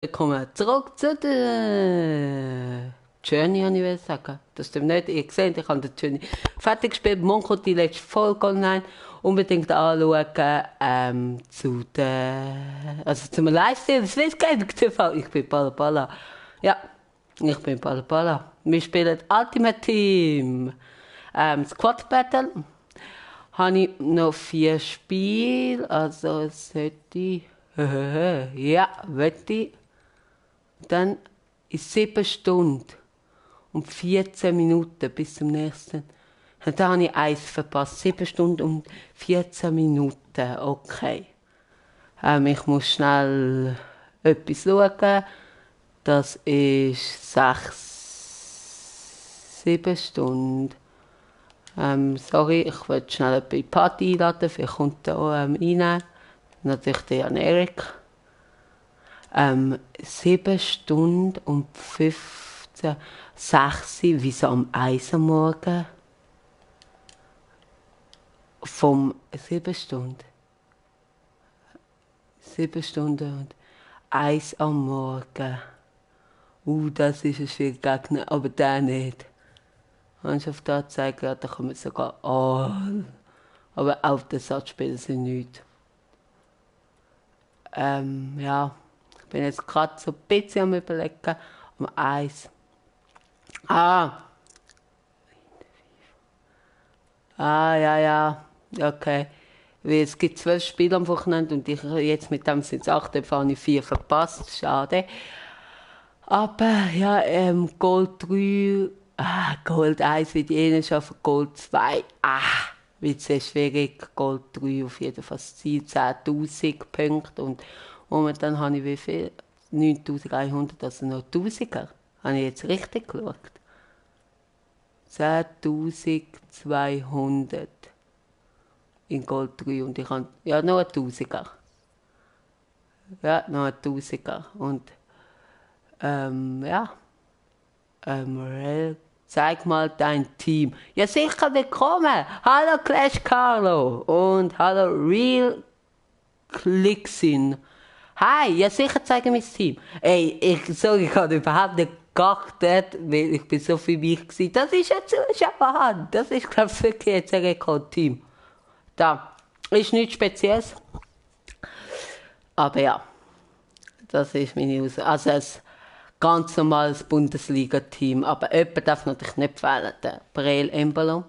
Willkommen zurück zu der Journey, habe ich sagen. Das stimmt nicht. Ihr seht, ich habe die Journey fertig gespielt. Morgen kommt die letzte Folge online. Unbedingt anschauen zum Livestream. Das ist kein Zufall. Ich bin Balla Balla. Ja, ich bin Balla Balla. Wir spielen Ultimate Team. Squad Battle. Habe ich noch 4 Spiele. Also sollte ich... ja, wette ich. Dann ist 7 Stunden und 14 Minuten bis zum nächsten. Und da habe ich eins verpasst. 7 Stunden und 14 Minuten. Okay. Ich muss schnell etwas schauen. Das ist 7 Stunden. Sorry, ich will schnell jemanden in die Party einladen. Vielleicht kommt da rein. Natürlich der Jan Erik. 7 Stunden und 15, 6, wie so am 1 am Morgen. Vom 7 Stunden. 7 Stunden und 1 am Morgen. Das ist ein schwieriger Gegner, aber der nicht. Mannschaft da zeigen, da kommen sogar all. Aber auf den Satzspielen sind nichts. Ja. Ich bin jetzt gerade so ein bisschen am Überlegen. Um 1. Ja. Okay. Weil es gibt 12 Spiele am Wochenende und ich jetzt mit dem sind es 8, dann habe ich 4 verpasst. Schade. Aber ja, Gold 3, Gold 1 wird jenen schaffen, Gold 2, wird sehr schwierig. Gold 3 auf jeden Fall das Ziel, 10.000 Punkte und momentan habe ich wie viel? 9.100, also noch 1000er. Habe ich jetzt richtig geschaut? 10.200 in Gold 3 und ich habe, ja, noch ein 1000er. Ja, noch ein 1000er und, ja, zeig mal dein Team. Ja, sicher, willkommen. Hallo Clash Carlo und hallo Real Clicksin. Hi, ja sicher zeige mein Team. Ey, ich habe überhaupt nicht geachtet, weil ich bin so für mich gewesen. Das ist ein Zuschauer. Das ist, glaube ich, wirklich jetzt ein Rekordteam. Da ist nichts Spezielles. Aber ja, das ist meine Aussage. Also ein ganz normales Bundesliga-Team. Aber jemand darf natürlich nicht fehlen. Der Breel Embolo.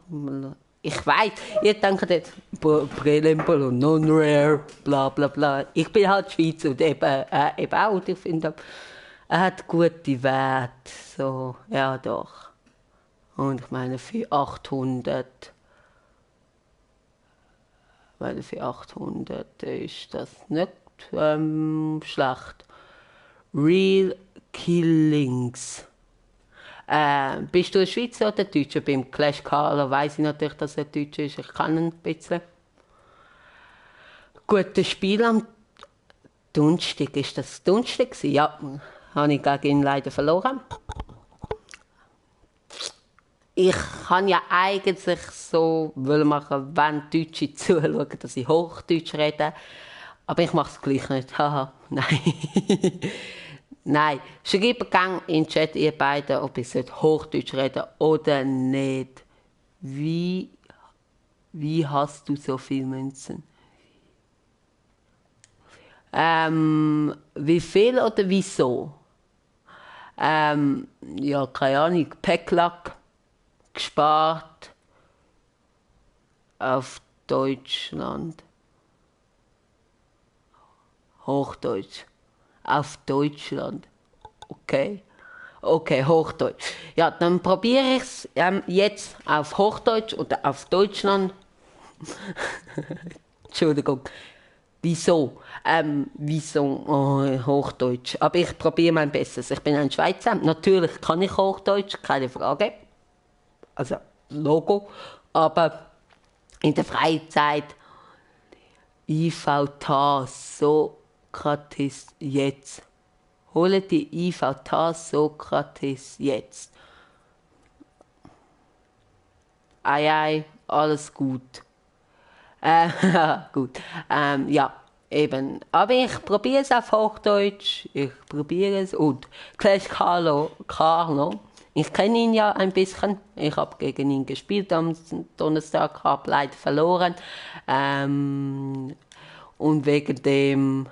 Ich weiß, ihr denkt jetzt, Breel Embolo, non-rare, bla bla bla. Ich bin halt Schweizer und eben auch. Und ich finde, er hat gute Werte. So, ja doch. Und ich meine, für 800... Weil für 800 ist das nicht schlecht. Real Killings. Bist du ein Schweizer oder Deutscher? Beim Clash Carlo weiss ich natürlich, dass er Deutscher ist. Ich kann ihn ein bisschen. Gutes Spiel am Donnerstag. Ist das Donnerstag? Ja, habe ich gegen ihn leider verloren. Ich kann ja eigentlich so machen, wenn Deutsche zuschauen, dass ich Hochdeutsch rede. Aber ich mache es gleich nicht. Haha, nein. Nein. Schreibt gerne in den Chat, ihr beiden, ob ich Hochdeutsch reden oder nicht. Wie hast du so viele Münzen? Wie viel oder wieso? Ja, keine Ahnung. Packlack gespart auf Deutschland. Hochdeutsch. Auf Deutschland. Okay. Okay, Hochdeutsch. Ja, dann probiere ich es jetzt auf Hochdeutsch oder auf Deutschland. Entschuldigung. Wieso? Wieso Hochdeutsch? Aber ich probiere mein Bestes. Ich bin ein Schweizer. Natürlich kann ich Hochdeutsch, keine Frage. Also Logo. Aber in der Freizeit IV-TAS, Sokrates jetzt. Hole die IV-TAS, Sokrates jetzt. Ei, alles gut. Gut. Ja. eben, aber ich probiere es auf Hochdeutsch, ich probiere es und Clash Carlo, ich kenne ihn ja ein bisschen, ich habe gegen ihn gespielt am Donnerstag, habe leider verloren und wegen dem,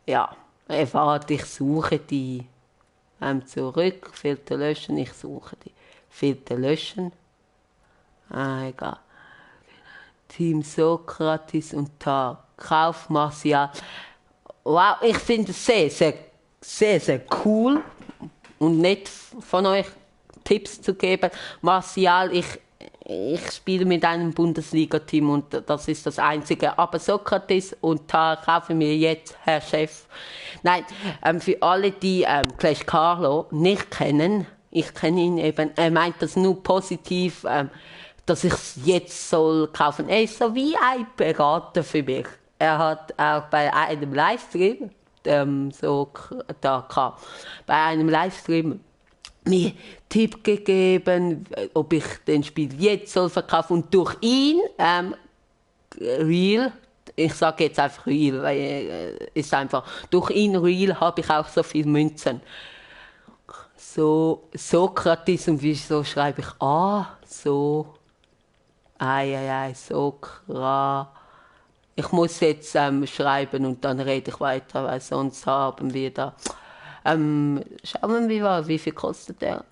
ja, warte, ich suche die zurück, Filter löschen, ich suche die, Filter löschen, egal. Team Sokrates und Tag. Kauf Martial. Wow, ich finde es sehr cool und nett von euch Tipps zu geben. Martial, ich spiele mit einem Bundesliga-Team und das ist das Einzige. Aber Sokrates und Tag kaufen mir jetzt, Herr Chef. Nein, für alle, die Clash Carlo nicht kennen, ich kenne ihn eben, er meint das nur positiv, dass ich es jetzt soll kaufen. Er ist so wie ein Berater für mich. Er hat auch bei einem Livestream, bei einem Livestream mir Tipp gegeben, ob ich den Spiel jetzt soll verkaufen und durch ihn Real, ich sage jetzt einfach Real, weil ist einfach durch ihn Real habe ich auch so viel Münzen. So Sokrates und wieso schreibe ich so Sokra. Ich muss jetzt schreiben und dann rede ich weiter, weil sonst haben wir da. Schauen wir mal, wie viel kostet der?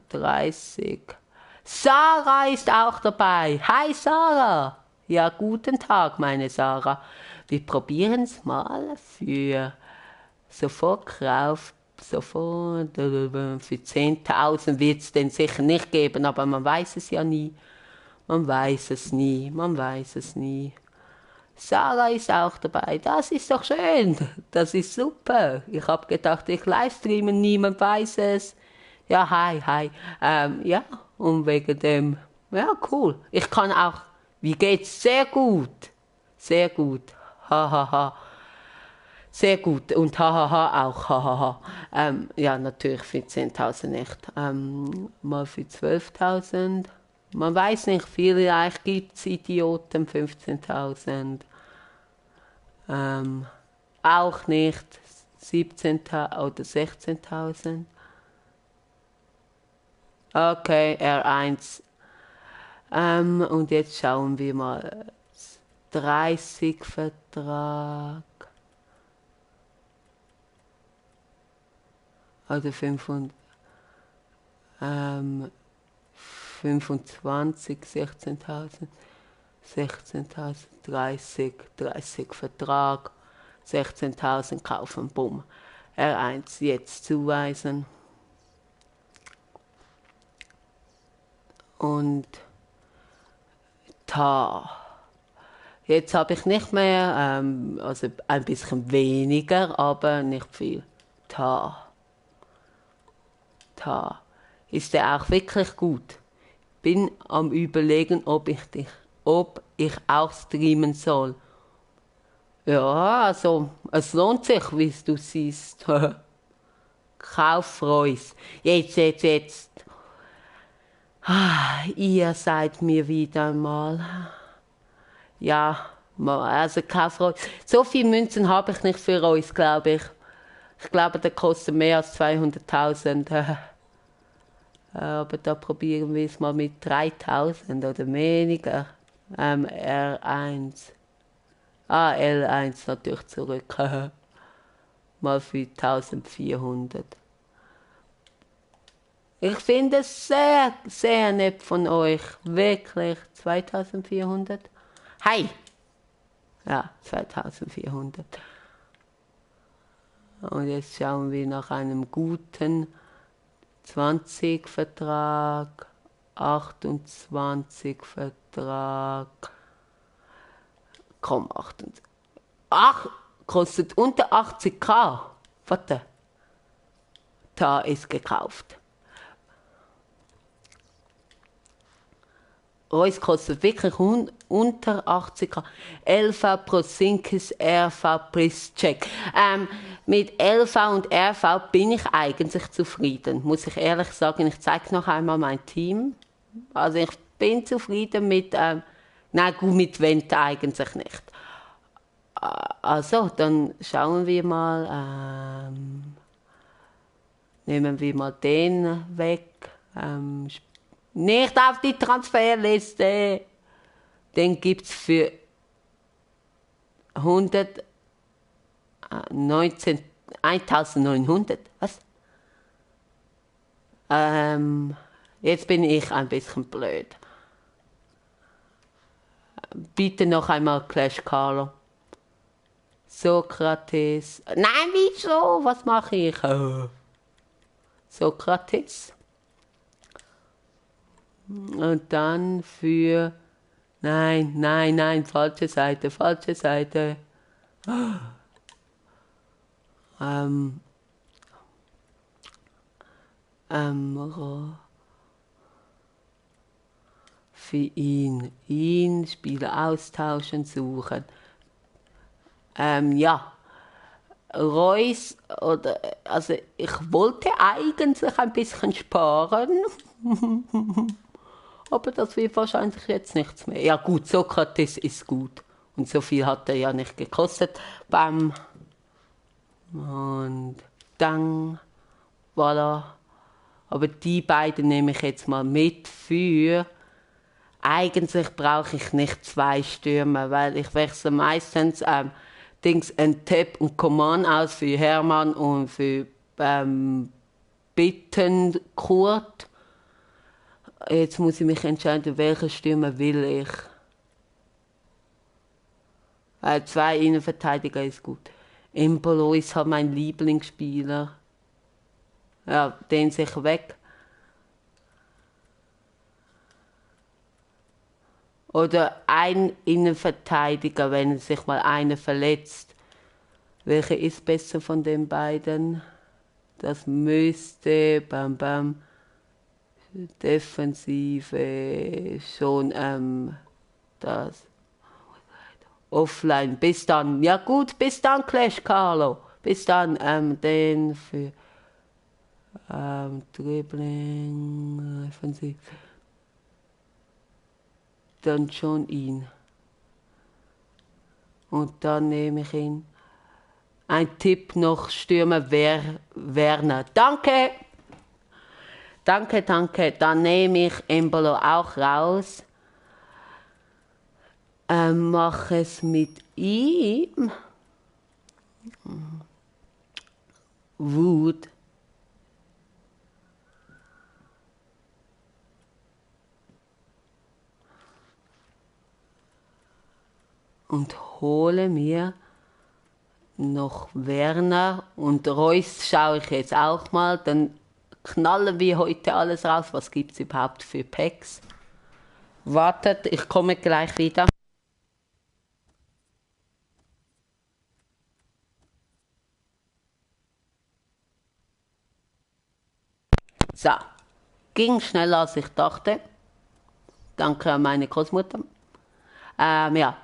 30. Sarah ist auch dabei. Hi Sarah. Ja, guten Tag, meine Sarah. Wir probieren es mal für sofort für 10.000 wird es den sicher nicht geben, aber man weiß es ja nie. Man weiß es nie. Sarah ist auch dabei. Das ist doch schön. Das ist super. Ich habe gedacht, ich livestreame, niemand weiß es. Ja, hi. Ja, und wegen dem, ja, cool. Ich kann auch, wie geht's? Sehr gut. Hahaha. Sehr gut. Und hahaha auch, hahaha. Ja, natürlich für 10.000 nicht. Mal für 12.000. Man weiß nicht, vielleicht gibt es Idioten, 15.000. Auch nicht 17.000 oder 16.000. Okay, R1. Und jetzt schauen wir mal. 30 Vertrag. Oder 500. 25, 16.000, 30 Vertrag, 16.000 kaufen, bumm. R1 jetzt zuweisen. Und jetzt habe ich nicht mehr, also ein bisschen weniger, aber nicht viel. Ist der auch wirklich gut? Bin am Überlegen, ob ich auch streamen soll. Ja, also, es lohnt sich, wie du siehst. Kauf Reus. Jetzt. Ihr seid mir wieder mal. Ja, also kauf Reus. So viele Münzen habe ich nicht für Reus, glaube ich. Ich glaube, der kostet mehr als 200.000. Aber da probieren wir es mal mit 3.000 oder weniger. R1. L1 natürlich zurück. Mal für 1.400. Ich finde es sehr, sehr nett von euch. Wirklich. 2.400. Hi! Ja, 2.400. Und jetzt schauen wir nach einem guten 20 Vertrag, 28 Vertrag. Komm, 28. Ach, kostet unter 80.000. Warte. Da ist gekauft. Reus kostet wirklich unter 80.000. LV Prosinkis, RV Prischeck. Mit LV und RV bin ich eigentlich zufrieden, muss ich ehrlich sagen. Ich zeige noch einmal mein Team. Also ich bin zufrieden mit, nein gut, mit Wente eigentlich nicht. Also, dann schauen wir mal. Nehmen wir mal den weg. Nicht auf die Transferliste. Den gibt es für 1900. Was? Jetzt bin ich ein bisschen blöd. Bitte noch einmal Clash Carlo. Sokrates. Nein, wieso? Was mache ich? Sokrates. Und dann für... Nein, falsche Seite. Für ihn, Spieler austauschen, suchen. Ja, Reus, also ich wollte eigentlich ein bisschen sparen, aber das wird wahrscheinlich jetzt nichts mehr. Ja gut, Sokrates ist gut und so viel hat er ja nicht gekostet. Bam. Und dann, voilà. Aber die beiden nehme ich jetzt mal mit für... Eigentlich brauche ich nicht 2 Stürmer, weil ich wechsle meistens Tab und Command aus für Hermann und für Bittenkurt. Jetzt muss ich mich entscheiden, welche Stürmer will ich. 2 Innenverteidiger ist gut. Embolo ist halt mein Lieblingsspieler. Ja, den sich weg. Oder ein Innenverteidiger, wenn sich mal einer verletzt. Welcher ist besser von den beiden? Das müsste, Defensive, schon, das. Offline, bis dann. Ja gut, bis dann, Clash Carlo. Bis dann, den für, Dribbling, Offensiv. Dann schon ihn. Und dann nehme ich ihn. Ein Tipp noch, Stürmer Werner. Danke! Dann nehme ich Embolo auch raus. Mache es mit ihm. Wood. Und hole mir noch Werner und Reus schaue ich jetzt auch mal. Dann knallen wir heute alles raus. Was gibt es überhaupt für Packs? Wartet, ich komme gleich wieder. So, ging schneller als ich dachte. Danke an meine Großmutter. Ja.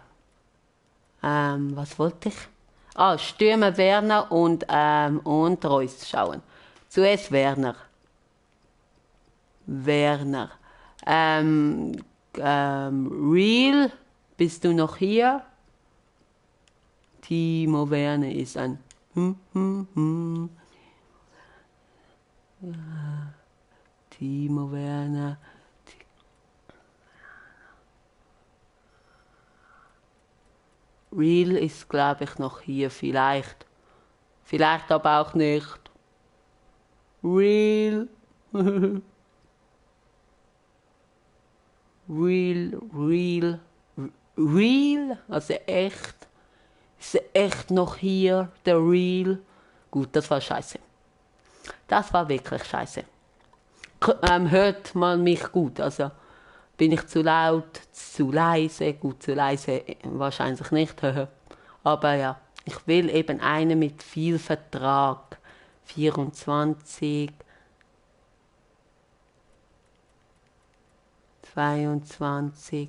Was wollte ich? Stürmer Werner und Reus schauen. Zuerst Werner. Real, bist du noch hier? Timo Werner ist ein Timo Werner. Real ist, glaube ich, noch hier. Vielleicht aber auch nicht. Real. Real. Also echt. Ist er echt noch hier, der Real? Gut, das war scheiße. Das war wirklich scheiße. Hört man mich gut? Also bin ich zu laut, zu leise? Gut, zu leise wahrscheinlich nicht. Aber ja, ich will eben einen mit viel Vertrag. 24, 22.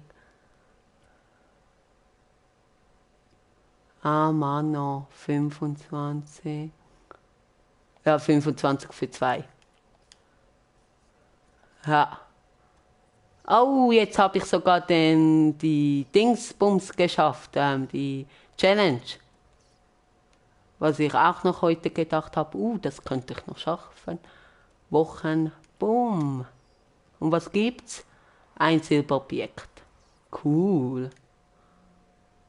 Mano, 25. Ja, 25 für 2. Ja. Oh, jetzt habe ich sogar die Dingsbums geschafft, die Challenge. Was ich auch noch heute gedacht habe, das könnte ich noch schaffen. Wochen, boom. Und was gibt's? Ein Silberobjekt. Cool.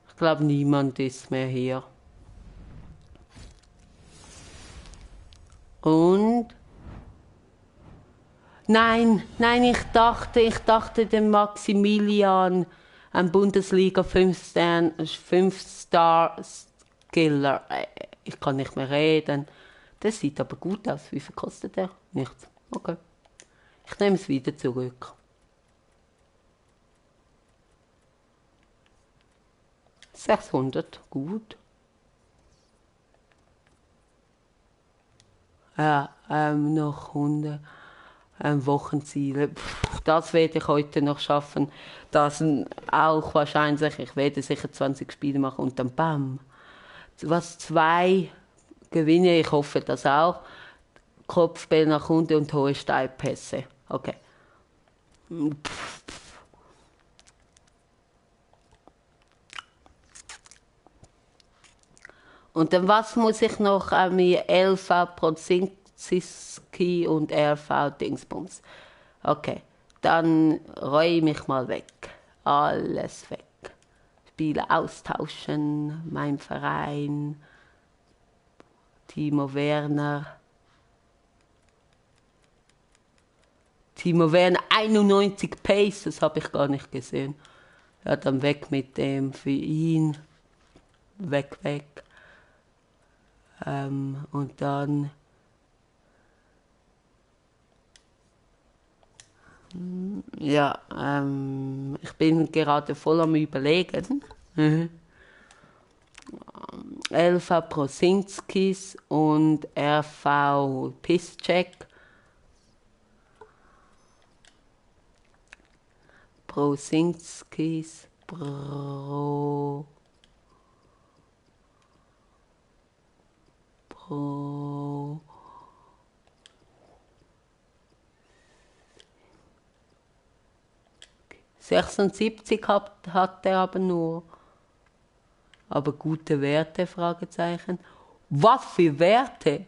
Ich glaube, niemand ist mehr hier. Und? Nein, ich dachte dem Maximilian, ein Bundesliga 5-Star-Skiller. Ich kann nicht mehr reden. Das sieht aber gut aus. Wie viel kostet der? Nichts. Okay. Ich nehme es wieder zurück. 600, gut. Ja, noch 100. Wochenziele. Das werde ich heute noch schaffen. Das auch wahrscheinlich, ich werde sicher 20 Spiele machen und dann bam. Was 2 gewinne, ich hoffe das auch. Kopfball nach unten und hohe Steilpässe. Okay. Und dann was muss ich noch an mir LV Prozinski und RV Dingsbums. Okay, dann räume ich mal weg. Alles weg. Spiele austauschen, mein Verein, Timo Werner. Timo Werner, 91 Pace, das habe ich gar nicht gesehen. Ja, dann weg mit dem für ihn. Weg. Und dann ja, ich bin gerade voll am Überlegen. LV Prosinskis und RV Piszczek. Prosinskis, Pro 76 hat er aber nur. Aber gute Werte, Fragezeichen. Was für Werte?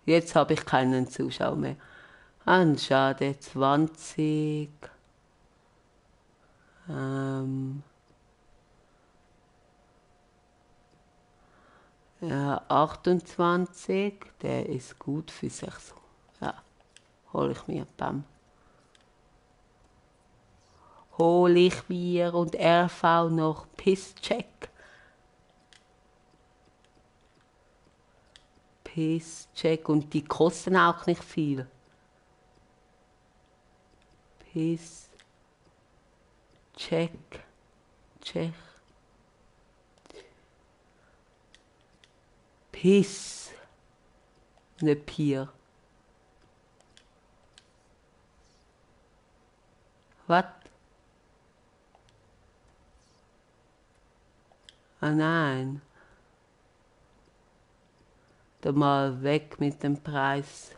Jetzt habe ich keinen Zuschauer mehr. Schade, 20. Ja, 28, der ist gut für 6. Ja, hole ich mir, bam. Hole ich mir und RV noch Pisscheck. Pisscheck und die kosten auch nicht viel. Pisscheck. Tschech. Piss. Ne Pier. Was? Ah nein. Da mal weg mit dem Preis.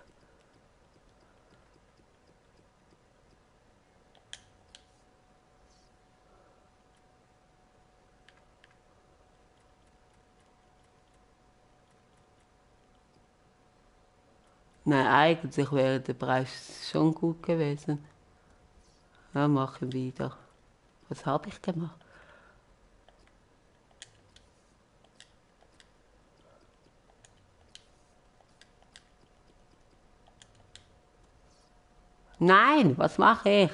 Nein, eigentlich wäre der Preis schon gut gewesen. Ja, machen wieder. Was habe ich gemacht? Nein, was mache ich?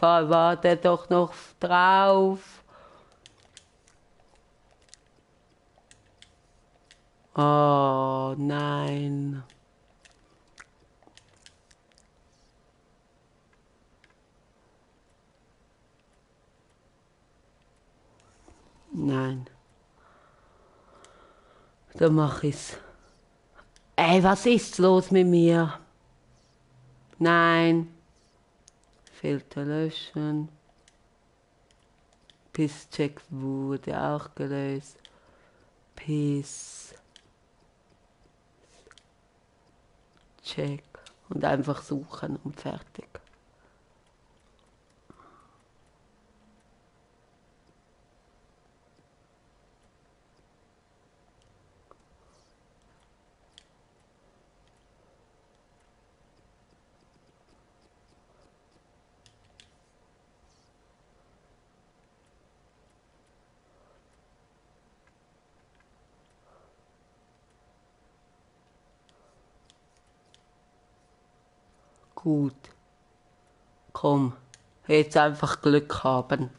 Warte doch noch drauf. Oh nein. Nein. Dann mach ich's. Ey, was ist los mit mir? Nein. Filter löschen. Pisscheck wurde auch gelöst. Piss. Check. Und einfach suchen und fertig. Gut. Komm. Jetzt einfach Glück haben.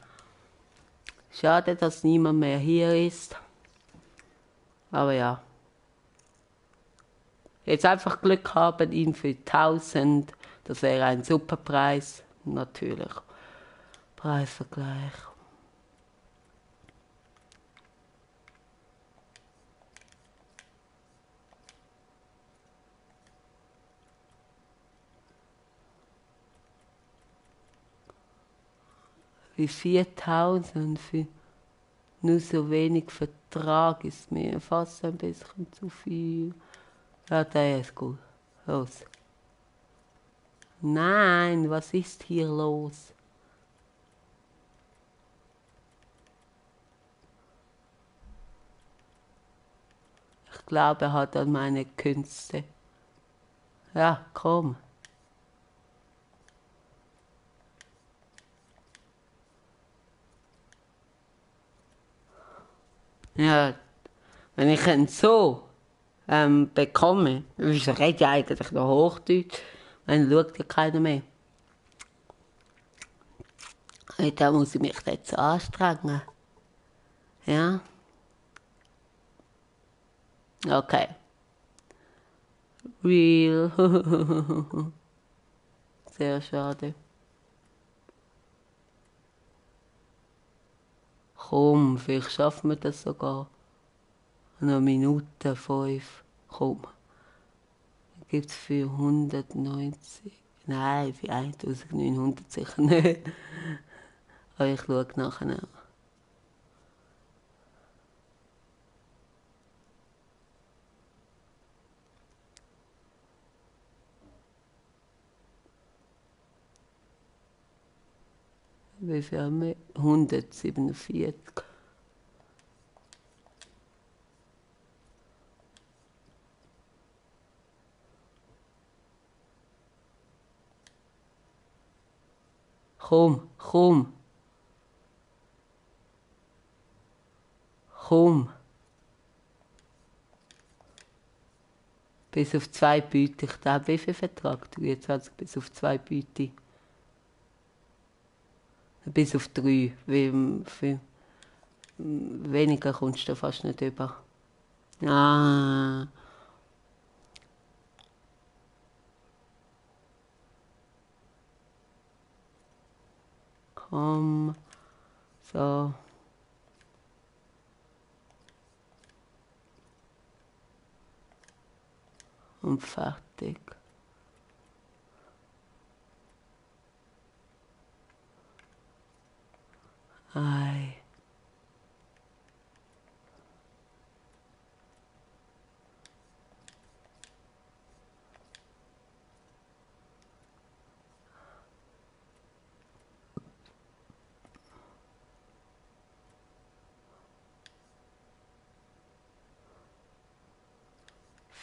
Schade, dass niemand mehr hier ist. Aber ja. Jetzt einfach Glück haben, ihn für 1000. Das wäre ein super Preis. Natürlich. Preisvergleich. Wie 4000 für nur so wenig Vertrag ist mir fast ein bisschen zu viel. Ja, der ist gut. Los. Nein, was ist hier los? Ich glaube, er hat an meine Künste. Ja, komm. Ja, wenn ich ihn so bekomme, ich rede ja eigentlich noch Hochdeutsch, dann schaut ja keiner mehr. Da muss ich mich jetzt anstrengen. Ja. Okay. Real. Sehr schade. Komm, vielleicht schaffen wir das sogar. Noch Minute 5. Komm. Gibt es für 190. Nein, für 1900 sicher nicht. Aber ich schaue nachher noch. Wie viel haben wir? 147. Komm, komm, komm. Bis auf 2 Beute. Ich glaube, wie viel Vertrag? 23 bis auf 2 Beute. Bis auf 3. Weniger kommst du fast nicht über. Ah. Komm. So. Und fertig. Ei.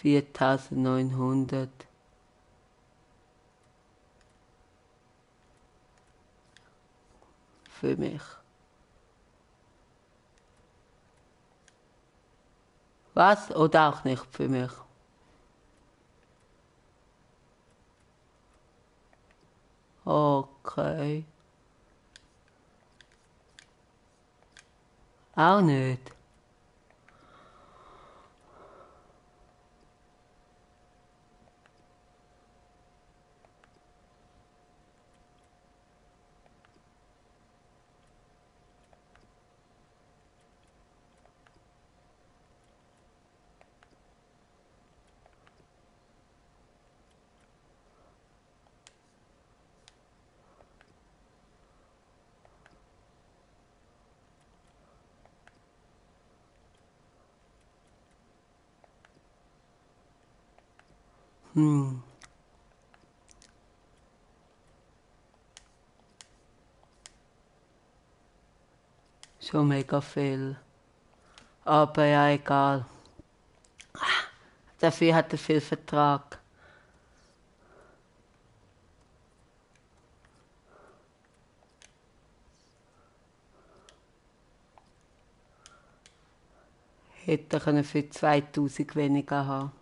$4.900. Für mich. Was? Oder auch nicht für mich? Okay. Auch nicht. Schon mega viel. Aber ja, egal. Dafür hat er viel Vertrag. Hätte er können für 2000 weniger haben.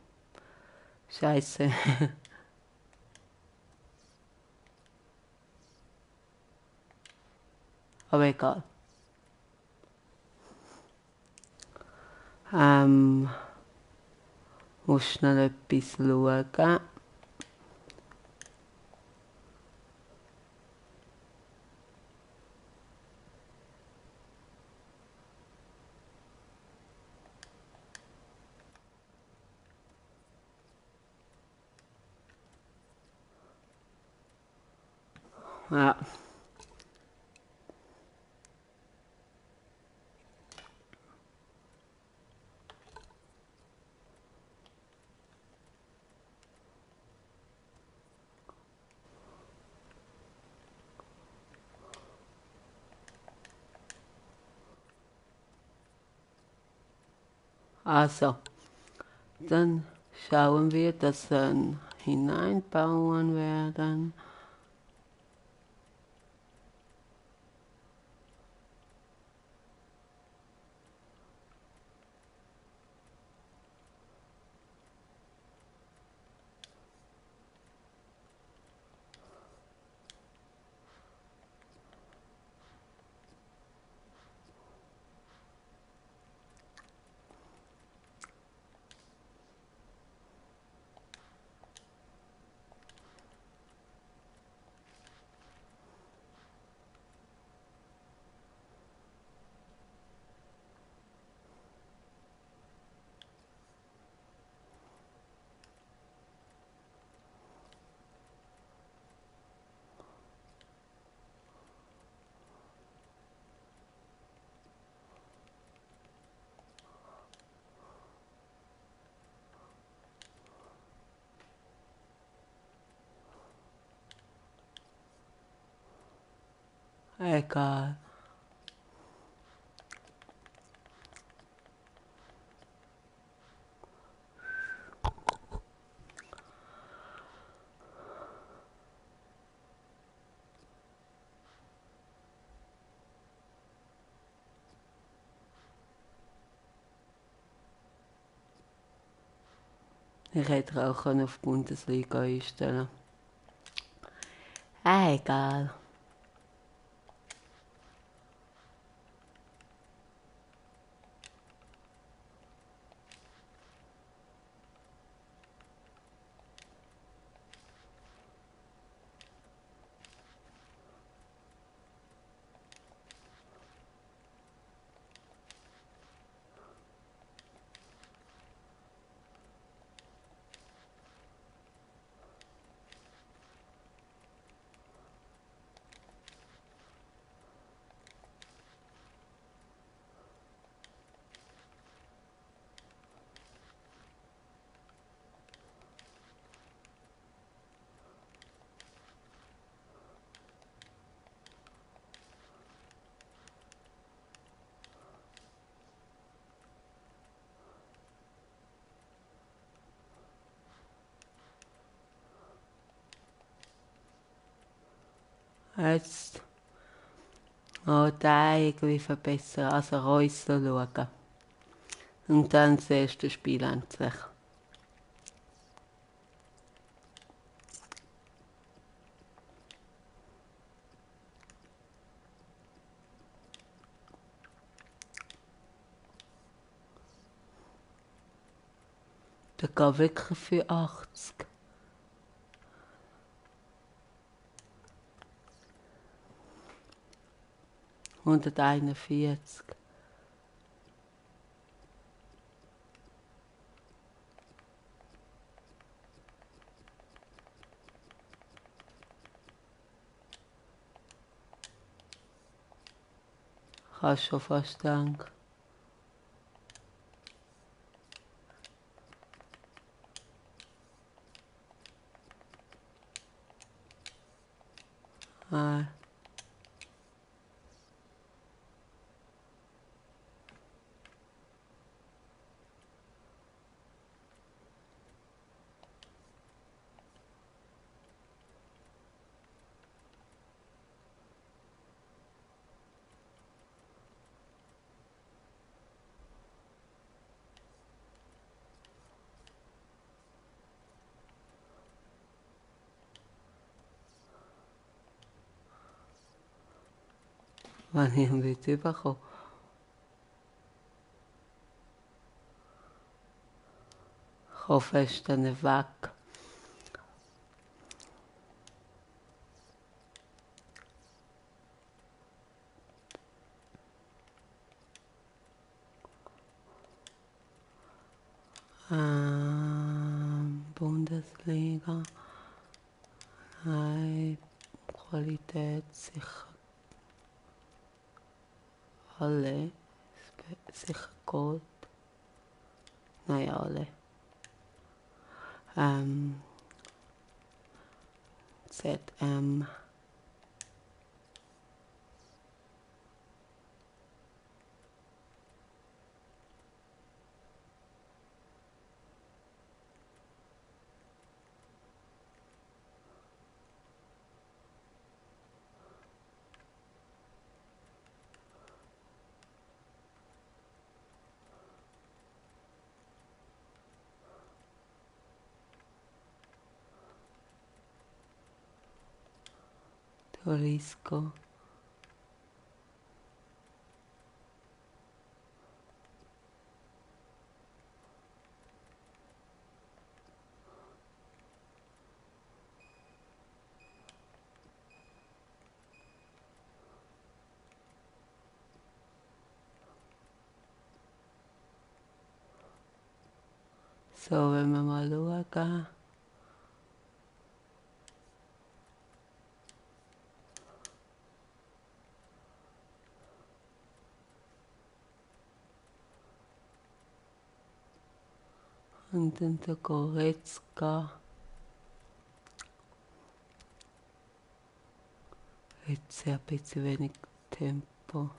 Scheiße. Aber egal. Muss schnell etwas schauen. Ja. Also, dann schauen wir, dass wir hineinbauen werden. Egal. Ich hätte auch auf die Bundesliga einstellen. Egal. Jetzt da irgendwie verbessern, also Reusler schauen. Und dann das erste Spiel endlich. Der geht wirklich für 80. $141. Kannst schon fast denken. Ah. Wann ich ihn wieder bekommen. Ich hoffe, er ist dann nicht weg. Bundesliga. Nein, Qualität sicher. Alle. Sicher Gold. Nein, alle. ZM. Torisco. So, wenn wir mal schauen. Und dann der Goretzka. Jetzt sehr ein bisschen wenig Tempo.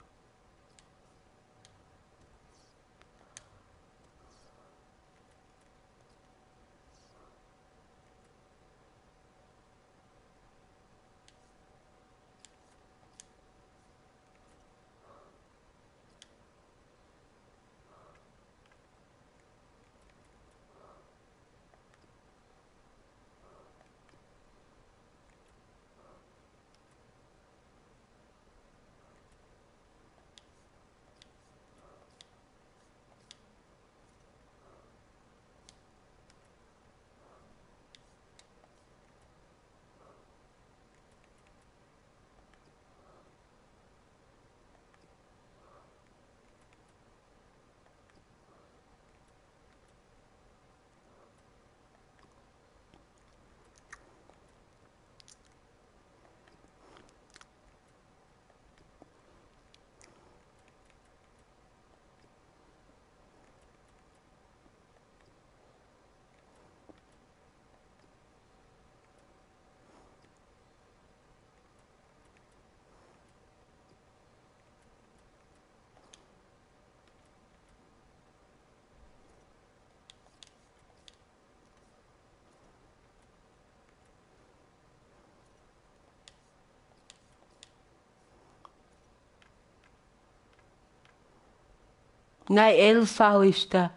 Nein, LV ist da.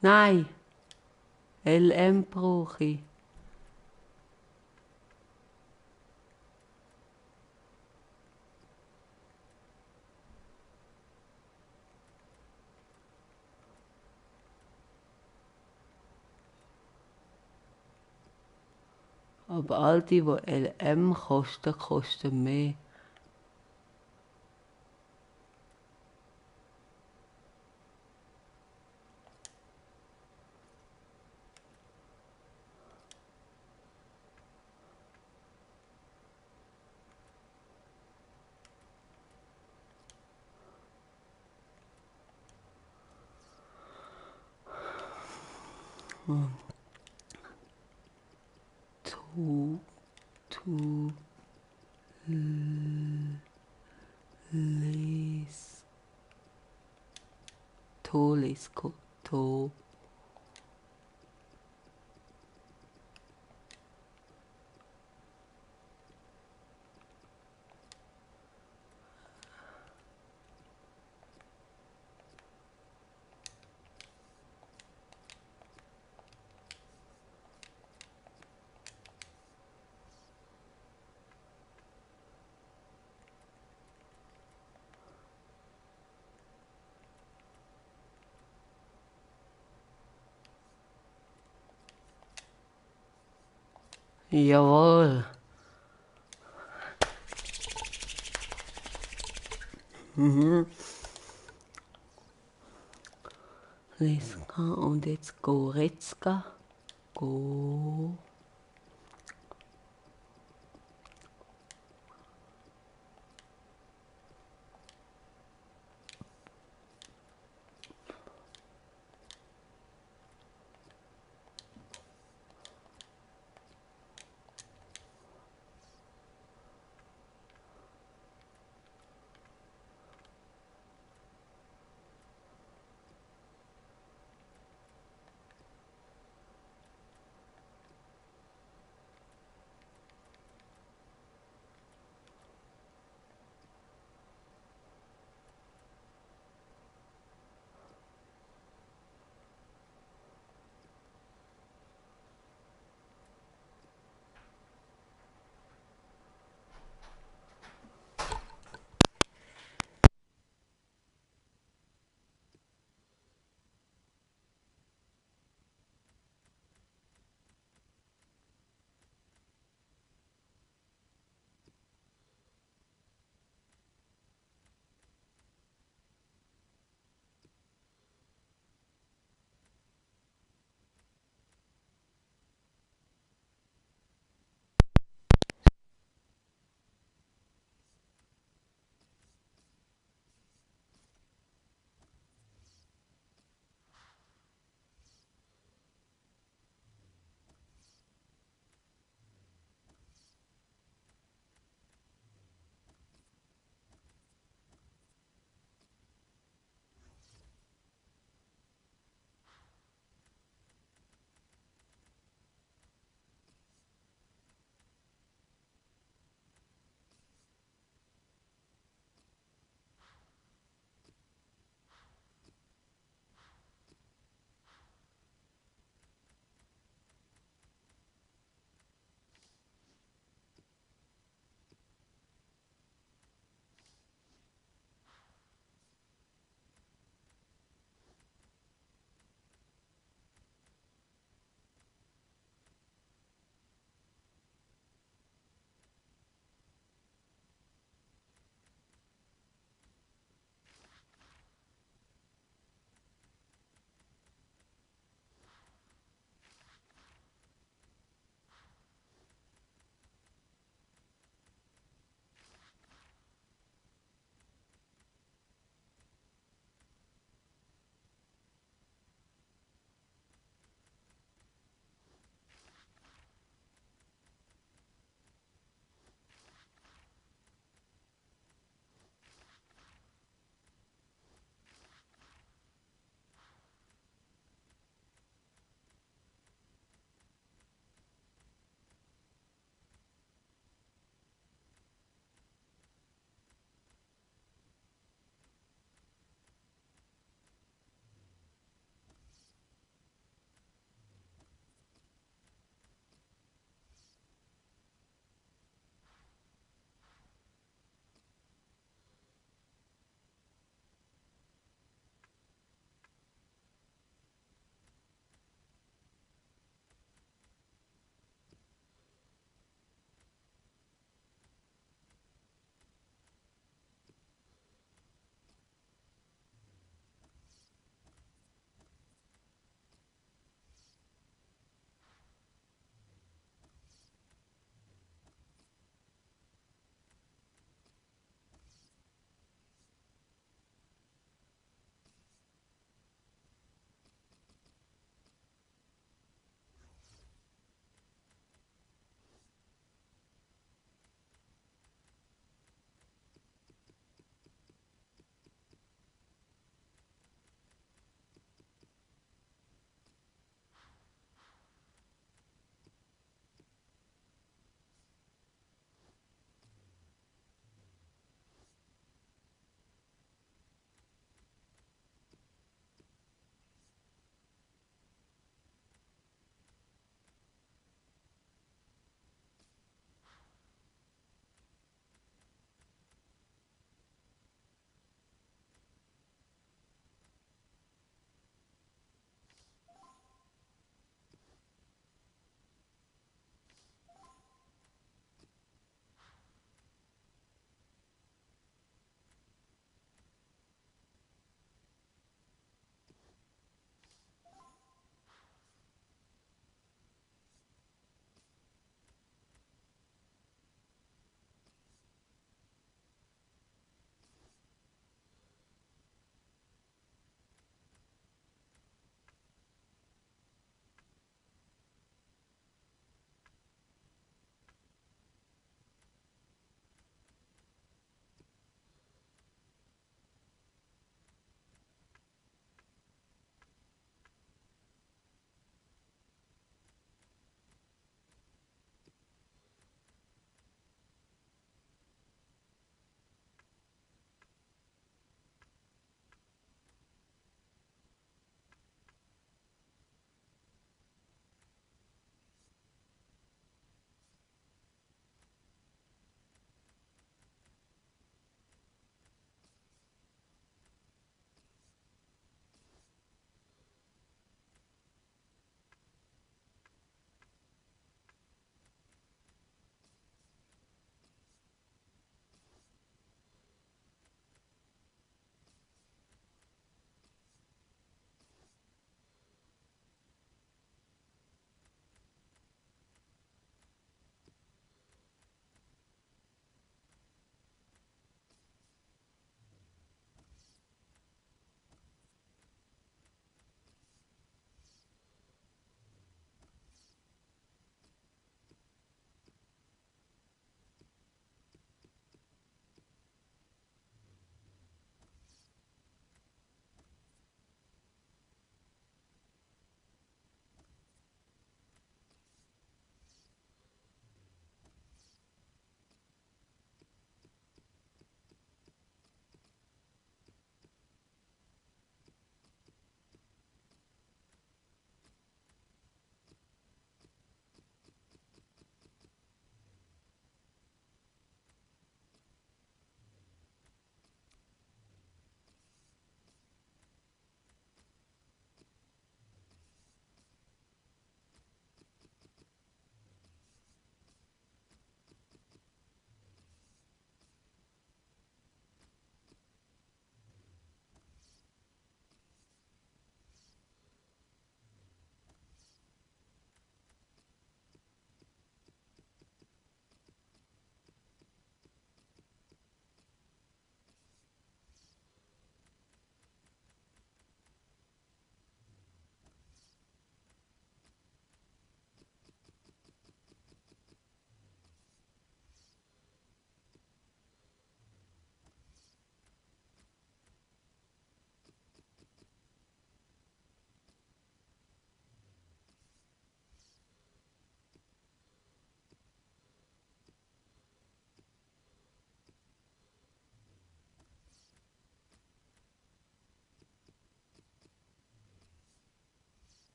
Nein, LM brauche ich. Aber all die LM kosten, kosten mehr. Les. Tolesko. To. Jawohl. Leska und jetzt Goretzka. Go.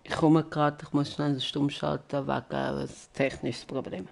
Ich komme gerade, ich muss schnell stumm schalten wegen ein technisches Problem.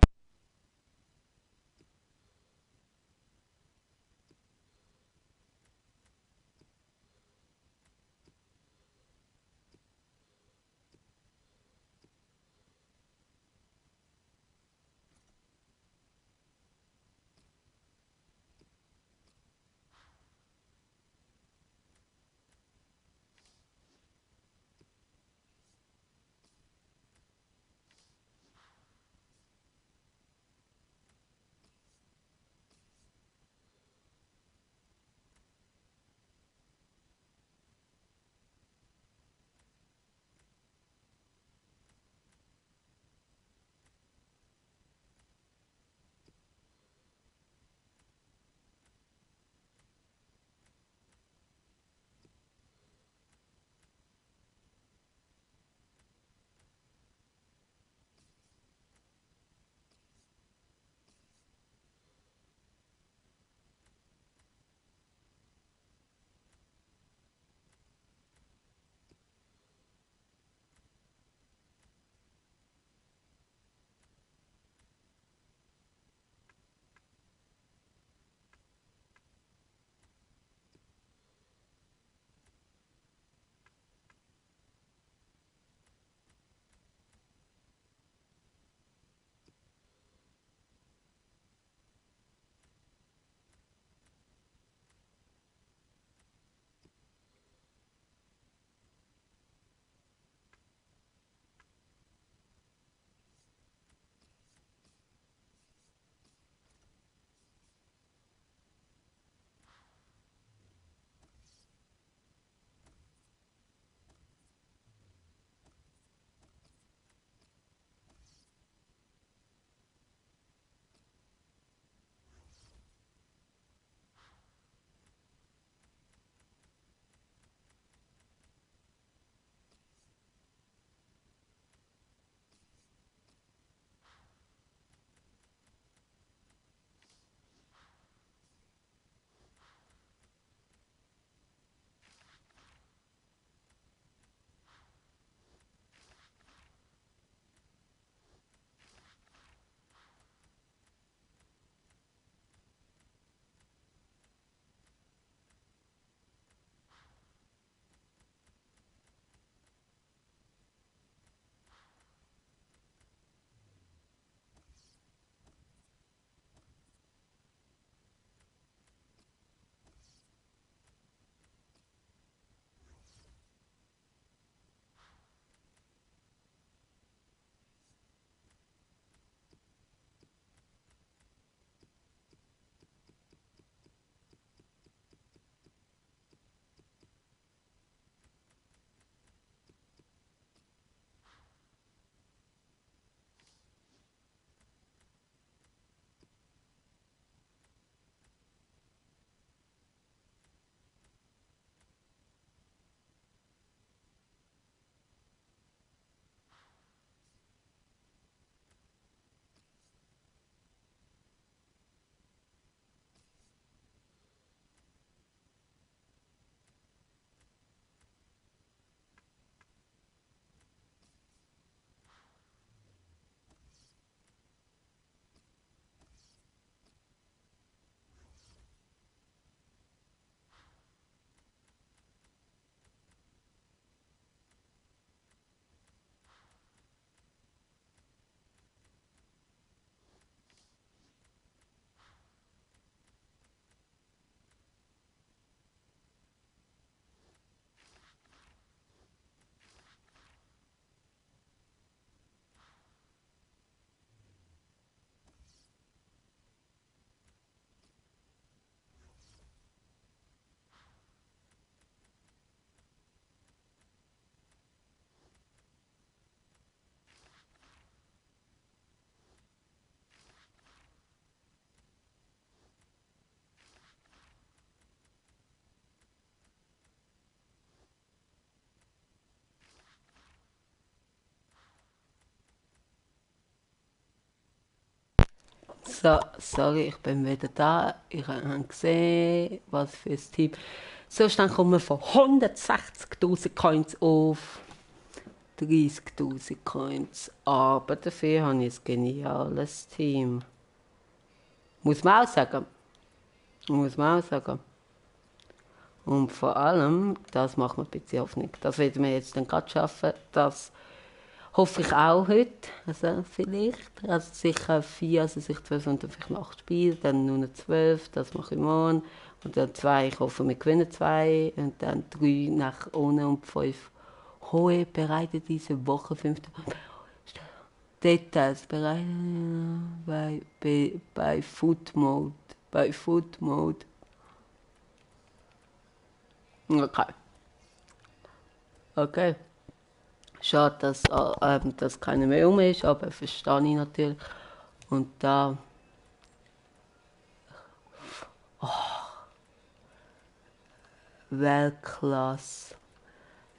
So, sorry, ich bin wieder da. Ich habe gesehen, was für ein Team. So, dann kommen wir von 160.000 Coins auf 30.000 Coins. Aber dafür habe ich ein geniales Team. Muss man auch sagen. Muss man auch sagen. Und vor allem, das macht mir ein bisschen Hoffnung. Das werden wir jetzt dann gerade schaffen. Das hoffe ich auch heute. Also vielleicht. Also sicher 4, also sicher 12 und dann vielleicht noch 8 Spiele. Dann nur noch 12, das mache ich morgen. Und dann 2, ich hoffe, wir gewinnen 2. Und dann 3 nach ohne und 5 hohe bereite diese Woche 5. Details bereiten bei Food Mode. Bei Food Mode. Okay. Okay. Schade, dass keine mehr um ist, aber verstehe ich natürlich. Und da. Weltklasse.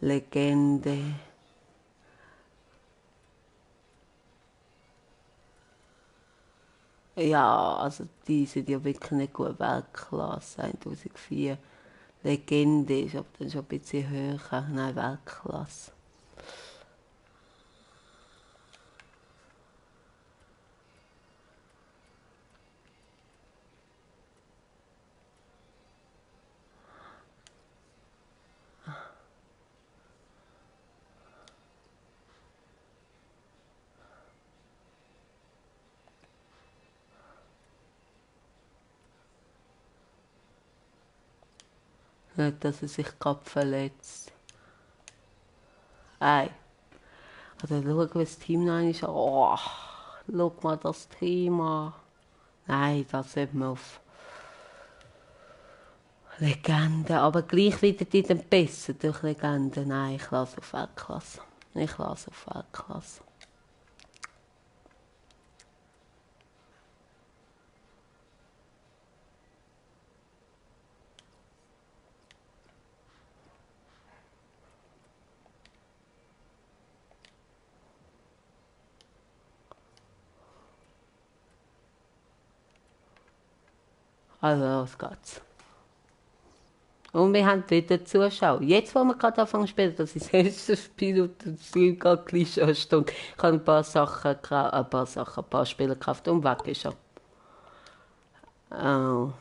Legende. Ja, also die sind ja wirklich nicht gut. Weltklasse 1004. Legende ist aber dann schon ein bisschen höher. Nein, Weltklasse. Nicht, dass er sich gerade verletzt. Ei. Also schau, wie das Team noch ist. Oh, schau mal das Team an. Nein, das sollte man auf Legende. Aber gleich wieder die dann besser durch Legende. Nein, ich lasse auf Weltklasse. Ich lasse auf Weltklasse. Also, los geht's. Und wir haben wieder Zuschauer. Jetzt, wo wir gerade anfangen zu spielen, das ist das erste Spiel und das Spiel geht gleich schon eine Stunde. Ich habe ein paar Spiele gekauft und weg ist er. Oh,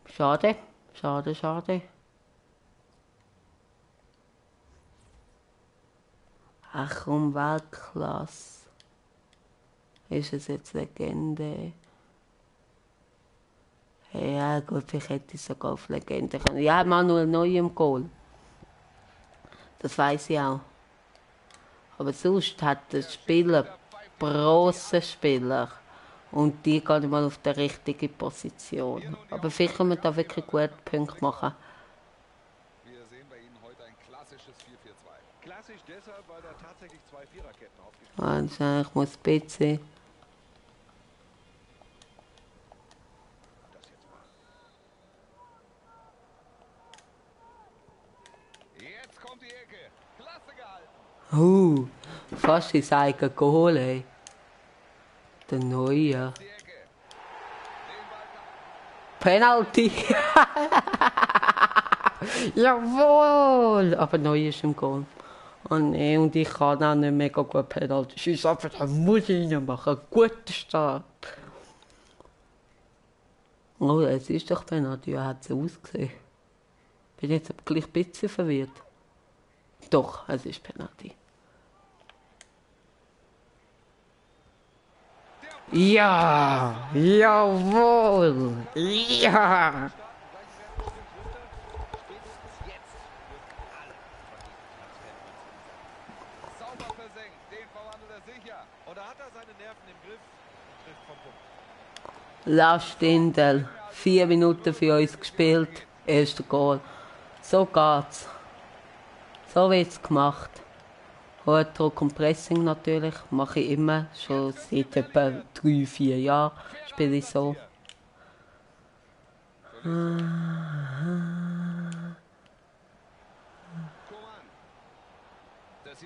schade, schade, schade. Ach komm, Weltklasse. Ist es jetzt Legende? Ja gut, vielleicht hätte ich sogar auf Legende können. Ja, Manuel Neuer im Goal. Das weiß ich auch. Aber sonst hat der Spieler große Spieler. Und die gehen mal auf die richtige Position. Aber vielleicht können wir da wirklich gute Punkte machen. Wir sehen bei Ihnen heute ein klassisches 4-4-2. Klassisch deshalb, weil da tatsächlich 2 Viererketten aufgestellt sind. Also ich muss ein bisschen. Das jetzt mal. Jetzt kommt die Ecke. Klasse gehalten. Fast ins eigene Goal, ey. Der Neue. Die Ecke. Den Ball kann... Penalty! Jawohl! Aber Neu ist im Goal. Oh nee, und ich kann auch nicht mega gut Penalty schiessen, aber da muss ich reinmachen. Guter Start. Oh, es ist doch Penalty, wie hat es ausgesehen? Bin jetzt aber gleich ein bisschen verwirrt. Doch, es ist Penalty. Ja, jawohl, ja. Sauber versenkt. Den verwandelt er sicher. Und da hat er seine Nerven im Griff und trifft vom Punkt. Lars Stindl, 4 Minuten für uns gespielt, erster Goal. So geht's. So wird's gemacht. Hoher Druck und Pressing natürlich, mache ich immer, schon seit etwa 3, 4 Jahren spiele ich so.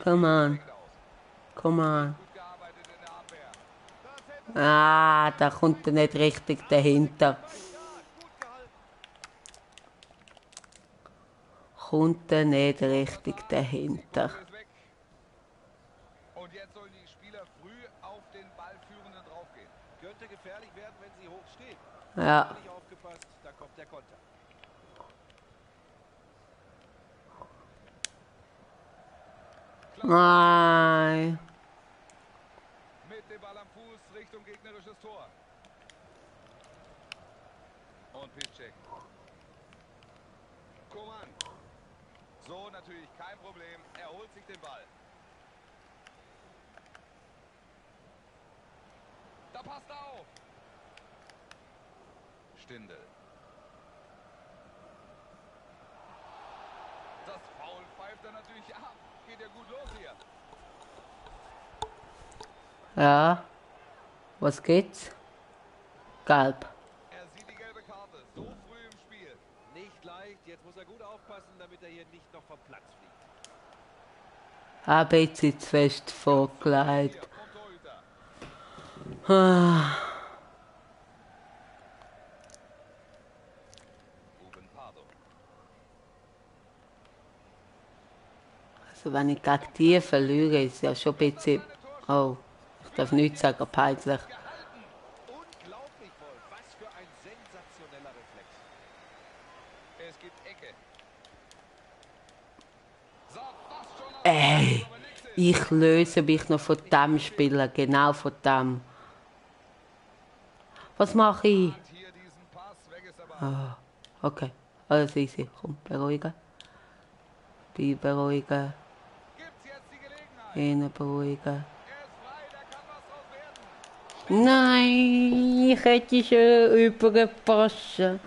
Come on, come on. Gut gearbeitet in der Abwehr. Das hätte Da kommt er nicht richtig dahinter. gut gehalten. Kommt er nicht richtig dahinter. Ist weg. Könnte gefährlich werden, wenn sie hoch steht. Ja. Nicht aufgepasst, da kommt der Konter. Nein. Mit dem Ball am Fuß Richtung gegnerisches Tor. Und Piszczek. Coman. So natürlich kein Problem. Er holt sich den Ball. Da passt er auf. Stindl. Das Foul pfeift er natürlich ab. Geht ja gut los hier. Ja. Was geht's? Gelb. Er sieht die gelbe Karte. So früh im Spiel. Nicht leicht. Jetzt muss er gut aufpassen, damit er hier nicht noch vom Platz fliegt. Hab jetzt zu fest vorgelegt. Vom Torhüter. Ruben Pardo. Also wenn ich gegen die verliere, ist ja schon ein bisschen... Oh, ich darf nichts sagen, peinlich. Gehalten. Unglaublich, Wolf. Was für ein sensationeller Reflex. Es gibt Ecke. Sah fast schon aus, Ey, aber nichts ist. ich löse mich noch von dem Spieler, genau von dem. Was mache ich? Hat hier diesen Pass, weg ist aber. Okay, alles easy. Komm, beruhigen. Beruhigen. Gibt's jetzt die Gelegenheit. Innen beruhigen. Er ist frei, da kann was draus werden. Nein, ich hätte schon überpassen.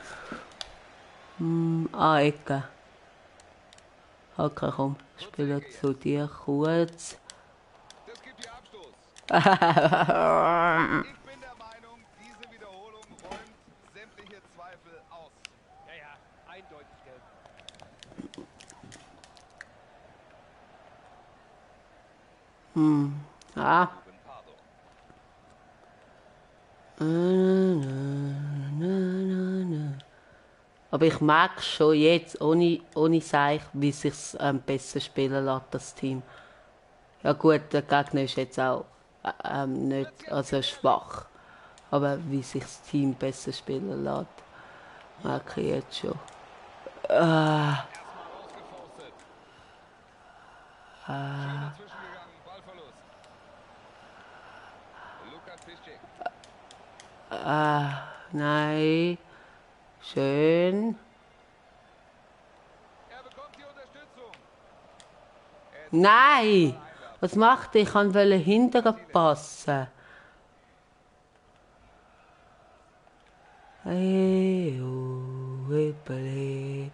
Ecke. Okay, komm, spiele zu dir kurz. Das gibt die Abstoß. Ich bin der Meinung, diese Wiederholung räumt sämtliche Zweifel aus. Ja, ja, eindeutig gelb. Ah. Ruben Pardo. Aber ich merke schon jetzt, ohne Seich, wie sich es besser spielen lässt, das Team. Ja gut, der Gegner ist jetzt auch nicht also schwach. Aber wie sich das Team besser spielen lässt, merke ich jetzt schon. Erstmal rausgefaustet. Schön dazwischen gegangen, Ballverlust. Lukas Piszczek. Nein. Schön. Er bekommt die Unterstützung. Nein! Was macht er? Ich wollte hinterher passen. Hey, oh, hippele.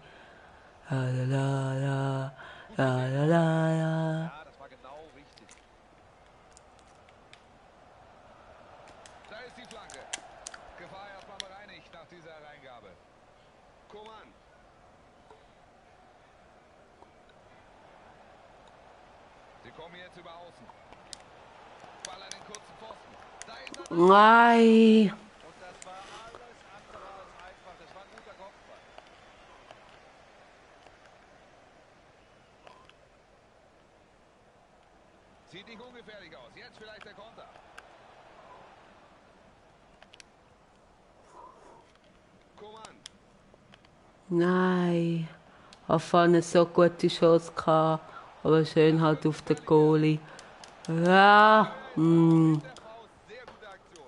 La la la la la la la. Ja, das war genau richtig. Da ist die Flanke. Gefahr erstmal bereinigt nach dieser Reingabe. Coman. Sie kommen jetzt über außen. Ball an den kurzen Pfosten. Da ist er. Nein! Und das war alles andere als einfach. Das war ein guter Kopfball. Sieht nicht ungefährlich aus. Jetzt vielleicht der Konter. Coman. Nein! Auf vorne so gute Chance gehabt, aber schön halt auf den Goalie. Ja! Mit der Faust. Sehr gute Aktion.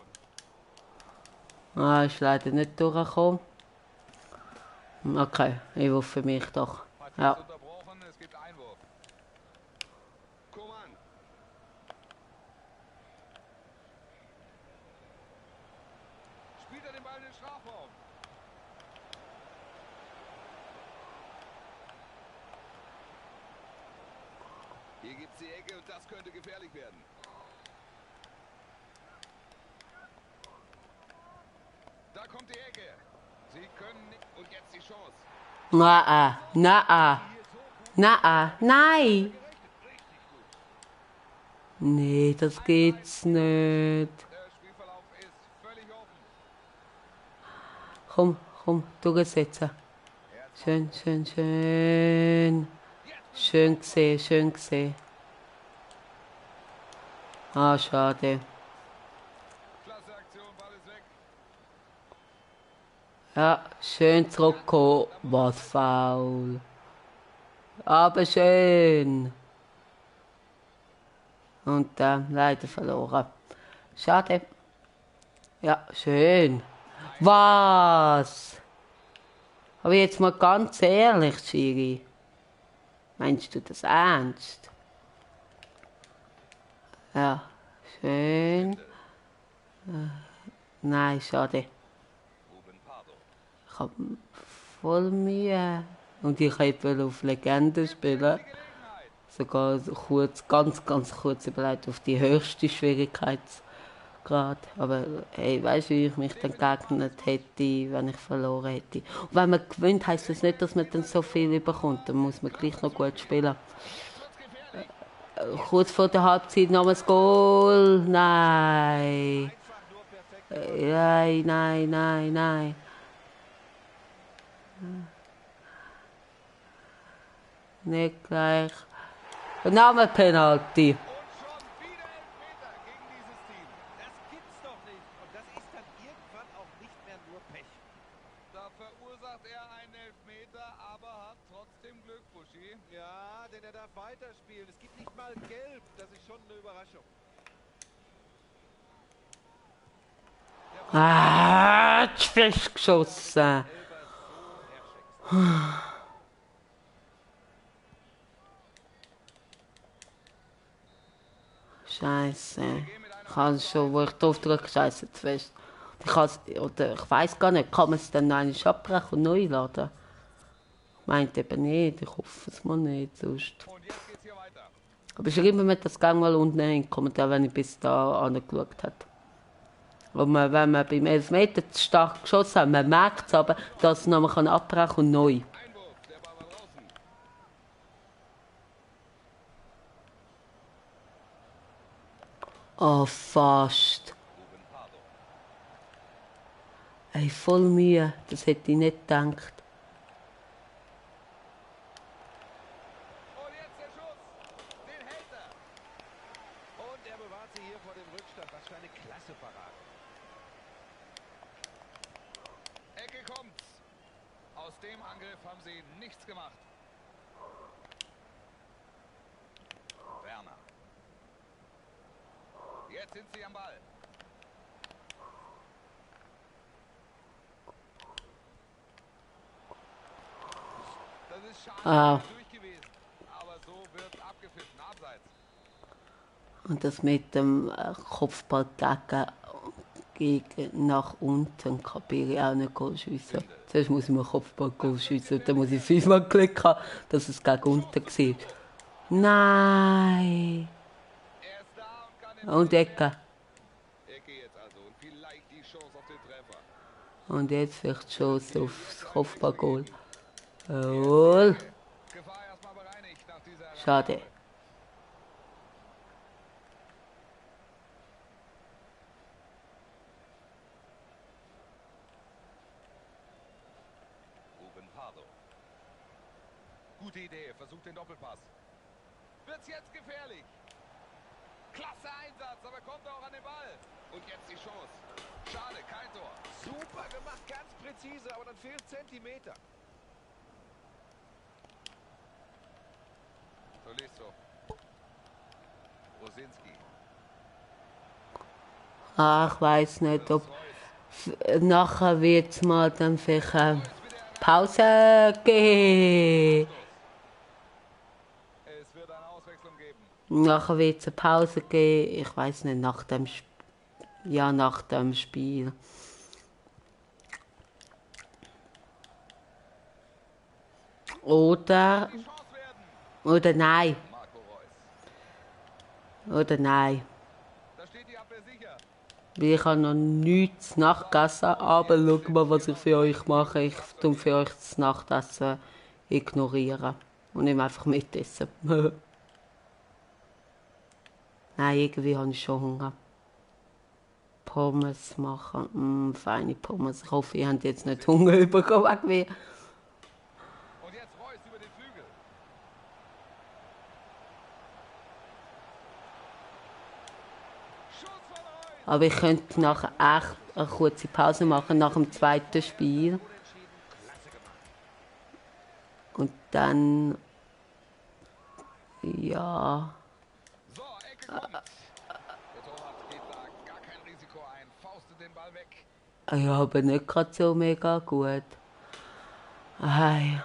Ist leider nicht durchgekommen. Okay, Einwurf für mich doch. Partie Ja. ist unterbrochen. Es gibt Einwurf. Coman. Spielt er den Ball in den Strafraum. Hier gibt es die Ecke und das könnte gefährlich werden. Da kommt die Ecke. Sie können nicht. Und jetzt die Chance. Nein! Richtig gut. Nee, das geht's nicht. Der Spielverlauf ist völlig offen. Komm, durchsetzen. Schön. Schön gesehen. Schade. Klasse Ja, schön zurückgekommen. Was faul. Aber schön. Und leider verloren. Schade. Ja, schön. Was? Aber jetzt mal ganz ehrlich, Schiri. Meinst du das ernst? Ja, schön. Nein, schade. Ich habe voll Mühe. Und ich wollte auf Legende spielen. Sogar kurz, ganz kurz überlegt auf die höchste Schwierigkeitsgrad. Aber hey, weißt du, wie ich mich dann geeignet hätte, wenn ich verloren hätte? Und wenn man gewinnt, heisst das nicht, dass man dann so viel überkommt. Dann muss man gleich noch gut spielen. Kurz vor der Halbzeit noch ein Goal. Nein. Nein. Nicht gleich. Name Penalty. Verursacht er einen Elfmeter, aber hat trotzdem Glück, Buschi. Ja, denn er darf weiterspielen. Es gibt nicht mal Gelb. Das ist schon eine Überraschung. Festgeschossen. Scheiße. Ich habe schon, wo ich drauf drücke, scheiße zu fest. Ich weiß gar nicht, kann man es dann eigentlich abbrechen und neu laden? Meint eben nicht, ich hoffe es mal nicht, sonst. Aber schreiben wir das gerne mal unten in den Kommentaren, wenn ich bis da angeschaut habe. Und wenn man beim Elfmeter zu stark geschossen hat, man merkt es aber, dass man noch abbrechen und neu. Oh, fast. Ey, voll Mühe, das hätte ich nicht gedacht. Und jetzt der Schuss. Den hält er. Und er bewahrt sie hier vor dem Rückstand. Was für eine klasse Parade. Ecke kommt's. Aus dem Angriff haben sie nichts gemacht. Werner. Jetzt sind sie am Ball. Das ist schade durch gewesen. Aber so wird abgepfiffen. Abseits. Und das mit dem Kopfball gegen nach unten kapiere ich auch nicht schiessen. Zuerst muss ich mir Kopfball schiessen und dann muss ich 5-mal Glück haben, dass es gegen unten war. Nein! Und Ecke. Und jetzt vielleicht Chance aufs Kopfballgoal. Jawohl! Schade. Gute Idee, versucht den Doppelpass. Wird's jetzt gefährlich. Klasse Einsatz, aber kommt auch an den Ball. Und jetzt die Chance. Schade, kein Tor. Super gemacht, ganz präzise, aber dann fehlt Zentimeter. Tolisso. Rosinski. Ich weiß nicht, ob nachher wird es mal dann vielleicht Pause geben. Es wird eine Auswechslung geben. Nachher wird es eine Pause geben. Ich weiß nicht, nach dem Spiel. Oder nein. Oder nein. Ich habe noch nichts nachgegessen, aber schaut mal, was ich für euch mache. Ich tue für euch das Nachtessen ignorieren und nehme einfach mitessen. Nein, irgendwie habe ich schon Hunger. Pommes machen, feine Pommes. Ich hoffe, ihr habt jetzt nicht Hunger bekommen wegen mir. Und jetzt Reus über den Flügel. Aber ich könnte nachher echt eine kurze Pause machen nach dem zweiten Spiel. Und dann, ja, So, Ecke kommt. Der Torwart geht da gar kein Risiko ein. Faustet den Ball weg. ja, aber nicht gerade so mega gut. Hey,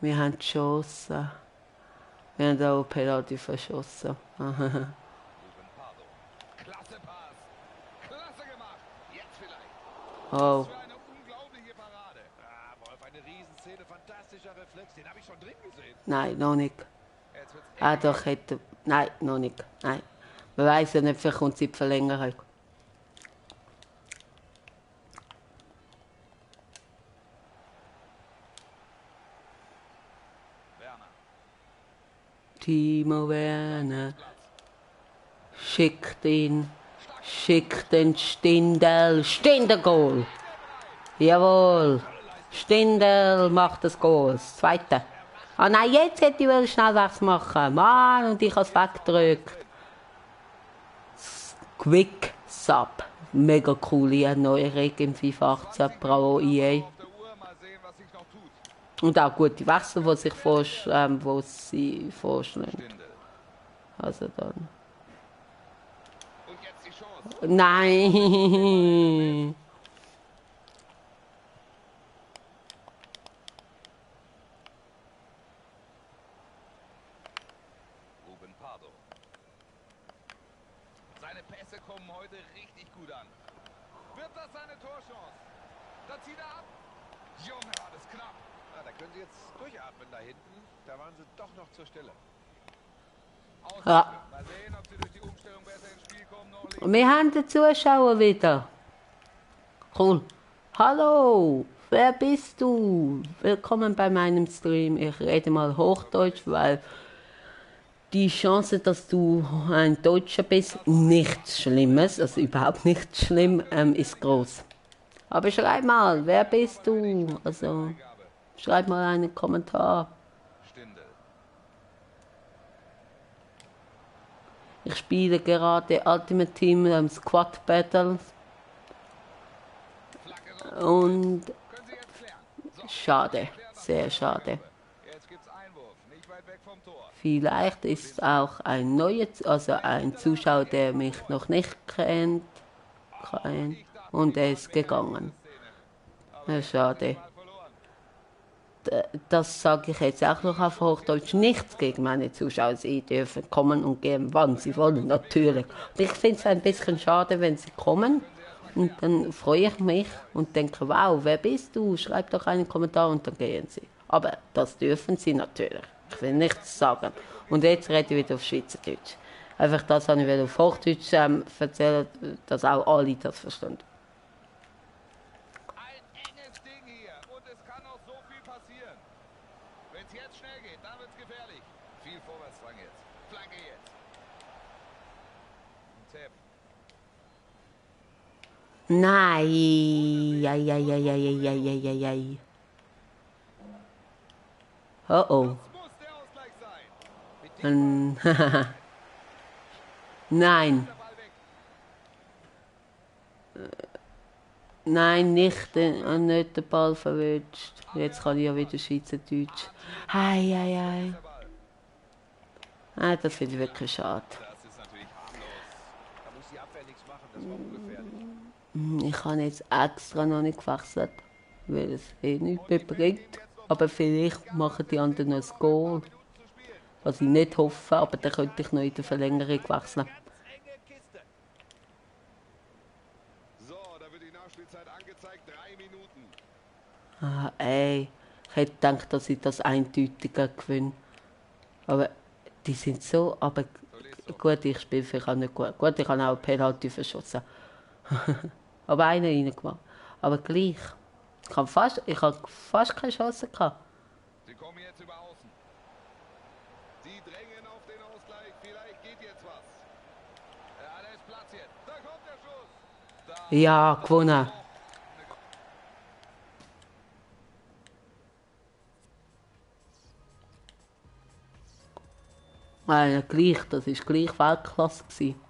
wir haben geschossen. Wir haben auch Penalty verschossen. Ruben Pardo. Klasse Pass. Klasse gemacht. Jetzt vielleicht. Oh, Was für eine unglaubliche Parade. Ah, Wolf, eine Riesenszene. Fantastischer Reflex. Den habe ich schon drin gesehen. nein, noch nicht. Jetzt wird's eng. Ah, doch, hätte. Nein, noch nicht. Nein. Man weiss ja nicht, vielleicht kommt sie in die Verlängerung. Werner. Timo Werner. Schickt ihn. Schickt den Stindl. Stindl-Goal. Jawohl. Stindl macht das Goal. Das zweite. Ah nein, jetzt hätte ich schnell was machen. Mann, und ich habe es weggedrückt. Quick Sub. Mega coole Erneuerung im FIFA 18 Pro EA. Auf der Uhr. Mal sehen, was sich noch tut. Und auch gute Wechsel, die sich wo sie vorschlagen. Stindl. Also dann. Und jetzt die Chance. Nein! Ruben Pardo. Seine Pässe kommen heute richtig gut an. Wird das seine Torchance? Da zieht er ab. Junge, war das knapp. Ja, da können Sie jetzt durchatmen da hinten. Da waren Sie doch noch zur Stelle. Ja. Mal sehen, ob sie durch die Umstellung besser ins Spiel kommen. Noch links. Und wir haben den Zuschauer wieder. Cool. Hallo, wer bist du? Willkommen bei meinem Stream. Ich rede mal Hochdeutsch, weil die Chance, dass du ein Deutscher bist, nichts Schlimmes, also überhaupt nichts schlimm, ist groß. Aber schreib mal, wer bist du? Also, schreib mal einen Kommentar. Stindl. Ich spiele gerade Ultimate Team Squad Battles Flanke so. und Können sie jetzt klären. So, schade, sehr schade. jetzt gibt's Einwurf. Nicht weit weg vom Tor. Vielleicht ist auch ein neuer, also ein Zuschauer, der mich noch nicht kennt, und er ist gegangen. Ja, schade. Mal verloren. Das sage ich jetzt auch noch auf Hochdeutsch. Nichts gegen meine Zuschauer. Sie dürfen kommen und gehen, wann sie wollen, natürlich. Und ich finde es ein bisschen schade, wenn sie kommen. Und dann freue ich mich und denke, wow, wer bist du? Schreib doch einen Kommentar und dann gehen sie. Aber das dürfen sie natürlich. Ich will nichts sagen. Und jetzt rede ich wieder auf Schweizerdeutsch. Einfach das habe ich auf Hochdeutsch erzählen, dass auch alle das verstehen. Ein enges Ding hier. Und es kann noch so viel passieren. Wenn es jetzt schnell geht, dann wird's gefährlich. Viel Vorwärtsdrang jetzt. Flanke jetzt. Tepp. Nein. Ei. Oh oh. Das muss der Ausgleich sein. Mit dem Nein. der Ball weg. Nein, nicht den Ball verwünscht. Jetzt kann ich ja wieder Schweizerdeutsch. Hei. Der Ball. Ah, das finde ich wirklich schade. Das ist natürlich harmlos. Da muss die Abwehr nichts machen. Das war ungefährlich. Ich habe jetzt extra noch nicht gewechselt, weil es eh nichts mehr bringt. Aber vielleicht machen die anderen noch ein Goal. Was ich nicht hoffe, aber dann könnte ich noch in der Verlängerung wechseln. Ganz enge Kiste. So, da wird die Nachspielzeit angezeigt. 3 Minuten. Ah, ey. Ich hätte gedacht, dass ich das eindeutiger gewinne. Aber die sind so, aber gut, ich spiele vielleicht auch nicht gut. Gut, ich habe auch einen Penalty verschossen. Aber einen reingemacht. Aber gleich. Ich habe fast keine Chance gehabt. Sie kommen jetzt über außen. Sie drängen auf den Ausgleich. Vielleicht geht jetzt was. Ja, da ist Platz jetzt. Da kommt der Schuss. Da Ja, gewonnen. Gleich, das war gleich Weltklasse gewesen.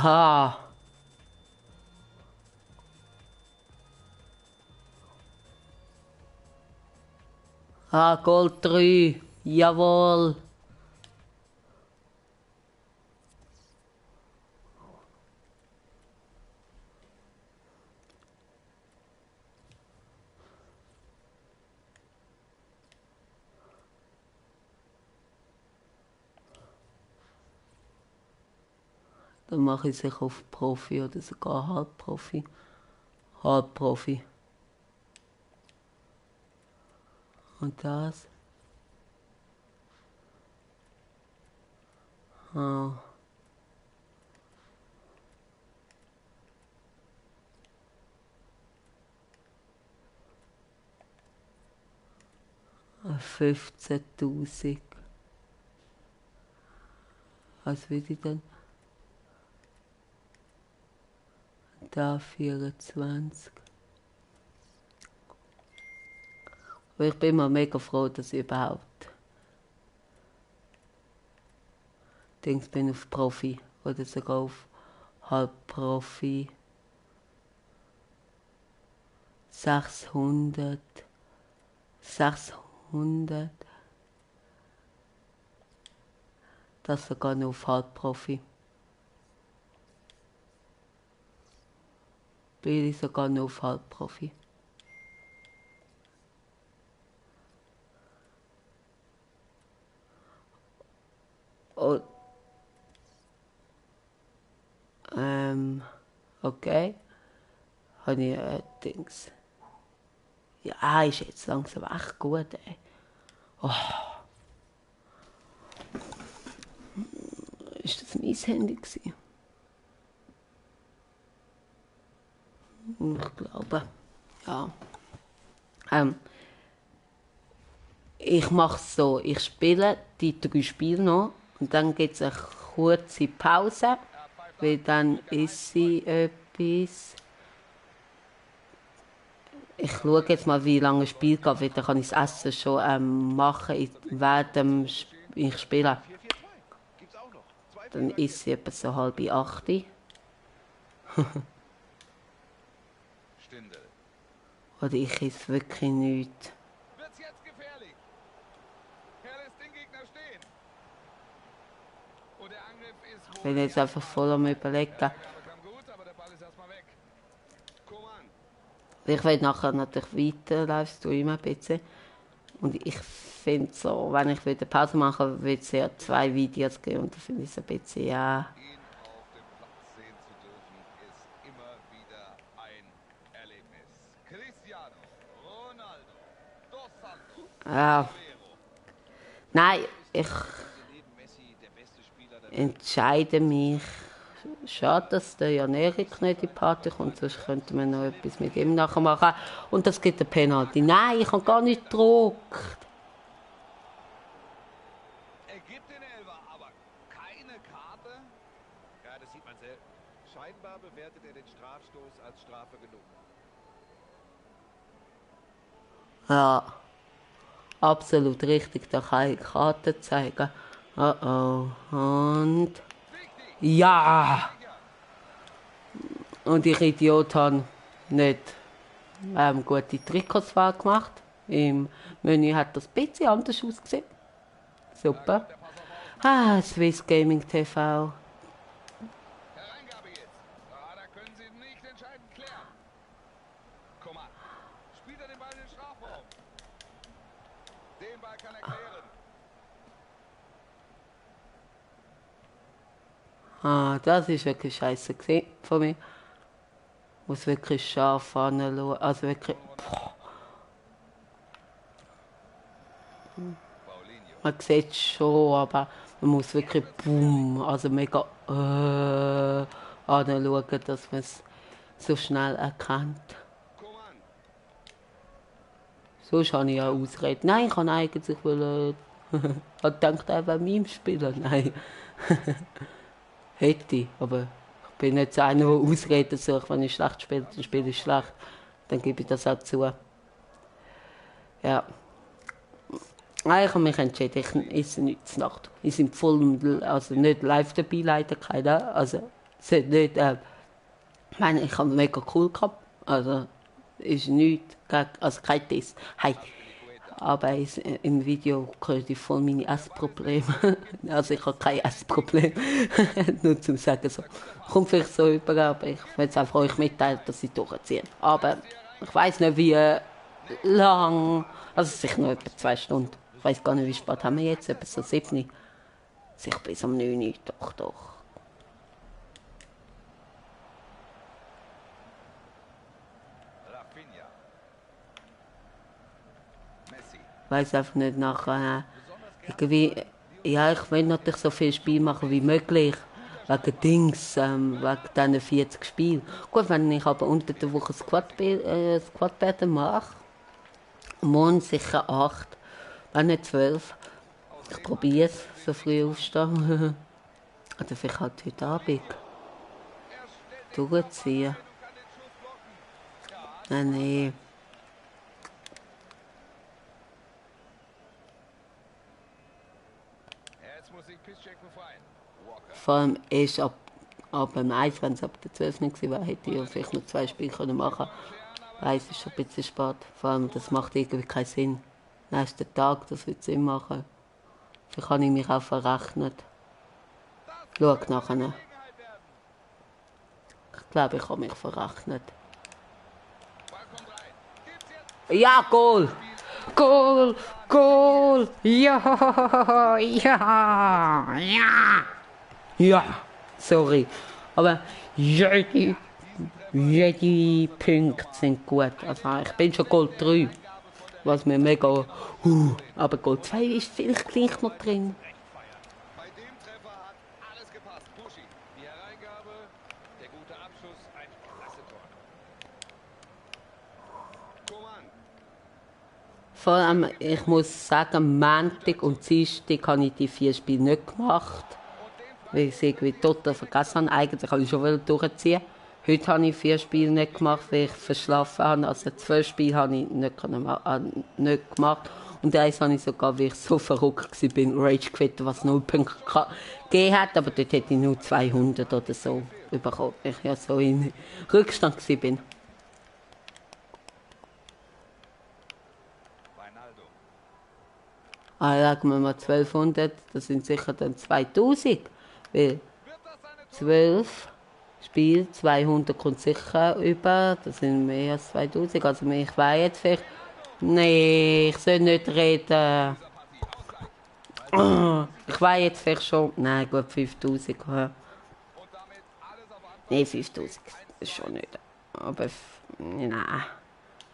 Ah. Ah, Gold 3. Jawohl. Dann mache ich sicher auf Profi oder sogar Halbprofi. Halbprofi. Und das? Ah. Ah, 15.000. Was will ich denn? Da 24. Aber ich bin immer mega froh, dass ich überhaupt Dings bin auf Profi oder sogar auf Halbprofi. 600. 600. Das sogar nur auf Halbprofi. Bin ich sogar nur auf Halbprofi. Oh. Okay. Habe ich Dings. Ja, ist jetzt langsam echt gut, ey. Oh. Ist das mein Handy gewesen? Ich glaube. Ja. Ich mache es so, ich spiele die 3 Spiele noch und dann gibt es eine kurze Pause, weil dann ist sie etwas. Ich schaue jetzt mal, wie lange das Spiel geht, weil dann kann ich das Essen schon machen, während ich spiele. 4-4-2. Gibt's auch noch. Dann ist sie etwa so 7:30. Stindl. Oder ich esse wirklich nichts. Wird's jetzt gefährlich. Er lässt den Gegner stehen. Und der Angriff ist Ich bin jetzt einfach voll am Überlegen. Gabe kam gut, aber der Ball ist erstmal weg. Koman. Ich will nachher natürlich weiter live streamen, ein bisschen. Und ich finde so, wenn ich wieder Pause mache, wird es ja 2 Videos geben. Und da finde ich es ein bisschen, ja. Ihn auf dem Platz sehen zu dürfen, ist immer wieder ein Erlebnis. Cristiano Ronaldo dos Santos Ja. Aveiro. Nein, ich Neben Messi der beste Spieler der entscheide mich. Schade, dass der Jan Erik nicht in die Party kommt, sonst könnte man noch etwas mit ihm nachher machen. Und das gibt eine Penalty. Nein, ich habe gar nicht gedruckt. Er gibt den Elfer, aber keine Karte. Ja, das sieht man selten. Scheinbar bewertet er den Strafstoß als Strafe genug. Ja, absolut richtig. Da kann ich Karte zeigen. Oh oh. Und ja! Und ich Idiot habe nicht gute Trikotswahl gemacht. Im Menü hat das ein bisschen anders ausgesehen. Super. Ah, Swiss Gaming TV. Hereingabe jetzt. Ah, da können sie nicht entscheidend klären. Koman. Spielt er den Ball in den Strafraum. Den Ball kann er klären. Ah, das ist wirklich scheiße gesehen von mir. Muss wirklich scharf anschauen. Also wirklich. Paulinho. Man sieht es schon, aber man muss wirklich boom, also mega anschauen, dass man es so schnell erkennt. Koman. Sonst habe ich ja Ausreden. Nein, ich kann eigentlich wollen. Ich dachte einfach meinem Spieler. Nein. Hätte ich, aber ich bin nicht so einer, der Ausreden sucht. Wenn ich schlecht spiele, dann spiele ich schlecht. Dann gebe ich das auch zu. Ja. Nein, ich habe mich entschieden, ich esse nichts Nacht. Ich bin voll, also nicht live dabei, leider keiner. Also Es hat nicht, ich meine, ich habe mega cool gehabt. Also, ist nichts, also kein Test. Hey. Aber im Video höre ich voll meine Essprobleme. Also ich habe kein Essproblem. Nur zum Sagen so. Kommt vielleicht so über, aber ich will es einfach euch mitteilen, dass ich durchziehe. Aber ich weiß nicht wie lang. Also sicher noch etwa 2 Stunden. Ich weiß gar nicht, wie spät haben wir jetzt, etwa so 7. Sicher bis um 9 Uhr, doch, doch. Rafinha. Messi. Ich weiß einfach nicht nach irgendwie, ja, ich will natürlich so viel Spiel machen wie möglich. Wegen Dings, wegen diesen 40 Spielen. Gut, wenn ich aber unter der Woche Squad mache, morgen sicher 8, wenn nicht 12. Ich probiere es, so früh aufstehen. Oder vielleicht halt heute Abend durchziehen. Nein, nee. Jetzt muss sich Piszczek befreien. Walker. Vor allem erst ab dem 1, wenn es ab der 12 nicht gewesen wäre, hätte ich ja vielleicht noch 2 Spiele machen können. Weiss, es ist schon ein bisschen spät. Vor allem, das macht irgendwie keinen Sinn. Nächsten Tag, das wird Sinn machen. Vielleicht habe ich mich auch verrechnet. Schau nachher. Ich glaube, ich habe mich verrechnet. Ball kommt rein. Gibt's jetzt? Ja, Goal! Goal! Goal! Ja! Ja! Ja! Ja! Sorry. Aber jede Punkte sind gut. Also ich bin schon Goal 3. Was mir mega... aber Goal 2 ist vielleicht gleich noch drin. Bei dem Treffer hat alles gepasst. Buschi. Die Hereingabe, der gute Abschluss, ein klasse Tor. Coman. Vor allem, ich muss sagen, Montag und Dienstag habe ich die 4 Spiele nicht gemacht. Weil ich es irgendwie total vergessen habe. Eigentlich wollte ich schon durchziehen. Heute habe ich 4 Spiele nicht gemacht, weil ich verschlafen habe. Also 12 Spiele habe ich nicht gemacht. Und eins habe ich sogar, weil ich so verrückt war, Rage Quit, was 0 Punkte gegeben hat. Aber dort hätte ich nur 200 oder so bekommen, weil ich ja so in Rückstand war. Reinaldo. Sagen wir mal 1200, das sind sicher dann 2000. Weil Wird das seine 12 Spiel, 200 kommt sicher über, das sind mehr als 2000. Also ich weiß jetzt vielleicht, nee, ich soll nicht reden. Ich weiß jetzt vielleicht schon, nein gut, 5000. Ja. Und damit alles auf Anfang. Nee, 5000 ist schon nicht. Aber, nein.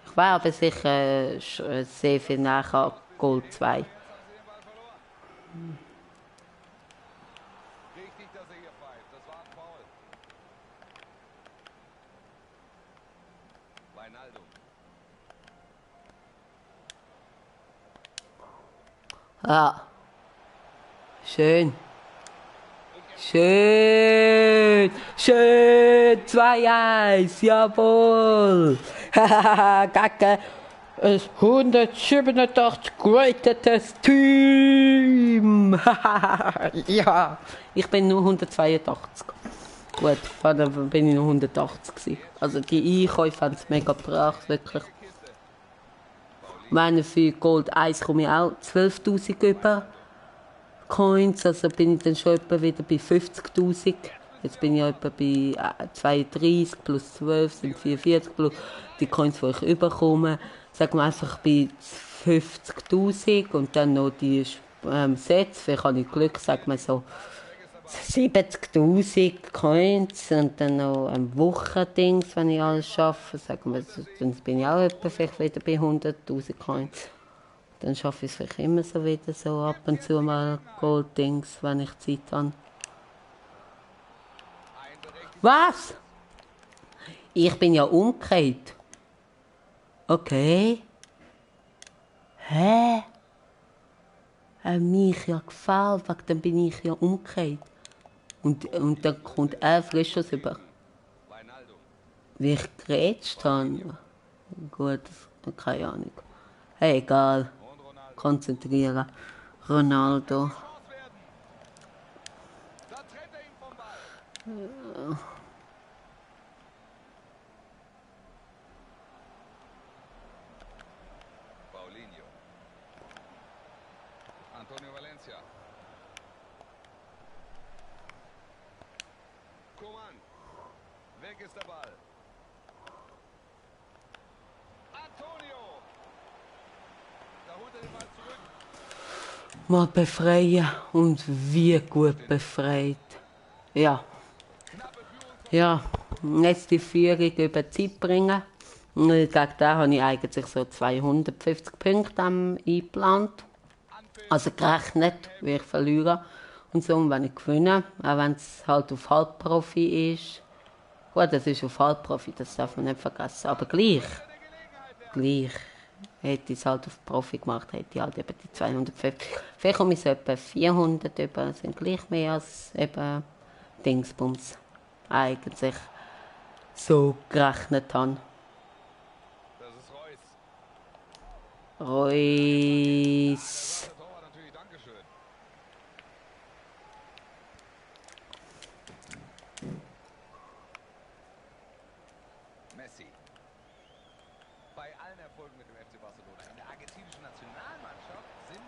Ich weiß aber sicher sehr viel nachher Gold 2. Jetzt haben sie den Ball verloren. Richtig, dass er hier pfeift. Das war ein Foul. Reinaldo. Ja. Schön. Schön. Schön. 2-1. Jawohl. Gegen das 187 greatest Team. Ja. Ich bin nur 182. Gut, dann bin ich noch 180 gewesen. Also die Einkäufe haben es mega gebracht, wirklich. Meine für Gold 1 komme ich auch 12'000 über Coins, also bin ich dann schon etwa wieder bei 50'000. Jetzt bin ich etwa bei 32 plus 12 sind 44 plus die Coins, die ich überkomme. Sagen wir einfach bei 50'000 und dann noch die Sets, vielleicht habe ich Glück, sagen wir so 70'000 Coins und dann noch ein Wochendings, wenn ich alles schaffe. Sagen wir, dann bin ich auch etwa vielleicht wieder bei 100'000 Coins. Dann schaffe ich es vielleicht immer so wieder so ab und zu mal Gold-Dings, wenn ich Zeit habe. Was? Ich bin ja umgekehrt. Okay. Hä? Hat mich ja gefällt, wegen dann bin ich ja umgekehrt. Und dann kommt er frisch aus über. Reinaldo. Wie ich gerätscht habe. Gut, keine Ahnung. Hey, egal. Und Ronaldo. Konzentrieren. Ronaldo. Chance werden. Da trennt er ihn vom Ball. Paulinho. Antonio Valencia. Coman. Weg ist der Ball. Antonio. Da holt er den Ball zurück. Mal befreien und wie gut befreit. Ja. Ja, jetzt die Führung über die Zeit bringen. Und gegen den habe ich eigentlich so 250 Punkte eingeplant. Also gerechnet, wie ich verliere. Und so, und wenn ich gewinne, auch wenn es halt auf Halbprofi ist. Gut, das ist auf Halbprofi, das darf man nicht vergessen. Aber gleich hätte ich es halt auf Profi gemacht, hätte ich halt eben die 250. Vielleicht komme ich so etwa 400 über, sind gleich mehr als eben Dingsbums eigentlich so gerechnet habe. Das ist Reus. Reus. Der Torwart natürlich, Dankeschön. Messi. Bei allen Erfolgen mit dem FC Barcelona in der argentinischen Nationalmannschaft sind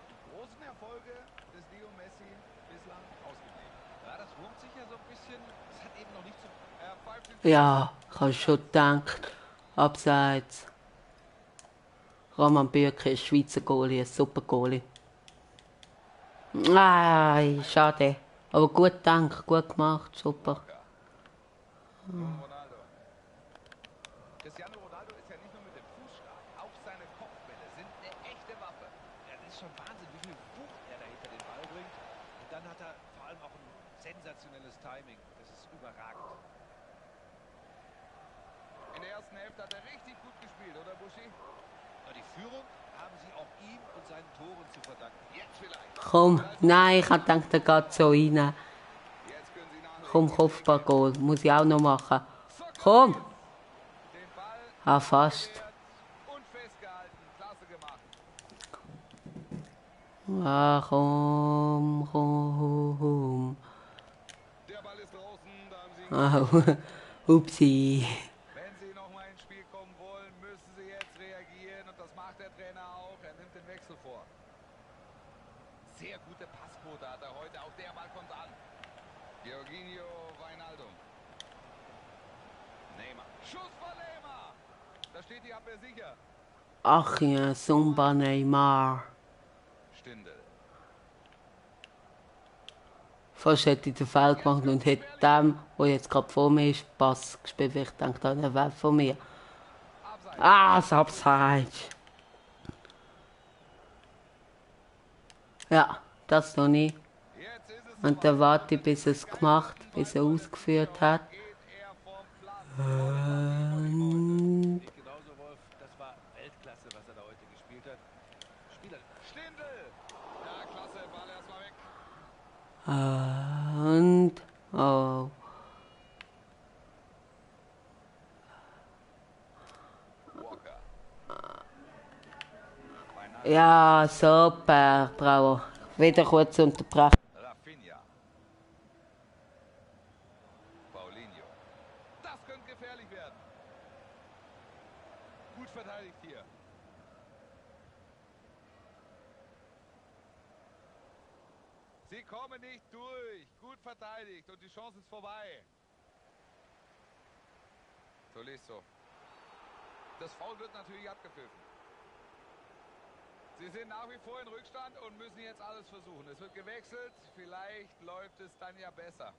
die großen Erfolge des Leo Messi bislang ausgeblieben. Ja, das wurmt sich ja so ein bisschen. Es hat eben noch nicht so... Er pfeift den Ja, ich habe schon gedacht, abseits. Roman Bürki ist Schweizer Goalie, ein super Goalie. Nein, schade. Aber gut gedacht, gut gemacht, super. Ronaldo. Cristiano Ronaldo ist ja nicht nur mit dem Fuß stark, auch seine Kopfbälle sind eine echte Waffe. Ja, das ist schon Wahnsinn, wie viel Wucht er da hinter den Ball bringt. Und dann hat er vor allem auch ein sensationelles Timing. Das ist überragend. In der ersten Hälfte hat er richtig gut gespielt, oder Buschi? Na, die Führung haben sie auch ihm und seinen Toren zu verdanken. Jetzt vielleicht. Komm, nein, ich habe gedacht, der geht so rein. Jetzt können sie nachlegen. Komm, Kopfballgoal, muss ich auch noch machen. Komm! Den Ball Ah, fast. und festgehalten. Klasse gemacht. Ah, komm. Der Ball ist draußen, da haben sie ihn. Oh, upsi. Wenn sie nochmal ins Spiel kommen wollen, müssen sie jetzt reagieren. Und das macht der Trainer auch. Er nimmt den Wechsel vor. Sehr gute Passquote hat er heute. Auch der Ball kommt an. Jorginho Wijnaldum. Neymar. Schuss von Neymar. Da steht die Abwehr sicher. Ach ja, Sumba Neymar. Stindl. Fast hätte ich den Fall gemacht und hätte dem, der jetzt gerade vor mir ist, Pass gespielt, weil ich dachte, der wäre von mir. Abseits. Ah, das Abseits. Ja, das noch nicht. Jetzt ist es Und dann warte ich, bis er es gemacht, bis er ausgeführt hat. geht er vom Platz. Und Geht genauso, Wolf. Das war Weltklasse, was er da heute gespielt hat. Spieler. Stindl. Ja, klasse. Ball erstmal weg. oh. Walker. Ja, super, bravo. Wieder kurz unterbrechen. Rafinha. Paulinho. Das könnte gefährlich werden. Gut verteidigt hier. Sie kommen nicht durch. Gut verteidigt und die Chance ist vorbei. Tolisso. Das Foul wird natürlich abgepfiffen. Sie sind nach wie vor in Rückstand und müssen jetzt alles versuchen. Es wird gewechselt. Vielleicht läuft es dann ja besser.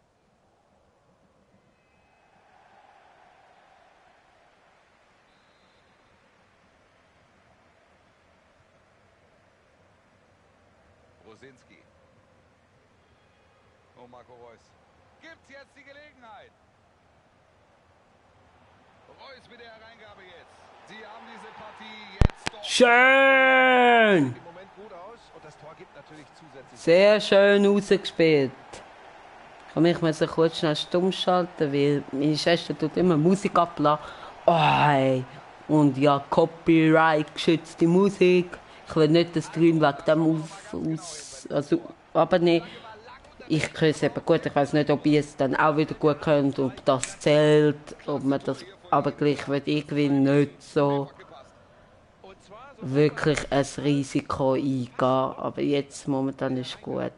Rosinski. Und Marco Reus. Gibt's jetzt die Gelegenheit? Reus mit der Hereingabe jetzt. Sie haben diese Partie jetzt doch. Schön! Im Moment gut aus und das Tor gibt natürlich zusätzlich. Sehr schön rausgespielt. Ich kann mich kurz schnell stumm schalten, weil meine Schwester tut immer Musik abladen. Oh, hey. Und ja, Copyright geschützte Musik. Ich will nicht, dass Stream wegen dem also, aber nicht. ich kann es eben gut, ich weiß nicht, ob ihr es dann auch wieder gut könnt, ob das zählt, ob man das, aber gleich wird irgendwie nicht so Und zwar so wirklich ein Risiko eingehen, aber jetzt momentan ist gut.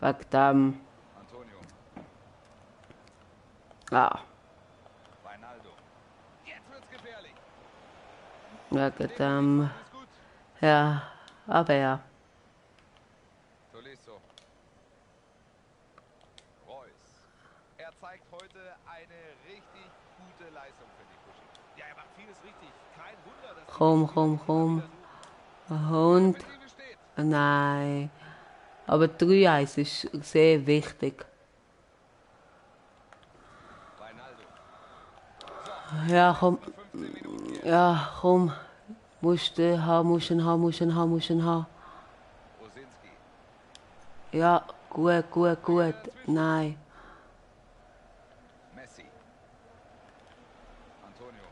Wegen dem, Antonio. ja, Reinaldo. Jetzt wird's gefährlich. wegen dem, Ist gut. ja, aber ja. Tolisso. Reus. Er zeigt heute eine richtig gute Leistung für die Buschi. Ja, er macht vieles richtig. Kein Wunder, dass die Komm, Mitspieler komm, ihn immer komm. wieder suchen. Und, Perspektive steht. nein. Aber 3-1 ist sehr wichtig. Reinaldo. Ja, komm. 15 Minuten jetzt. Ja, komm. Musst du haben, musst ihn haben, musst ihn haben, musst ihn haben. Rosinski. Ja, gut, gut, gut. Nein. Messi. Antonio.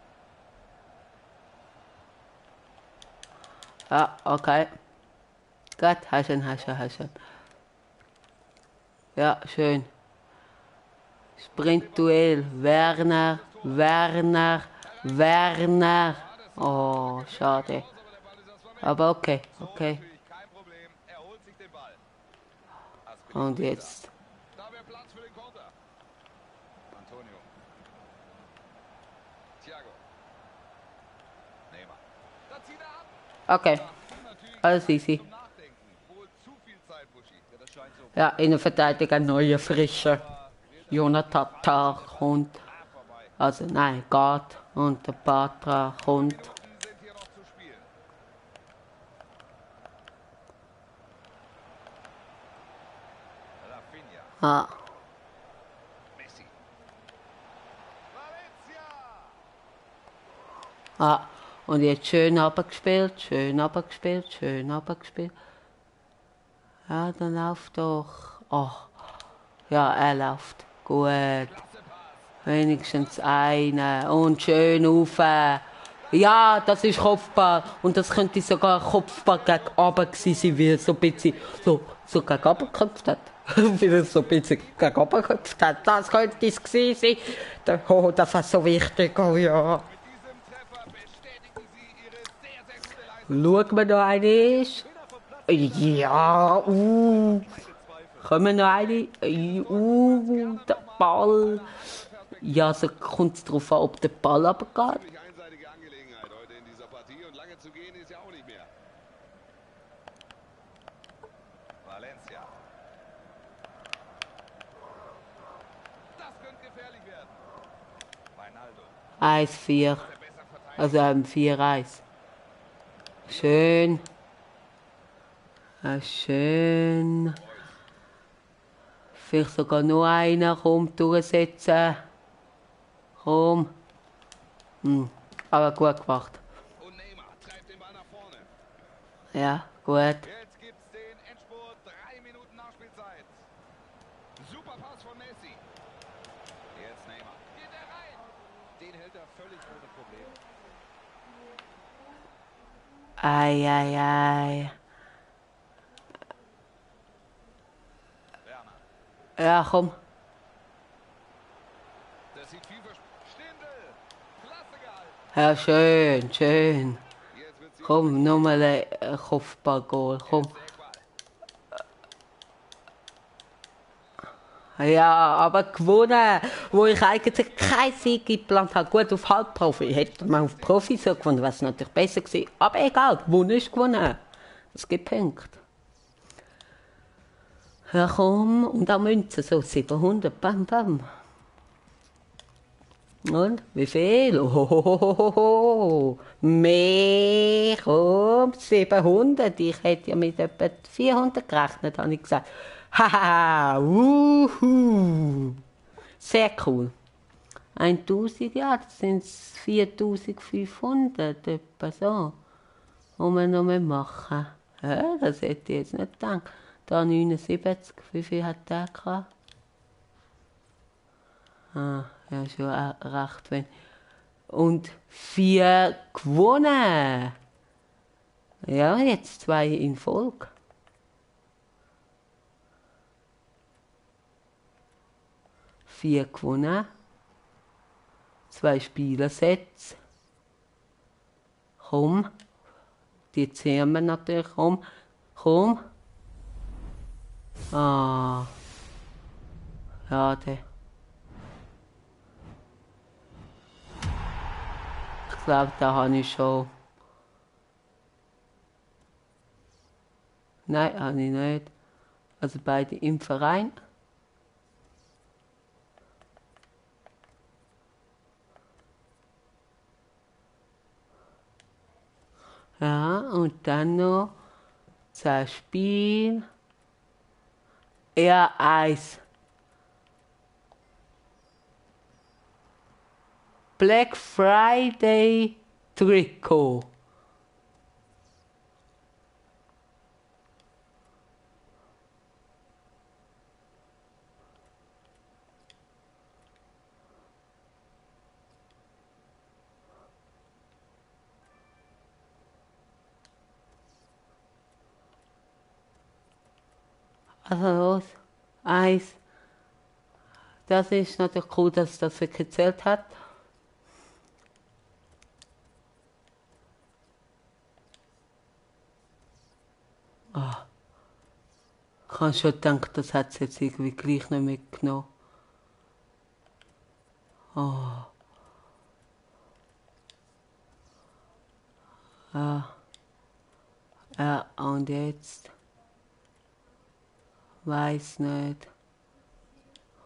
Ja, okay. Gut, hast ihn, hast ihn, hast ihn. Ja, schön. Sprintduell. Werner, Werner, Werner. Oh, schade. Raus, aber der Ball ist erstmal weg. Aber okay, So okay. natürlich kein Problem. Er holt sich den Ball. Und Aspilicueta. jetzt. Da wäre Platz für den Konter. Antonio. Thiago. Neymar. Da zieht er ab. Okay, Natürlich alles Zeit easy. zum Nachdenken. Wohl zu viel Zeit, Buschi. Ja, das scheint so. Ja, Innenverteidiger, neue Frische. Jonathan Tah kommt. Ah, vorbei. Also nein, geht. Und der Patra kommt. Minuten sind hier noch zu spielen. Rafinha. Ah, Messi. Valencia. ah. Und jetzt schön abgespielt, schön abgespielt, schön abgespielt. Ja, dann läuft doch. Oh, ja, er läuft. Gut. Klasse Pass. Wenigstens eine. Und schön rauf. Ja, das ist Kopfball. Und das könnte sogar ein Kopfball gegen oben gewesen sein, wie er so ein bisschen so gegen oben geköpft hat. Wie er so ein bisschen gegen oben geköpft hat. Das könnte es gewesen sein. Oh, das war so wichtig. Oh ja. Mit diesem Treffer bestätigen sie ihre sehr, sehr gute Leistung. Schauen wir noch eine ist. Ja, Kommen noch eine? Der Ball. Ja, so kommt es darauf an, ob der Ball runtergeht. Ziemlich einseitige Angelegenheit heute in dieser Partie und lange zu gehen ist ja auch nicht mehr. Valencia. Das könnte gefährlich werden. Reinaldo. 1-4. Der besser verteidigt. Also 4-1. Schön. Ja, schön. Vielleicht sogar nur einer. Komm, durchsetzen. Komm. Aber gut gemacht. Und Neymar treibt den Ball nach vorne. Ja, gut. Jetzt gibt's den Endspurt. 3 Minuten Nachspielzeit. Super Pass von Messi. Jetzt Neymar. Geht er rein. Den hält er völlig ohne Probleme. Ei, ei, ei. Werner. Ja, komm. Das sieht viel Stindl. Klasse gehalten. Ja, schön, schön. Jetzt wird sie Komm, nochmal ein Kopfballgoal. Komm. Ja, aber gewonnen, wo ich eigentlich keinen Sieg geplant habe. Gut, auf Halbprofi. Hätte man auf Profi so gewonnen, wäre es natürlich besser gewesen. Aber egal, gewonnen ist gewonnen. Es gibt Punkte. Ja, komm, und auch Münzen, so 700, bam, bam. Und, wie viel? Ohohoho. Mehr, komm, 700. Ich hätte ja mit etwa 400 gerechnet, habe ich gesagt. Haha, sehr cool. 1000, ja, das sind 4500, etwa so. Und wir noch machen. Ja, das hätte ich jetzt nicht gedacht. Da 79, wie viel hat der gehabt? Ah, ja, schon recht wenig. Und 4 gewonnen. Ja, jetzt 2 in Folge. 4 gewonnen. 2 Spielersets. Komm. Die ziehen wir natürlich. Komm. Ah. Schade. Ich glaube, da habe ich schon. Nein, habe ich nicht. Also beide im Verein. Ja, und dann noch 2 Spiele. Ja, 1. Black Friday Trikot. Also los, 1. Das ist natürlich cool, dass das wirklich gezählt hat. Ah. Ich habe schon gedacht, das hat es jetzt irgendwie gleich nicht mitgenommen. Oh. Ja. Ja, und jetzt? Weiß nicht.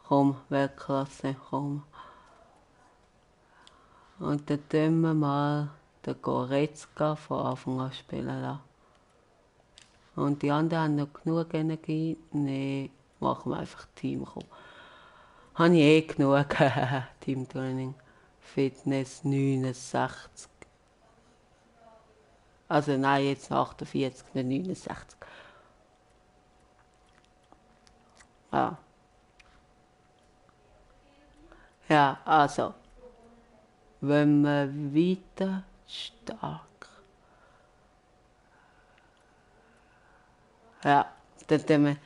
Komm, Weltklasse, komm. Und dann tun wir mal den Goretzka von Anfang an spielen lassen. Und die anderen haben noch genug Energie. Nee, machen wir einfach Team. Habe ich eh genug. Teamtraining. Fitness 69. Also nein, jetzt 48, nicht 69. Ja. Ja, also. Wenn wir weiter stark. Ja, dann tun wir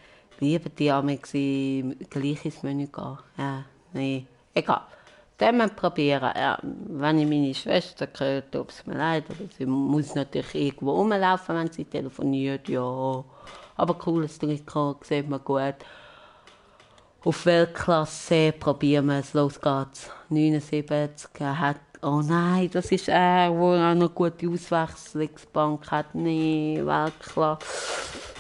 lieber die gleich ins Menü gehen. Ja, nee, egal. Dann wir probieren. Ja, wenn ich meine Schwester höre, tut es mir leid, aber sie muss natürlich irgendwo rumlaufen, wenn sie telefoniert, ja. Aber cooles Trikot, sieht man gut. Auf Weltklasse probieren wir es, los geht's. 79 hat, oh nein, das ist er, der auch eine gute Auswechslungsbank hat. Nee, Weltklasse.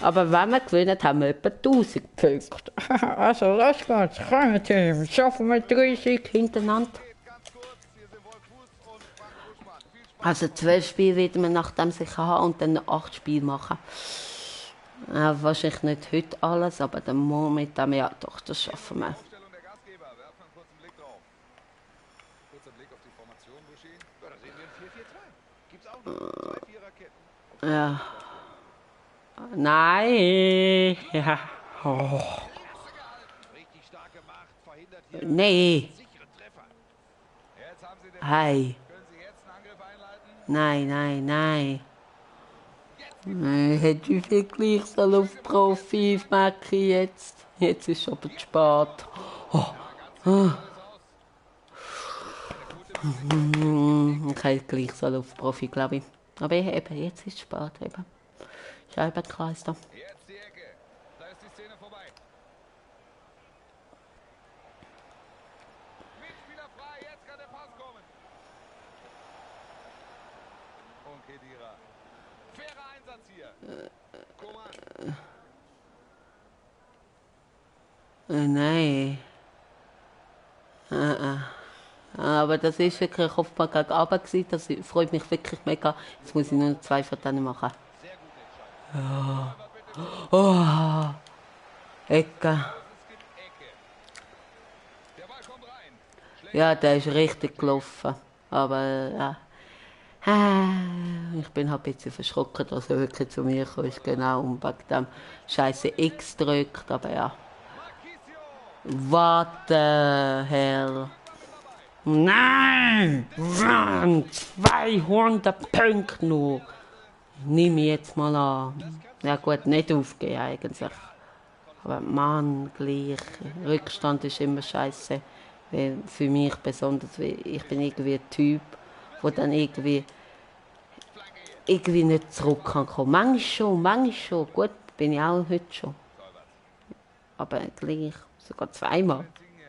Aber wenn wir gewinnen, haben wir etwa 1000 Punkte. Also los geht's, komm Team, schaffen wir 30 hintereinander. Also 12 Spiele werden wir nach dem sicher haben und dann noch 8 Spiele machen. Wahrscheinlich nicht heute alles, aber dann morgen mit dem, ja doch, das schaffen wir. Aufstellung der Gastgeber. Werfen wir einen kurzen Blick drauf. Kurzer Blick auf die Formation, Buschi. Ja, da sehen wir ein 4-4-2. Gibt's auch noch 2 Viererketten. Ja. Nein. Ja. Oh. Richtig stark gemacht. Verhindert hier Nee. einen sicheren Treffer. Jetzt haben Sie den Hey. Können Sie jetzt einen Angriff einleiten? Nein, nein, nein. Hätte ich wirklich so auf Profi machen jetzt. Jetzt ist aber zu spät. Oh. Oh. Ich hätte gleich so auf Profi, glaube ich. Aber eben, jetzt ist es spät. Eben. Scheibenkreis da. Jetzt die Ecke. Da ist die Szene vorbei. Mitspieler frei. Jetzt kann der Pass kommen. Und Khedira. Fairer Einsatz hier. Coman. Nein. Aber das ist wirklich Kopfball gegen Abend gewesen. Das freut mich wirklich mega. Jetzt muss ich nur noch 2 von denen machen. Sehr gute Entscheidung. Oh. Ecke. Es gibt Ecke. Der Ball kommt rein. Schlägt Ja, der ist richtig gelaufen. Aber ja. Ich bin halt ein bisschen verschrocken, dass er wirklich zu mir gekommen ist. Genau, und wegen dem scheiße X drückt. Aber ja. Marquisio. Warte, Herr. Nein! Mann, 200 Punkte nur. Nimm ich jetzt mal an. Ja gut, nicht aufgeben eigentlich. Aber Mann, gleich. Rückstand ist immer scheiße. Für mich besonders, weil ich bin irgendwie ein Typ, der dann irgendwie nicht zurück kann kommen. Manchmal schon. Gut, bin ich auch heute schon. Torwart. Aber gleich, sogar zweimal, Insigne.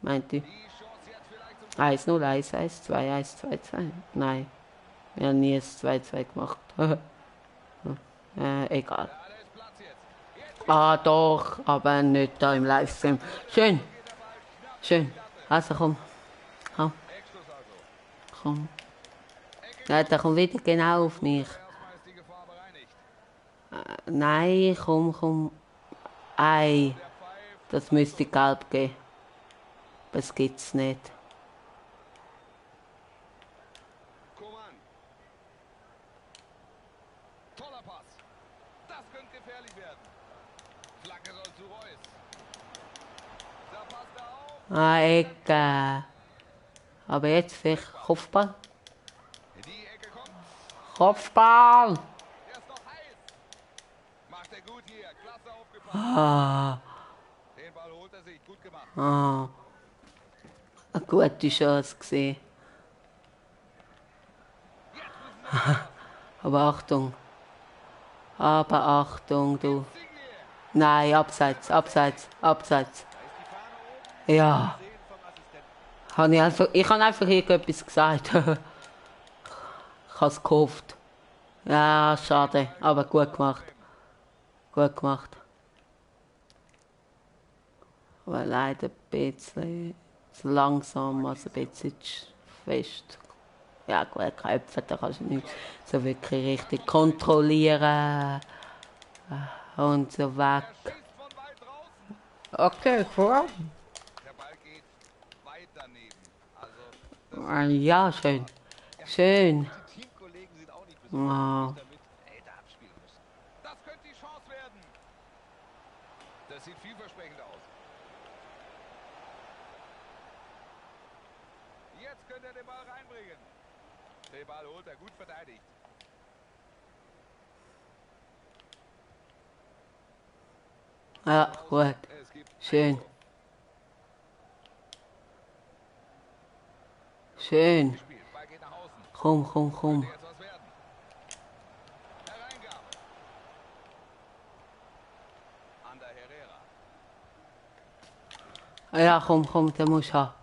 meinte ich. Die Chance jetzt vielleicht zum 1-0, 1-1, 2-1, 2-2. Nein, wir haben nie ein 2-2 gemacht. Egal. Ja, da ist Platz jetzt. Ah, doch, aber nicht da im Livestream. Schön, schön. Also komm, Eckstoß also. komm. Ja, der kommt wieder genau auf mich. Erstmal ist die Gefahr bereinigt. Nein, komm. Ei, Der pfeift. das müsste gelb geben. Aber das gibt's nicht. Coman. Toller Pass. Das könnte gefährlich werden. Flanke soll zu Reus. Da passt er auf. Ah, Ecke. Aber jetzt vielleicht Kopfball. In die Ecke kommt. Kopfball! Er ist noch heiß. Macht er gut hier. Klasse aufgepasst. Ah, Den Ball holt er sich. Gut gemacht. eine gute Chance gesehen. Aber Achtung. Du. Insigne. Nein, abseits. Da ist die Fahne oben. Ja. Sehen vom Assistenten. Ich habe einfach irgendetwas gesagt. Ich habe es gehofft. Ja, schade. Aber gut gemacht. Gut gemacht. Aber leider ein bisschen zu langsam, also ein bisschen zu fest. Ja gut, Köpfe, da kannst du nicht so wirklich richtig kontrollieren. Und so weg. Er schießt von weit draußen. Okay, cool. Der Ball geht weit daneben. Also, Ja, schön. Schön. Die Teamkollegen sind auch nicht besonders Ah. damit. Hätte abspielen müssen. das könnte die Chance werden. Das sieht vielversprechend aus. Jetzt könnte er den Ball reinbringen. Den Ball holt er gut verteidigt. Ja, gut. Es gibt Schön. Schön. gespielt. Ball geht nach außen. Komm. Könnte jetzt was werden. Hereingabe. Ander Herrera. Ja, komm, der muss haben.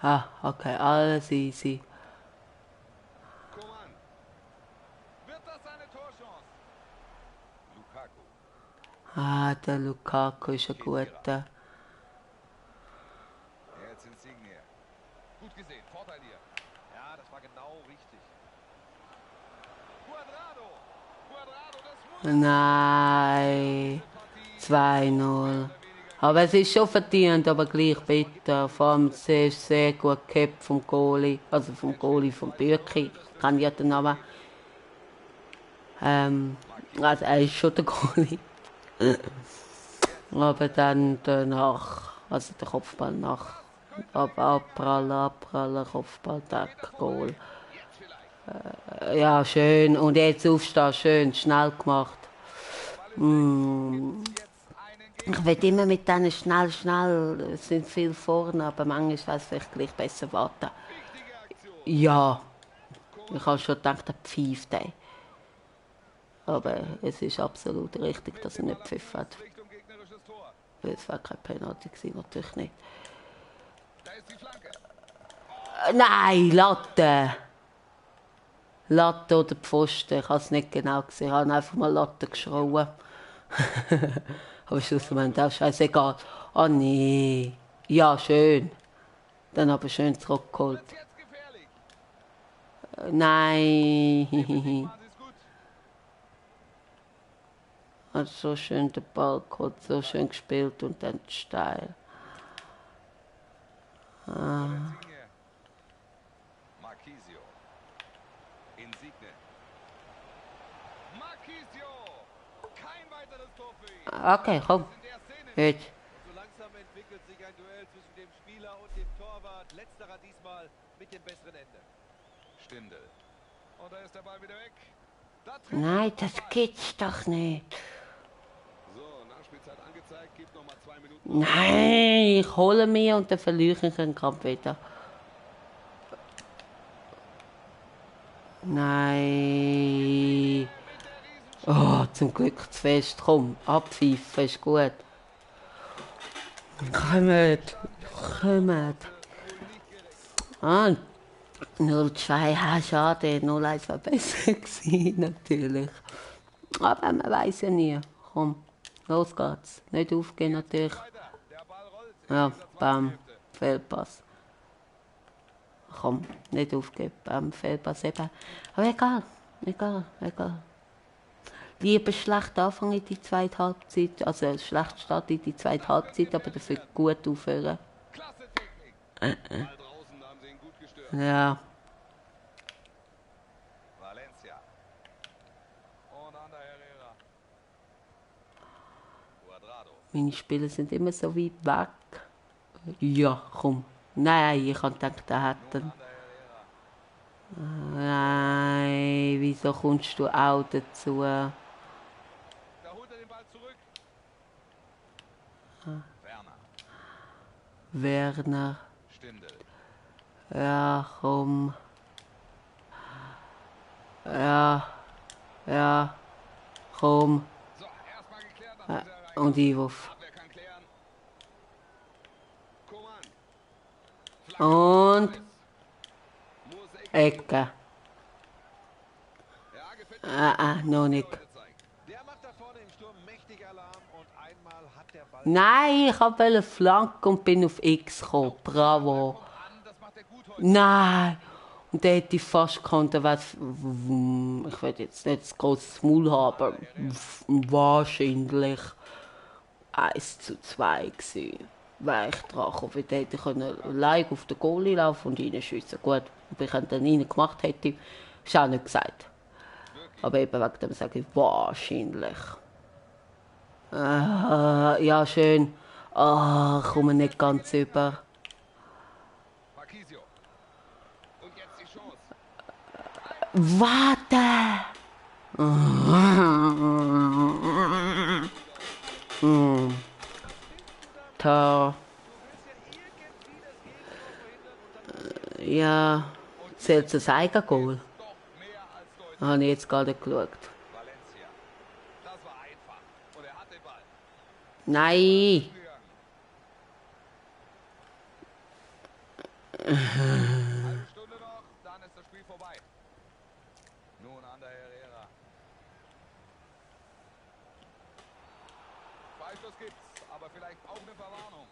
Ah, okay, alles easy. Coman. Wird das eine Torchance? Lukaku. Ah, der Lukaku ist ein guter. Jetzt Insigne. Gut gesehen. Vorteil hier. Ja, das war genau richtig. Cuadrado, das muss Nein. 2-0. Aber es ist schon verdient, aber gleich bitter. Vor allem sehr gut gehabt vom Goalie. Also vom Goalie vom Bürki. Ich kann ja den Namen. Also er ist schon der Goalie. Aber dann danach, also der Kopfball nach. Abprallen, Kopfball, Tack, Goal. Ja, schön. Und jetzt aufstehen, schön, schnell gemacht. Ich will immer mit denen schnell, es sind viel vorne, aber manchmal wäre es vielleicht gleich besser warten. wichtige Aktion. Ja, ich habe schon gedacht, er pfeift den. Aber es ist absolut richtig, dass er nicht pfiffen hat. Richtung gegnerisches Tor. Weil es war kein Penalty gewesen, natürlich nicht. Da ist die Flanke. Nein, Latte! Latte oder Pfosten, ich habe es nicht genau gesehen. Ich habe einfach mal Latte geschrauen. Aber schlussendlich auch scheißegal. Oh nee. Ja, schön. Dann aber schön zurückgeholt. Jetzt gefährlich. Nein. Machen Sie es gut. Hat so schön den Ball geholt, so schön gespielt und dann steil. Insigne. Marquisio. Insigne. Marquisio. Kein weiteres Tor für ihn. Okay, komm. In der Szene. Jetzt. So langsam entwickelt sich ein Duell zwischen dem Spieler und dem Torwart. Letzterer diesmal mit dem besseren Ende. Stindl. Und da ist der Ball wieder weg. Da trifft Nein, er das vorbei. gibt's doch nicht. So, Nachspielzeit angezeigt. Gibt noch mal 2 Minuten. Nein, ich hole mich und dann verliere ich den Kampf wieder. Nein. Oh, zum Glück zu fest. Komm, abpfeifen, ist gut. Kommt. Kommt. Ah, 0-2, ha, schade. 0-1 war besser gewesen, natürlich. Aber man weiß ja nie. Komm, los geht's. Nicht aufgehen, natürlich. Weiter. Der Ball rollt in Ja, dieser zweiten bam. Hälfte. Fehlpass. Komm, nicht aufgeben. Bam, Fehlpass eben. Aber egal. Egal. Lieber schlecht Anfang in die zweite Halbzeit. Also schlecht Start in die zweite Halbzeit, aber dafür gut aufhören. Klasse Technik. Ball draußen, da haben sie ihn gut gestört. Ja. Valencia. Und Ander Herrera. Cuadrado. Meine Spieler sind immer so weit weg. Ja, komm. Nein, ich habe gedacht, der hat den. Ander Herrera. Nein, wieso kommst du auch dazu? Da holt er den Ball zurück. Werner. Werner. Stindl. Ja, komm. Ja, komm. So, erstmal geklärt nach dieser Reihe. Und Einwurf. Abwehr kann klären. Coman. Und Muss Ecke. Ja, gefällt mir. Noch nicht. Der macht da vorne im Sturm mächtig Alarm und einmal hat der Ball... Nein, ich wollte Flanke und bin auf X gekommen. Bravo. Kommt an, das macht er gut heute. Nein. Und der hätte ich fast gekonnt, ich will jetzt nicht das große Maul haben, aber wahrscheinlich 1-2 gewesen. Wäre ich dran gekommen, weil dann hätte ich live auf den Goalie laufen und reinschiessen. Gut, ob ich ihn dann rein gemacht hätte, ist auch nicht gesagt. Aber eben wegen dem sage ich wahrscheinlich. Ja, schön. Ich komme nicht ganz über. Marquisio. Und jetzt die Chance. Warte! Da. Ja, zählt das Eigengoal? Doch mehr als deutlich. Habe ich jetzt gerade geschaut. Valencia. Das war einfach. Und er hat den Ball. Nein! Halbe Stunde noch, dann ist das Spiel vorbei. Nun Ander Herrera. Freistoß gibt's, aber vielleicht auch eine Verwarnung.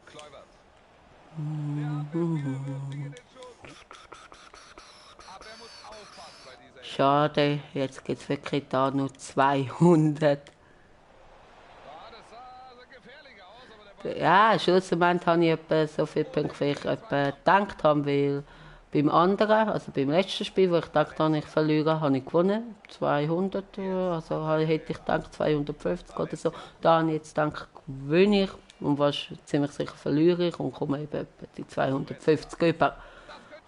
Kluivert. Der Abwehrspieler wirft sich in den Schuss. Aber er muss aufpassen bei dieser Schade, jetzt geht es wirklich da nur 200. Das sah also gefährlich aus, aber der Ball Ja, schlussendlich habe ich etwa so viele Punkte, wie ich etwa gedacht habe, weil beim anderen, also beim letzten Spiel, wo ich gedacht habe, ich verliere, habe ich gewonnen. 200, also hätte ich gedacht 250 oder so. Da habe ich jetzt gedacht, gewinne ich und was ziemlich sicher verliere ich und komme eben etwa die 250 über.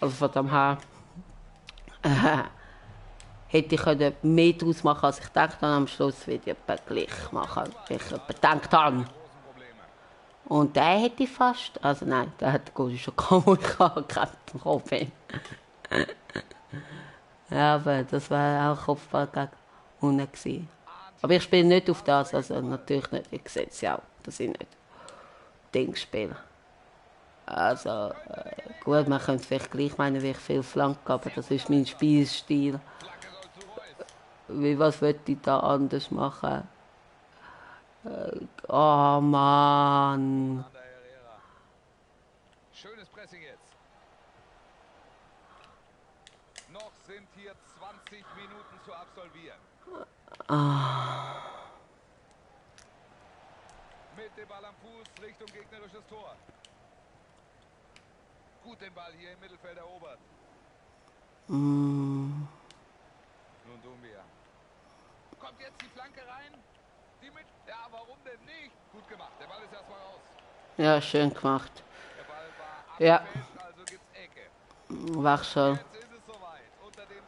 Also von dem her hätte ich können mehr daraus machen, als ich gedacht habe. Am Schluss werde ich etwa gleich machen, wie ich etwa gedacht habe. großen Probleme. Und der hätte ich fast, also nein, der hat gut schon kaum, wo ich angekommen bin. Ja, aber das war auch Kopfball gegen unten gewesen. Aber ich spiele nicht auf das, also natürlich nicht. Ich sehe es ja auch, dass ich nicht Ding spiele. Also gut, man könnte vielleicht gleich meinen, wie ich viel flanke, aber das ist mein Spielstil. Flanke soll zu Reus. Wie, was würde ich da anders machen? Oh Mann. Ander Herrera. Schönes Pressing jetzt. Noch sind hier 20 Minuten zu absolvieren. Mit dem Ball am Fuß Richtung gegnerisches Tor. Gut den Ball hier im Mittelfeld erobert. Nun Dumbia. Kommt jetzt die Flanke rein. Die mit. Ja, warum denn nicht? Gut gemacht. Der Ball ist erstmal raus. Ja, schön gemacht. Der Ball war Ja. abgefälscht, also gibt's Ecke. Wach schon. Jetzt ist es soweit. Unter den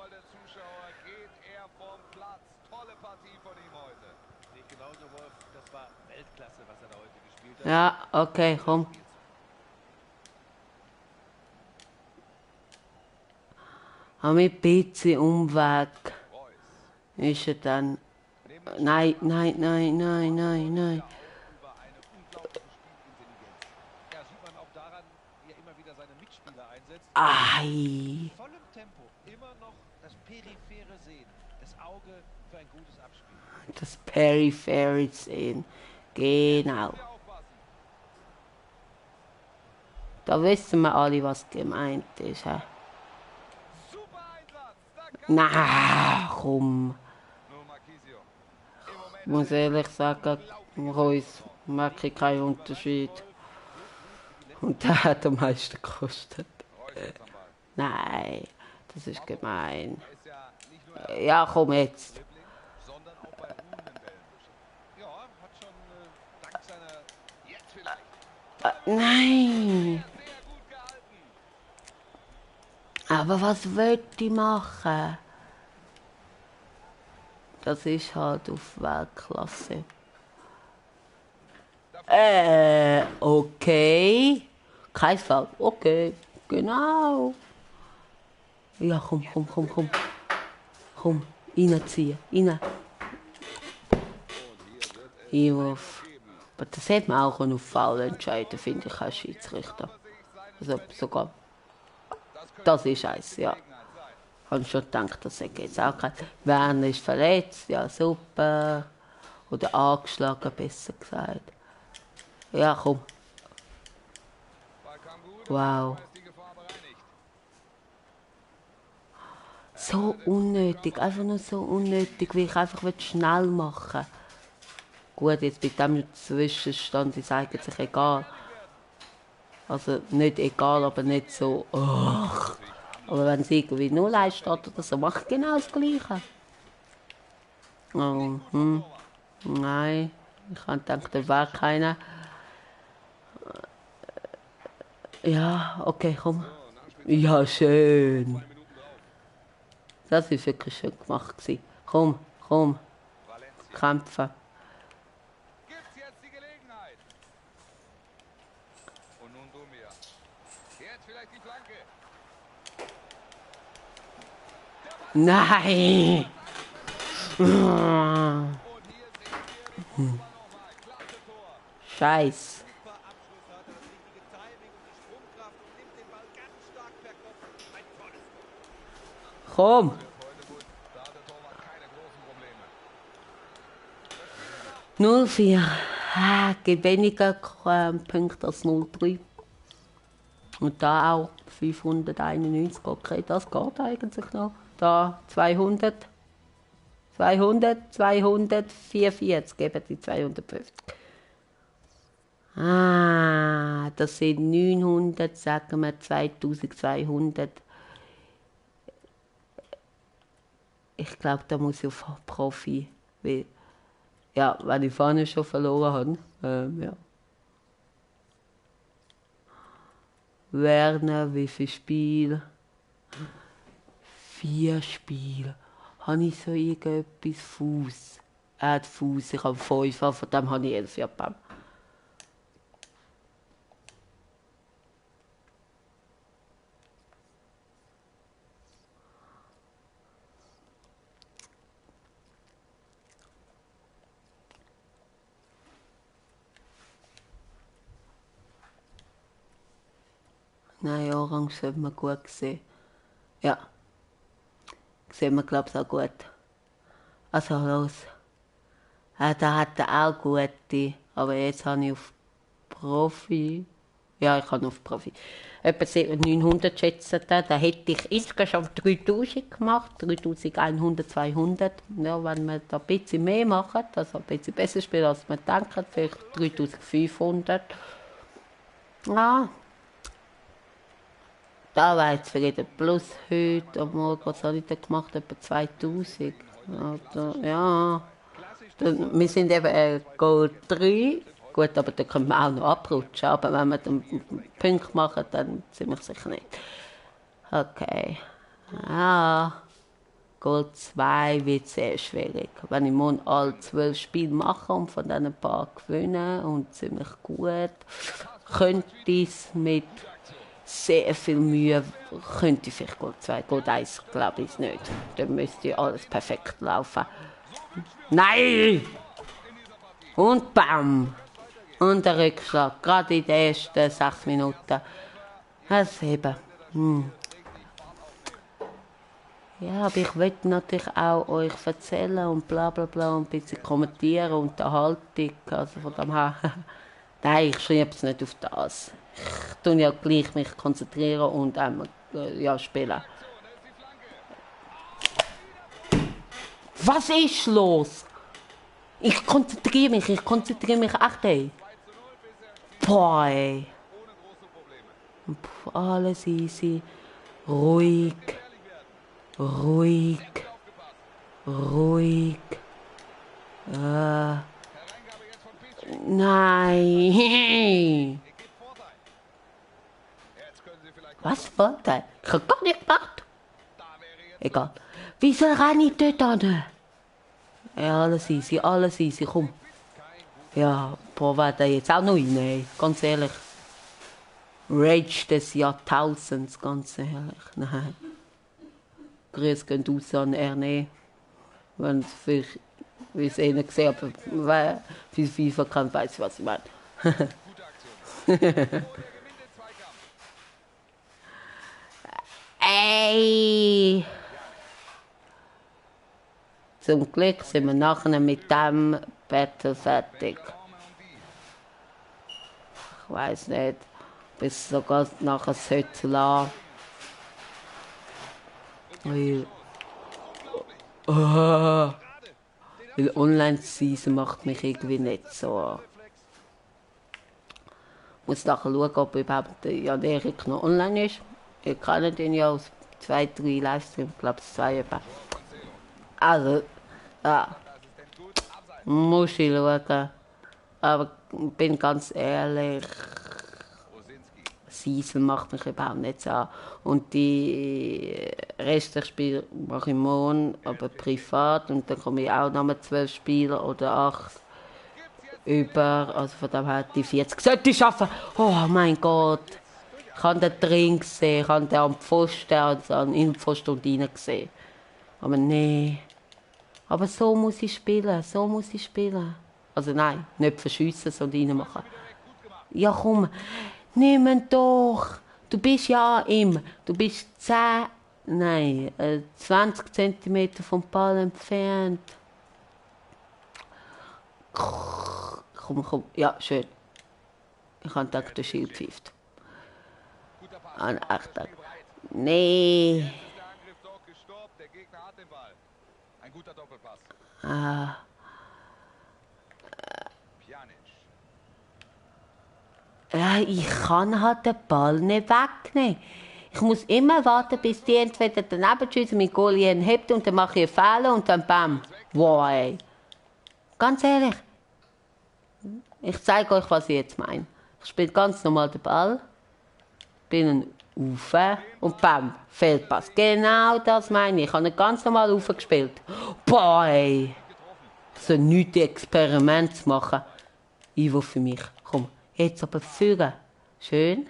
Beifall der Zuschauer geht er vom Platz. Tolle Partie von ihm heute. Sehe ich genauso, Wolf. Das war Weltklasse, was er da heute gespielt hat. Ja, okay, komm. Haben wir ein bisschen Umweg. Reus. Ist er dann. Neben Nein, nein, nein, nein, nein, nein. Über eine unglaubliche Spielintelligenz. Ja, sieht man auch daran, wie er immer wieder seine Mitspieler einsetzt. Ai. Vollem Tempo. Immer noch das periphere Sehen. Das Auge für ein gutes Abspiel. Das Periphery sehen. Genau. aufpassen. Da wissen wir alle, was gemeint ist. He? Super Einsatz. Da kann Na, komm. nur Marquisio. Im Moment Ich muss ehrlich sagen, Reus merke ich keinen Unterschied. Und der hat am meisten gekostet. Reus jetzt am Ball. Nein, das ist gemein. Er ist ja nicht nur Ja, komm jetzt. Dribbling, sondern auch bei ruhenden Bällen. Ja, hat schon dank seiner Jetzt vielleicht. Nein. Sehr gut gehalten. Aber was will ich machen? Das ist halt auf Weltklasse. Okay. Kein Fall. Okay, genau. Ja, komm, komm, komm, komm. Komm, reinziehen, rein. Einwurf. Aber das hätte man auch auf Foul entscheiden, finde ich, als Schiedsrichter. Also sogar. Das ist eins, ja. Ich habe schon gedacht, das hätte jetzt auch kein. Werner ist verletzt, ja super. Oder angeschlagen, besser gesagt. Ja, komm. Ball kam gut. Wow. Ist die Gefahr bereinigt. So unnötig, einfach nur so unnötig, wie ich einfach schnell machen will. Gut, jetzt bei dem Zwischenstand ist eigentlich egal. Also nicht egal, aber nicht so. Oh. Aber wenn es irgendwie 0-1 steht oder so, mache ich genau das Gleiche. Oh, nein, ich habe gedacht, da wäre keiner. Ja, okay, komm. Ja, schön. Das war wirklich schön gemacht. Komm, komm, Valencia. kämpfen. Gibt's jetzt die Gelegenheit. Und nun Dumia. Jetzt vielleicht die Flanke. Nein! Und hier sehen wir den Kopfball nochmal. Klasse Tor. Scheiß. Super Abschluss hat er, das richtige Timing und die Sprungkraft und nimmt den Ball ganz stark per Kopf. Ein tolles Tor. Komm! Heute gut. Da hat der Torwart keine großen Probleme. 0-4. Gibt weniger Punkte als 0-3. Und da auch 591. Okay, das geht eigentlich noch. Da 200. 244 geben die 250. Das sind 900, sagen wir 2200. Ich glaube, da muss ich auf Profi. Weil, ja, wenn ich vorne schon verloren habe. Ja. Werner, wie viel Spiel? 4 Spiele. Habe ich so irgendetwas Fuß? Er hat Fuß, ich habe 5, von dem habe ich 11 Japan. Nein, Orange sollte man gut sehen. Ja. Sehen wir, glaube ich, auch gut. Also los. Da hat er auch gute. Aber jetzt habe ich auf Profi. Ja, ich habe auf Profi. Etwa 900 schätzen. Da hätte ich insgesamt 3000 gemacht. 3100, 200. Ja, wenn wir da ein bisschen mehr machen, also ein bisschen besser spielen, als wir denken, vielleicht 3500. Ja. Da war jetzt zufrieden. Plus heute am Morgen, was habe ich da gemacht? Etwa 2000. Ja. Wir sind eben Goal 3. Gut, aber da können wir auch noch abrutschen. Aber wenn wir dann Punkt machen, dann sind wir sicher nicht. Okay. Ja. Goal 2 wird sehr schwierig. Wenn ich morgen alle 12 Spiele mache und von diesen paar gewinnen und ziemlich gut, könnte ich es mit sehr viel Mühe, könnte ich vielleicht Goal 2, Goal 1 glaube ich nicht. Dann müsste alles perfekt laufen. Nein! Und bam! Und der Rückschlag, gerade in den ersten 6 Minuten. Das eben. Ja, aber ich will natürlich auch euch erzählen und bla bla bla und ein bisschen kommentieren, Unterhaltung, also von dem her. Nein, ich schreibe es nicht auf das. Ich tue ja gleich mich konzentrieren und einmal ja, spielen. Was ist los? Ich konzentriere mich echt, ey. Boah, ey. Alles easy. Ruhig. Ruhig. Ruhig. Nein. Was? Vorteil? Ich hab gar nicht gemacht. Egal. Wieso renne ich dort hin? Ja, alles easy, komm. Ja, boah, war der jetzt auch noch rein, ey. Ganz ehrlich. Rage des Jahrtausends, ganz ehrlich. Nein. Grüß gehen raus an Erne. Wenn es vielleicht, wie es einer gesehen hat, wer für FIFA kann, weiß, was ich meine. Ey! Zum Glück sind wir nachher mit dem Battle fertig. Ich weiß nicht, bis sogar nachher sollte lassen. Weil Online-Season macht mich irgendwie nicht so. Ich muss nachher schauen, ob überhaupt der Jan Erik noch online ist. Ihr kennt ihn ja aus 2, 3 Livestreams, ich glaube es 2 etwa. Also, ja. Muss ich schauen. Aber bin ganz ehrlich, Season macht mich überhaupt nicht so an. Und die restlichen Spiele mache ich morgen, aber privat. Und dann komme ich auch nochmal 12 Spiele oder 8 über. Also von dem her die 40 sollte ich schaffen. Oh mein Gott. Ich habe den drin gesehen, ich habe den am Pfosten, also an Innenpfosten und rein gesehen. Aber nee. Aber so muss ich spielen, so muss ich spielen. Also nein, nicht verschiessen, sondern reinmachen. Ja komm, nimm ihn doch. Du bist ja du bist 10, nein, 20 cm vom Ball entfernt. Komm, ja, schön. Ich habe gedacht, der Schild pfeift. An echt. Nee. Ah. Ja, ich kann halt den Ball nicht wegnehmen. Ich muss immer warten, bis die entweder daneben schießen, mit Goalie hebt und dann mache ich einen Fehler und dann bam. Wow, ey. Ganz ehrlich. Ich zeige euch, was ich jetzt meine. Ich spiele ganz normal den Ball, bin ihn rauf und bam, Feldpass. Genau das meine ich. Ich habe ihn ganz normal raufgespielt. Boah, ey. So nichts Experiment zu machen. Ivo für mich. Komm, jetzt aber führen. Schön.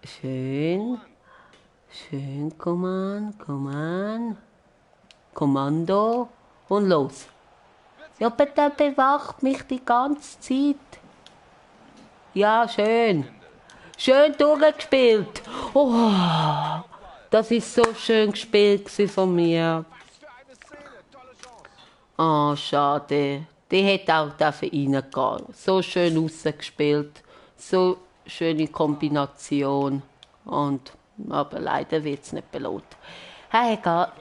Schön. Schön, komm an. Kommando und los. Ja, aber der bewacht mich die ganze Zeit. Ja, schön. Schön durchgespielt. Oh, das ist so schön gespielt von mir. Oh, schade. Die hätte auch reingehen dürfen. So schön rausgespielt. So schöne Kombination. Aber leider wird es nicht belohnt. Hey, egal.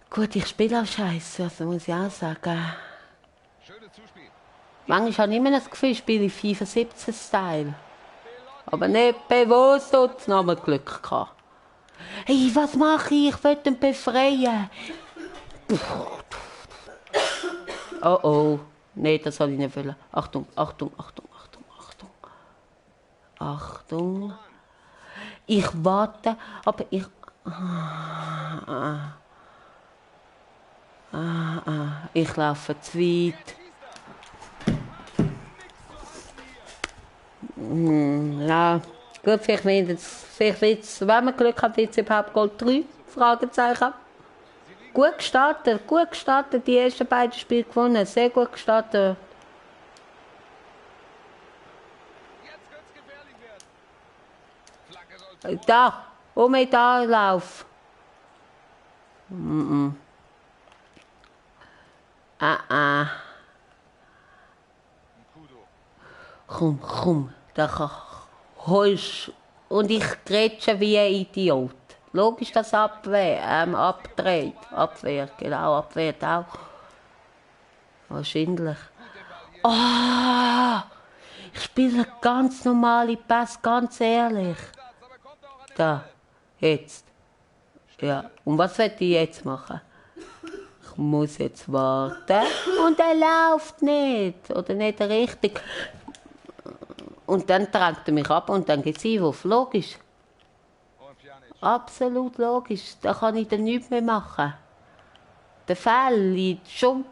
Gut, ich spiele auch scheiße, das muss ich auch sagen. Manchmal habe ich immer das Gefühl, ich spiele FIFA 17-Style. Aber nicht bewusst, sonst noch mal Glück gehabt. Hey, was mache ich? Ich will ihn befreien. Oh oh. Nein, das soll ich nicht wollen. Achtung. Ich warte, aber ich... Ich laufe zu weit. Ja, gut, vielleicht wird's, wenn man Glück hat, wird es überhaupt Goal 3? Fragezeichen. Gut gestartet, die ersten beiden Spiele gewonnen, sehr gut gestartet. Jetzt könnte es gefährlich werden. Flanke soll Da, Lauf. Kudo. Komm, da holst und ich grätsche wie ein Idiot. Logisch, dass abdreht. Abwehr, genau, abwehrt auch. Wahrscheinlich. Ich spiele ganz normale Pass, ganz ehrlich. Aber kommt auch an den Da, jetzt. Ja, und was will ich jetzt machen? Ich muss jetzt warten und er läuft nicht. Oder nicht richtig. Und dann drängt er mich ab und dann geht es Einwurf. Logisch. Und Pjanic. Absolut logisch. Da kann ich dann nichts mehr machen. Der Fall liegt schon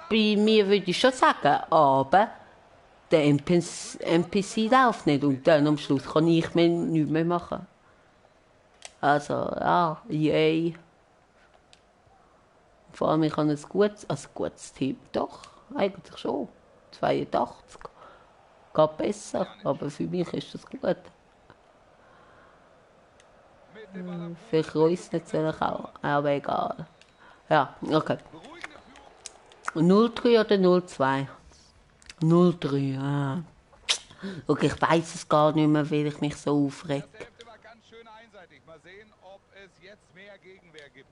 bei mir, würde ich schon sagen. Aber der NPC läuft nicht. Und dann am Schluss kann ich nichts mehr machen. Also, ja, yay. Vor allem, ich habe ein gutes Team. Doch, eigentlich schon. 82. Geht besser, aber für mich ist das gut. Mit dem Ball am Vielleicht Reus natürlich auch, aber egal. Ja, okay. beruhigende 0-3 Führung. oder 0-2? 0-3, ah. Okay, ich weiß es gar nicht mehr, weil ich mich so aufreg. Die Hälfte war ganz schön einseitig. Mal sehen, ob es jetzt mehr Gegenwehr gibt.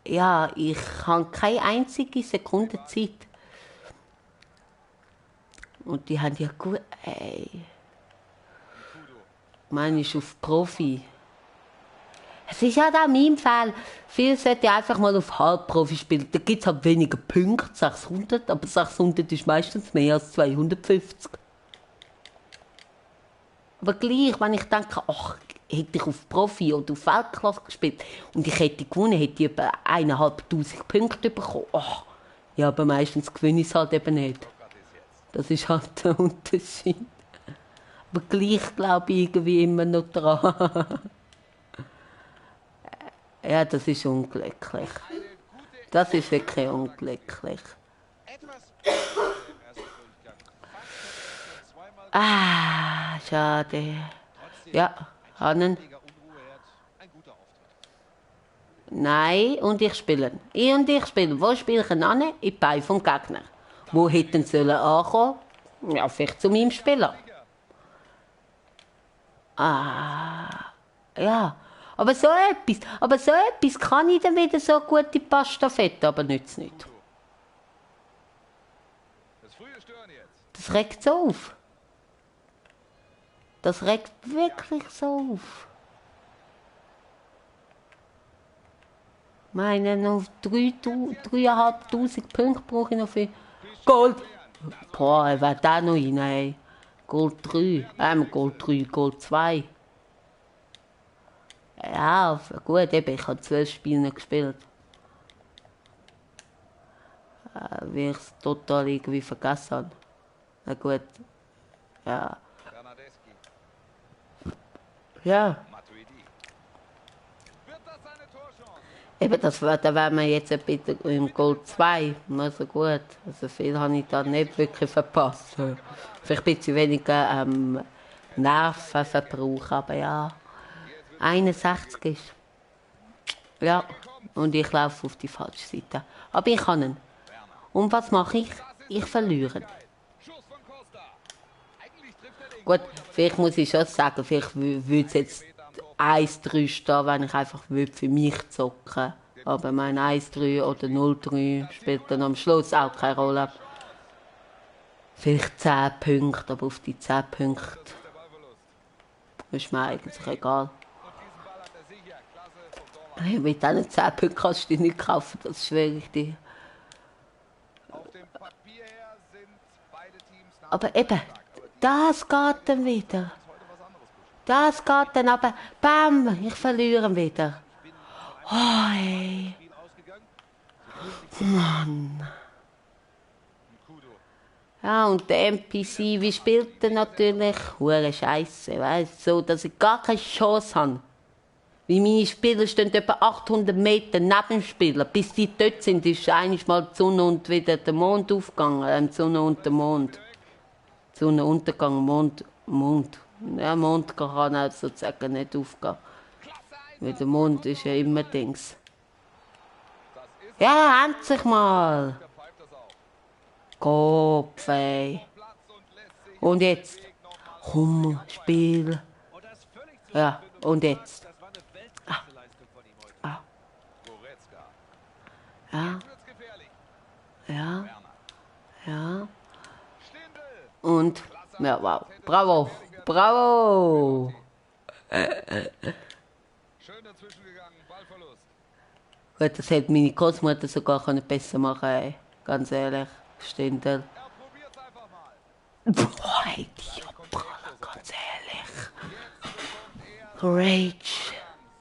Ja, ich habe keine einzige Sekunde Zeit. Und die haben ja gut. Ey. Kudo. Meine ist auf Profi. Es ist halt auch mein Fall. Viele sollten einfach mal auf Halbprofi spielen. Da gibt es halt weniger Punkte, 600, aber 600 ist meistens mehr als 250. Aber gleich, wenn ich denke, ach, hätte ich auf Profi oder auf Weltklasse gespielt und ich hätte gewonnen, hätte ich etwa 1'500 Punkte bekommen. Ach, ja, aber meistens gewinne ich es halt eben nicht. Das ist halt der Unterschied. Aber gleich glaube ich irgendwie immer noch dran. Ja, das ist unglücklich. Das ist wirklich unglücklich. Etwas im ersten Durchgang. Fast hätte es zweimal Schade. trotzdem Ja, Hannen. weniger Unruheherd. Ein guter Auftritt. Nein, und ich spiele. Wo spiele ich ihn an? In die Beine vom Gegner. Wo hätten sollen ankommen? Ja, vielleicht zu meinem Spieler. Ja. Aber so etwas kann ich dann wieder so gute Pastafette, aber nützt nicht. Das frühe Stören jetzt. Das regt so auf. Das regt wirklich so auf. Ich meine, noch 3'500 Punkte brauche ich noch für Gold. Boah, wer da noch rein, ey. Gold 3. Gold 3, Gold 2. Ja, gut, eben, ich habe 12 Spiele nicht gespielt. Weil ich es total irgendwie vergessen habe. Na gut. Ja. Bernardeschi. Ja. Matuidi. Wird das eine Torchance? Eben, da wären wir jetzt bitte im Gold 2. Also gut. Also viel habe ich da nicht wirklich verpasst. Vielleicht ein bisschen weniger Nervenverbrauch, aber ja. 61 ist. Ja. Und ich laufe auf die falsche Seite. Aber ich kann ihn. Und was mache ich? Ich verliere. Schuss von Costa. Eigentlich trifft er den Gut, vielleicht muss ich schon sagen, vielleicht würde es jetzt 1-3 stehen, wenn ich einfach für mich zocken. Aber mein 1-3 oder 0-3 spielt dann am Schluss auch keine Rolle. Vielleicht 10 Punkte, aber auf die 10 Punkte der Ballverlust. ist mir eigentlich egal. Und diesen Ball hat er sicher. Klasse vom Torwart. Mit diesen 10 Punkten kannst du dich nicht kaufen, das ist wirklich. Auf dem Papier her sind beide Teams nach Aber eben, stark, aber Das geht dann wieder. Das geht dann aber, bam, ich verliere ihn wieder. Oh, hey. Mann. Ja, und der NPC, wie spielt er natürlich? Hure Scheiße, weißt du, so, dass ich gar keine Chance habe. Wie meine Spieler stehen etwa 800 Meter neben dem Spieler. Bis die dort sind, ist einmal die Sonne und wieder der Mond aufgegangen. Die Sonne und der Mond. Sonnenuntergang, Mond. Ja, Mond kann auch sozusagen nicht aufgehen. Weil der Mond ist ja immer Dings. Ja, endlich mal! Kopf, ey. Und jetzt? Komm, Spiel. Ja, und jetzt? Ah. Ja. Ja. Ja. Und, ja, wow. Bravo. Bravo. Schön dazwischen gegangen, Ballverlust. Gut, das hätte meine Großmutter sogar besser machen können, ey. Ganz ehrlich. Stindel. Er probiert's einfach mal. Boah, ey, die Japaner, ganz ehrlich. Rage.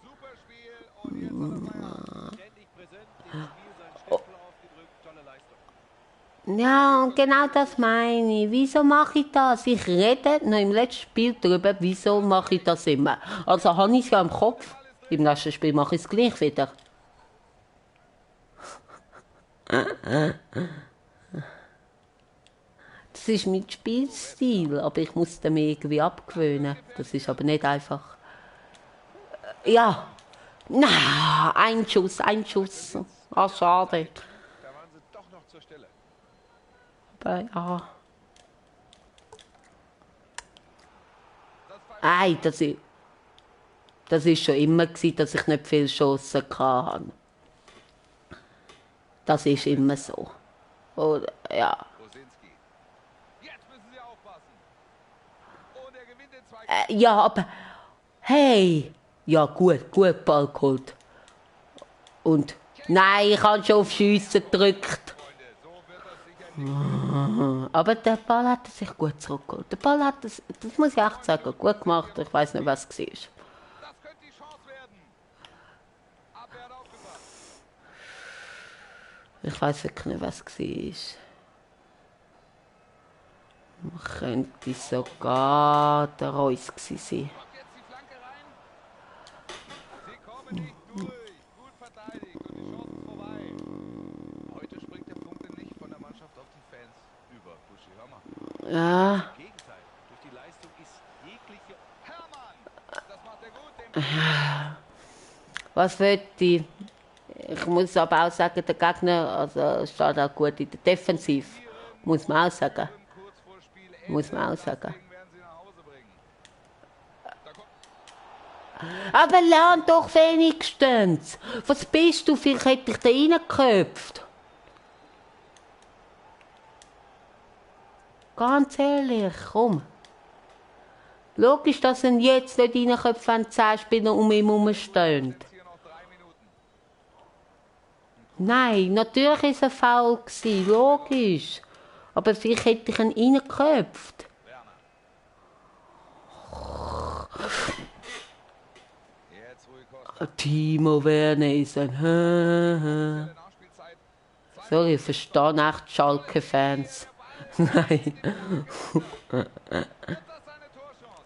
Super Spiel und jetzt hat er Feierabend. Ständig präsent, dem Spiel seinen Stempel aufgedrückt, tolle Leistung. Ja, und genau das meine ich. Wieso mache ich das? Ich rede noch im letzten Spiel darüber, wieso mache ich das immer. Also habe ich es ja im Kopf. Im nächsten Spiel mache ich es gleich wieder. Das ist mein Spielstil, aber ich muss den mir irgendwie abgewöhnen. Das ist aber nicht einfach. Ja. Na, ein Schuss. Ah, schade. Da waren sie doch noch zur Stelle. Ah. Ei, das ist schon immer gewesen, dass ich nicht viel Chancen hatte. Das ist immer so. Oder, ja. Rosinski. Jetzt müssen sie aufpassen. Und er gewinnt den Zweikampf. Ja, aber hey, ja gut Ball geholt. Und nein, ich habe schon auf Schiessen gedrückt. Freunde, so wird das sicher nicht. Aber der Ball hat sich gut zurückgeholt. Der Ball hat das muss ich echt sagen, gut gemacht. Ich weiß nicht, was es war. Das könnte die Chance werden. Abwehr hat aufgepasst. Ich weiß wirklich nicht, was es war. Man könnte sogar der Reus gewesen sein. Kommt jetzt die Flanke rein. Sie kommen nicht durch. Gut verteidigt und die Chance ist vorbei. Heute springt der Punkte nicht von der Mannschaft auf die Fans über. Buschi, hör mal. Ja, Im Gegenteil, durch die Leistung ist jegliche... Hermann, das macht er gut. was will ich? Ich muss aber auch sagen, der Gegner also steht auch gut in der Defensive. Muss man auch sagen. Kurz vor Spiel Muss man auch das sagen. Ding werden sie nach Hause bringen. Da kommt Aber lern doch wenigstens. Was bist du? Vielleicht hätte ich da reingeköpft. Ganz ehrlich, komm. Logisch, dass er jetzt nicht reinköpft, wenn 10 Spieler um ihn herumstehen. hier noch 3 Minuten. Nein, natürlich war es ein Foul, logisch. Aber vielleicht hätte ich ihn reingeköpft. Jetzt Rui Costa. Timo Werner ist ein Nachspielzeit. Sorry, ich verstehe echt Schalke-Fans. Nein. Wird das seine Torchance?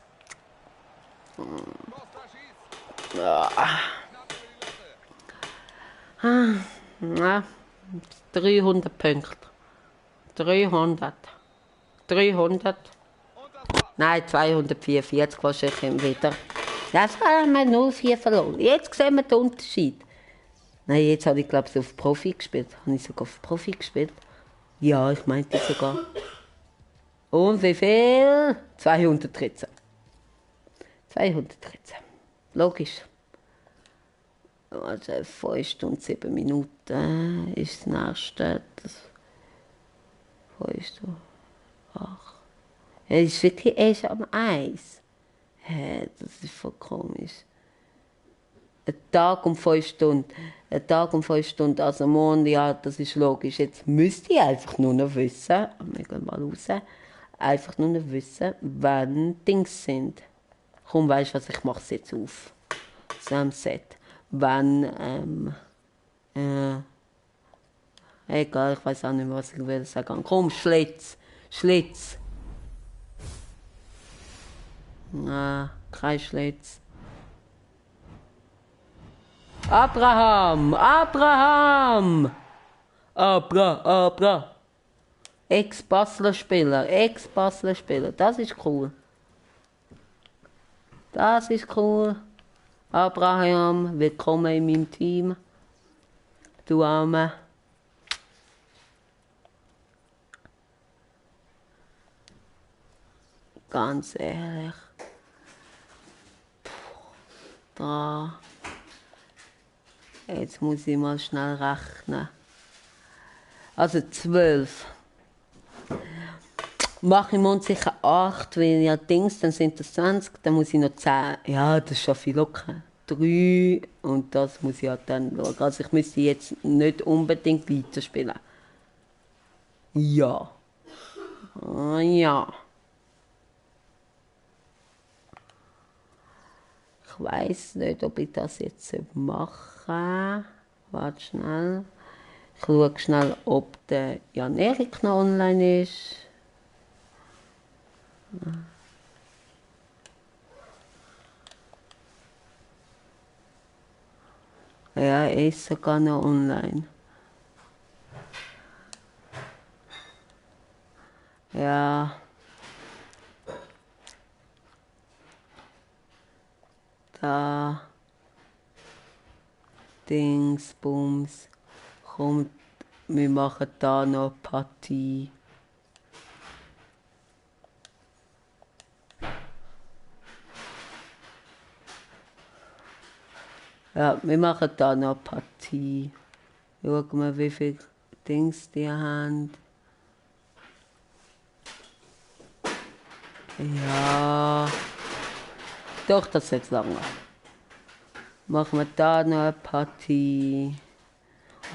Costa schießt. Knapp über die Latte. Ja, 300 Punkte. 300. 300. Nein, 244 wahrscheinlich wieder. Das haben wir 0-4 verloren. Jetzt sehen wir den Unterschied. Nein, jetzt habe ich glaube ich auf Profi gespielt. Habe ich sogar auf Profi gespielt? Ja, ich meinte sogar. Und wie viel? 213. 213. Logisch. Also 5 Stunden 7 Minuten ist das nächste. 5 Stunden 8. Ja, es ist wirklich erst am Eis. Hä, das ist voll komisch. Ein Tag um 5 Stunden. Ein Tag um 5 Stunden. Also morgen, ja, das ist logisch. Jetzt müsste ich einfach nur noch wissen. Wir gehen mal raus. einfach nur nicht wissen, wann Dings sind. Komm, weißt du was, ich mach's jetzt auf. Sam Set. Wann, egal, ich weiß auch nicht mehr, was ich will sagen. Komm, Schlitz. Schlitz. Kein Schlitz. Abraham! Abraham! Abra. Ex-Basler Spieler. Ex-Basler Spieler. Das ist cool. Das ist cool. Abraham, willkommen in meinem Team. Du Arme. Ganz ehrlich. Da. Jetzt muss ich mal schnell rechnen. Also 12. Mache ich morgen sicher 8, wenn ja Dings, dann sind das 20, dann muss ich noch 10. Ja, das schaffe ich locker. 3 und das muss ich halt dann schauen. Also ich müsste jetzt nicht unbedingt weiterspielen. Ja. Ja. Ich weiß nicht, ob ich das jetzt mache. Warte schnell. Ich schaue schnell, ob der Jan Erik noch online ist. Ja, er ist sogar noch online. Ja. Da. Dingsbums. Kommt, wir machen da noch Partie. Ja, wir machen da noch Partie. Schauen wir, wie viele Dings die haben. Ja. Doch, das ist jetzt lange. Machen wir da noch eine Partie.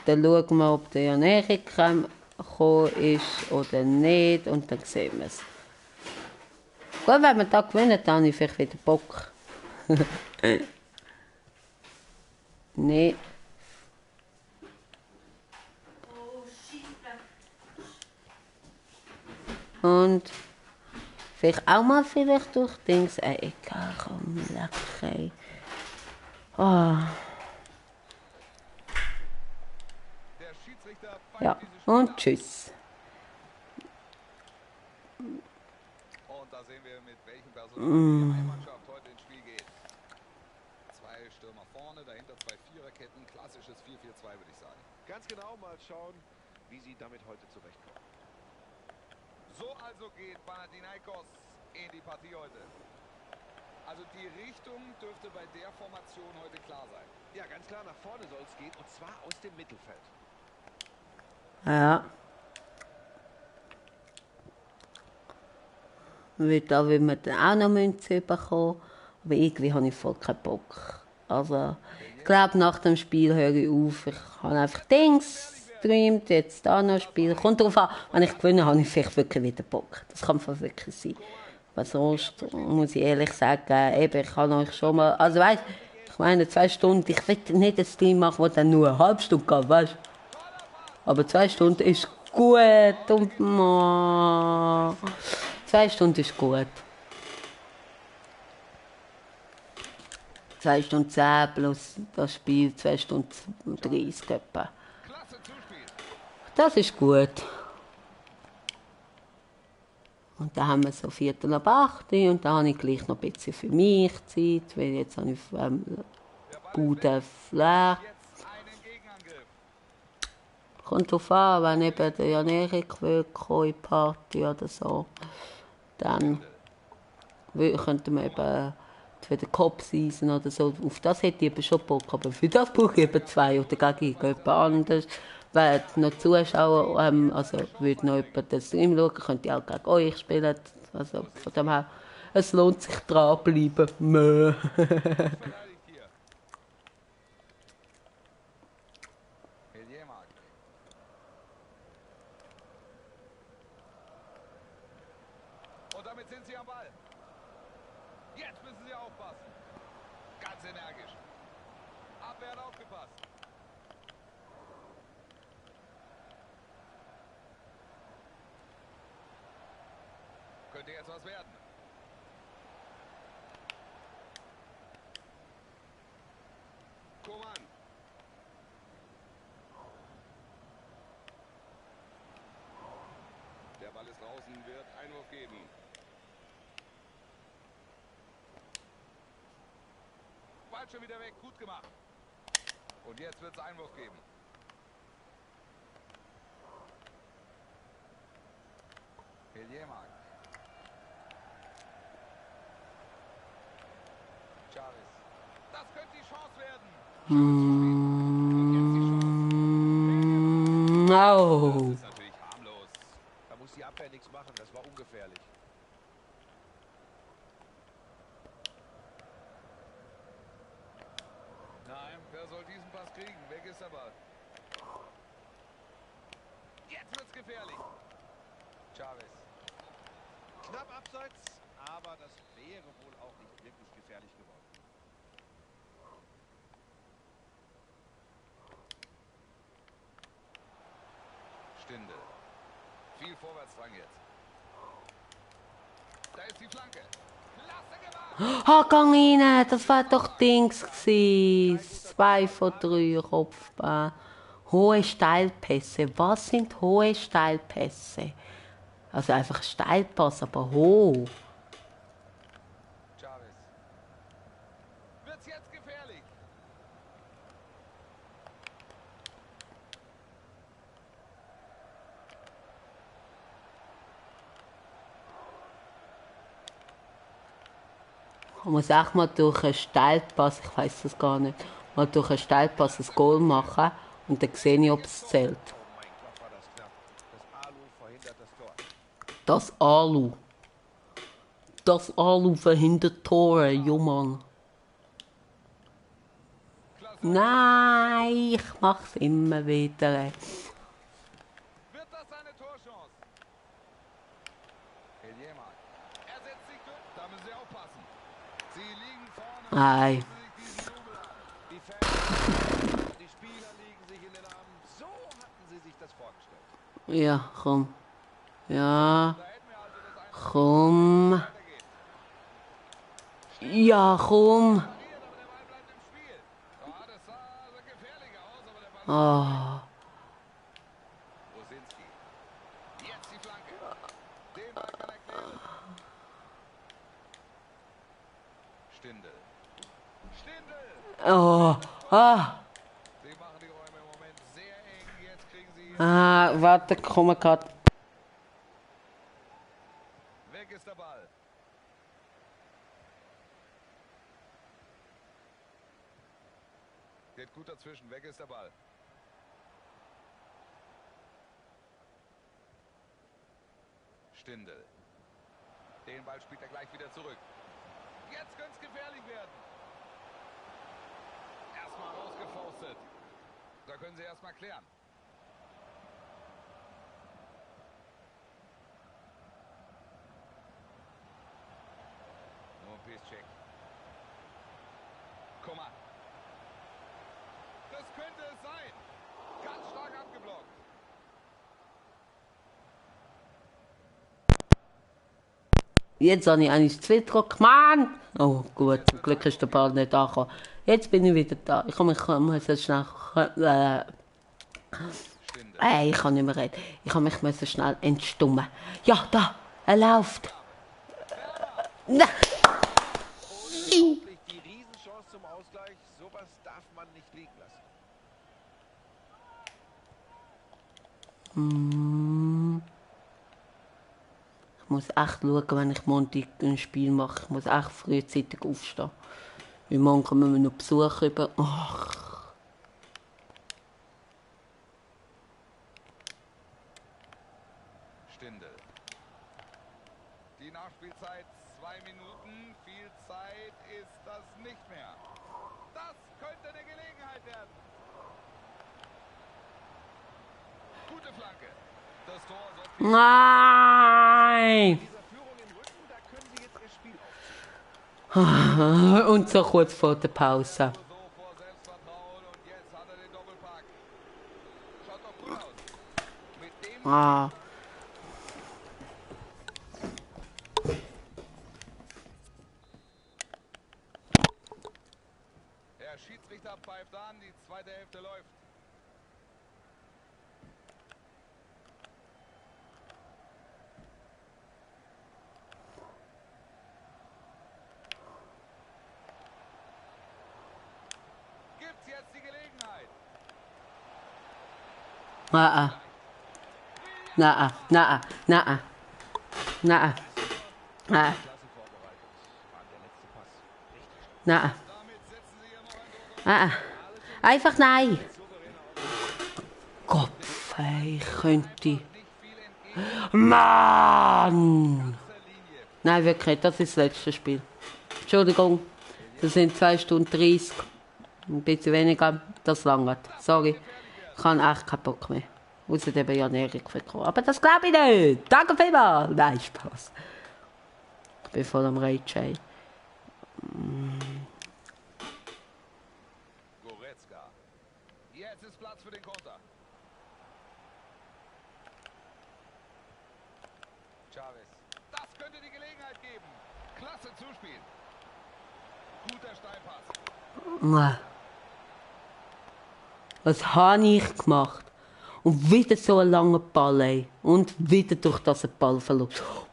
Dann schauen wir, ob der Jan Erik gekommen ist oder nicht. Und dann sehen wir es. Gut, wenn wir da gewinnen, dann habe ich vielleicht wieder Bock. Nee. Und vielleicht auch mal vielleicht durch Dings. Egal, komm, lecker. Oh. Der Schiedsrichter Ja, pfeift dieses Spiel und ab. tschüss. Und da sehen wir, mit welchen Personalien die Heimmannschaft heute ins Spiel geht. 2 Stürmer vorne, dahinter 2 Viererketten. Klassisches 4-4-2, würde ich sagen. Ganz genau mal schauen, wie sie damit heute zurechtkommen. So also geht Panathinaikos in die Partie heute. Also die Richtung dürfte bei der Formation heute klar sein. Ja, ganz klar, nach vorne soll es gehen, und zwar aus dem Mittelfeld. Ja. Da will man dann auch noch Münze bekommen. Aber irgendwie habe ich voll keinen Bock. Also, ich glaube, nach dem Spiel höre ich auf. Ich habe einfach Dings gestreamt, jetzt da noch spielen. Kommt darauf an, wenn ich gewinne, habe ich vielleicht wirklich wieder Bock. Das kann voll wirklich sein. Weil sonst muss ich ehrlich sagen, eben, ich kann euch schon mal... Also weißt, ich meine, 2 Stunden, ich will nicht einen Stream machen, der dann nur eine halbe Stunde geht, weißt du? Aber 2 Stunden ist gut und... Oh, 2 Stunden ist gut. 2 Stunden 10 plus das Spiel, 2 Stunden 30 etwa. Klasse Zuspiel. Das ist gut. Und dann haben wir so 7:45 und dann habe ich gleich noch ein bisschen für mich Zeit, weil jetzt habe ich Der Ball ist weg. Flair. Jetzt einen Gegenangriff. Kommt drauf an, wenn eben der Jan Erik will kommen in die Party oder so, dann könnte man eben für den Kopfseason oder so, auf das hätte ich eben schon Bock, aber für das brauche ich eben 2 oder gegen jemand anderes. Wenn noch Zuschauer, also würde noch jemand den Stream schauen, könnte ich auch gegen euch spielen. Also von dem her, es lohnt sich dranbleiben. Mö. Verteidigt hier. Hiljemark. Ganz energisch. Abwehr hat aufgepasst. Könnte jetzt was werden. Koman. Der Ball ist draußen, wird Einwurf geben. Ball schon wieder weg, gut gemacht. Und jetzt wird es Einwurf geben. Hiljemark. Chavez. Das könnte die Chance werden. No. Das ist natürlich harmlos. Da muss die Abwehr nichts machen. Das war ungefährlich. Nein, wer soll diesen Pass kriegen? Weg ist der Ball. Jetzt wird's gefährlich. Chavez. Knapp abseits, aber das wäre wohl auch nicht wirklich gefährlich geworden. Stindl. Viel Vorwärtsdrang jetzt. Da ist die Flanke. Klasse gemacht. Ah, gang rein, das war doch Dings gewesen. 2 von 3 Kopfball. Hohe Steilpässe. Was sind hohe Steilpässe? Also einfach Steilpass, aber hoch. Chavez. Wird's jetzt gefährlich? Man muss auch mal durch einen Steilpass, ich weiß das gar nicht, mal durch einen Steilpass ein Goal machen und dann sehe ich, ob es zählt. Oh mein Gott, war das knapp. Das Alu verhindert das Tor. Das Alu. Das Alu verhindert Tore, Jumann. Klasse. Nein, ich mach's immer wieder. Wird das seine Torchance? Hiljemark. Er setzt sich durch. Da müssen Sie aufpassen. Sie liegen vorne. Nein. Die Fans und die Spieler liegen sich in den Armen. So hatten sie sich das vorgestellt. Ja, komm. Ja, Da hätten wir also das eine komm. weitergeht. Ja, komm. Pariert, aber der Ball bleibt im Spiel. Ja, das sah also gefährlich aus, aber der Ball Oh. Rosinski. Jetzt die Flanke. Den Ball kann er klären. Stindl. Stindl. Oh. Ah. Sie machen die Räume im Moment sehr eng. Jetzt kriegen sie Ah, warte, komm grad. weg ist der Ball. Geht gut dazwischen. Weg ist der Ball. Stindl. Den Ball spielt er gleich wieder zurück. Jetzt könnte es gefährlich werden. Erstmal rausgefaustet. Da können sie erstmal klären. Nur Piszczek. Koman. Das könnte es sein. Ganz stark abgeblockt. Jetzt habe ich eigentlich zu viel gedrückt. Mann! Oh, gut, zum Glück ist der Ball nicht angekommen. Jetzt bin ich wieder da. Ich muss jetzt schnell. Stindl. Ich kann nicht mehr reden. Ich muss mich schnell entstummen. Ja, da! Er läuft! Na. Unglaublich, die Riesenchance zum Ausgleich. Sowas darf man nicht liegen lassen. Ich muss echt schauen, wenn ich Montag ein Spiel mache. Ich muss echt frühzeitig aufstehen. Weil morgen kommen wir noch Besuch über. Ach. Stindl. Die Nachspielzeit 2 Minuten. Viel Zeit ist das nicht mehr. Das könnte eine Gelegenheit werden. Gute Flanke. Das Tor sorgt Nein! Dieser Führung im Rücken, da können sie jetzt ihr Spiel aufziehen. Und so kurz vor der Pause. So vor Selbstvertrauen und jetzt hat er den Doppelpack. Schaut doch gut aus. Mit dem Ah. Der Schiedsrichter pfeift an, die zweite Hälfte läuft. Gibt's jetzt die Gelegenheit? Nein. Nein. Nein. Nein. Nein. Nein. Nein. Damit setzen sie hier noch einen Druck. Nein. Einfach nein. Gott, ich könnte. Mann! Nein, wirklich, das ist das letzte Spiel. Entschuldigung, das sind 2 Stunden 30. Ein bisschen weniger, das langt. Sorry, ich habe echt keinen Bock mehr. Außer eben Jan Erik bekommen. Aber das glaube ich nicht! Danke vielmals! Nein, Spaß. Ich bin voll am Rage. Goretzka. Jetzt ist Platz für den Konter. Chavez. Das könnte die Gelegenheit geben. Klasse Zuspiel. Guter Steilpass. Nein. Was habe ich gemacht? Und wieder so ein langer Ball, ey. Und wieder durch das ein Ball verloren.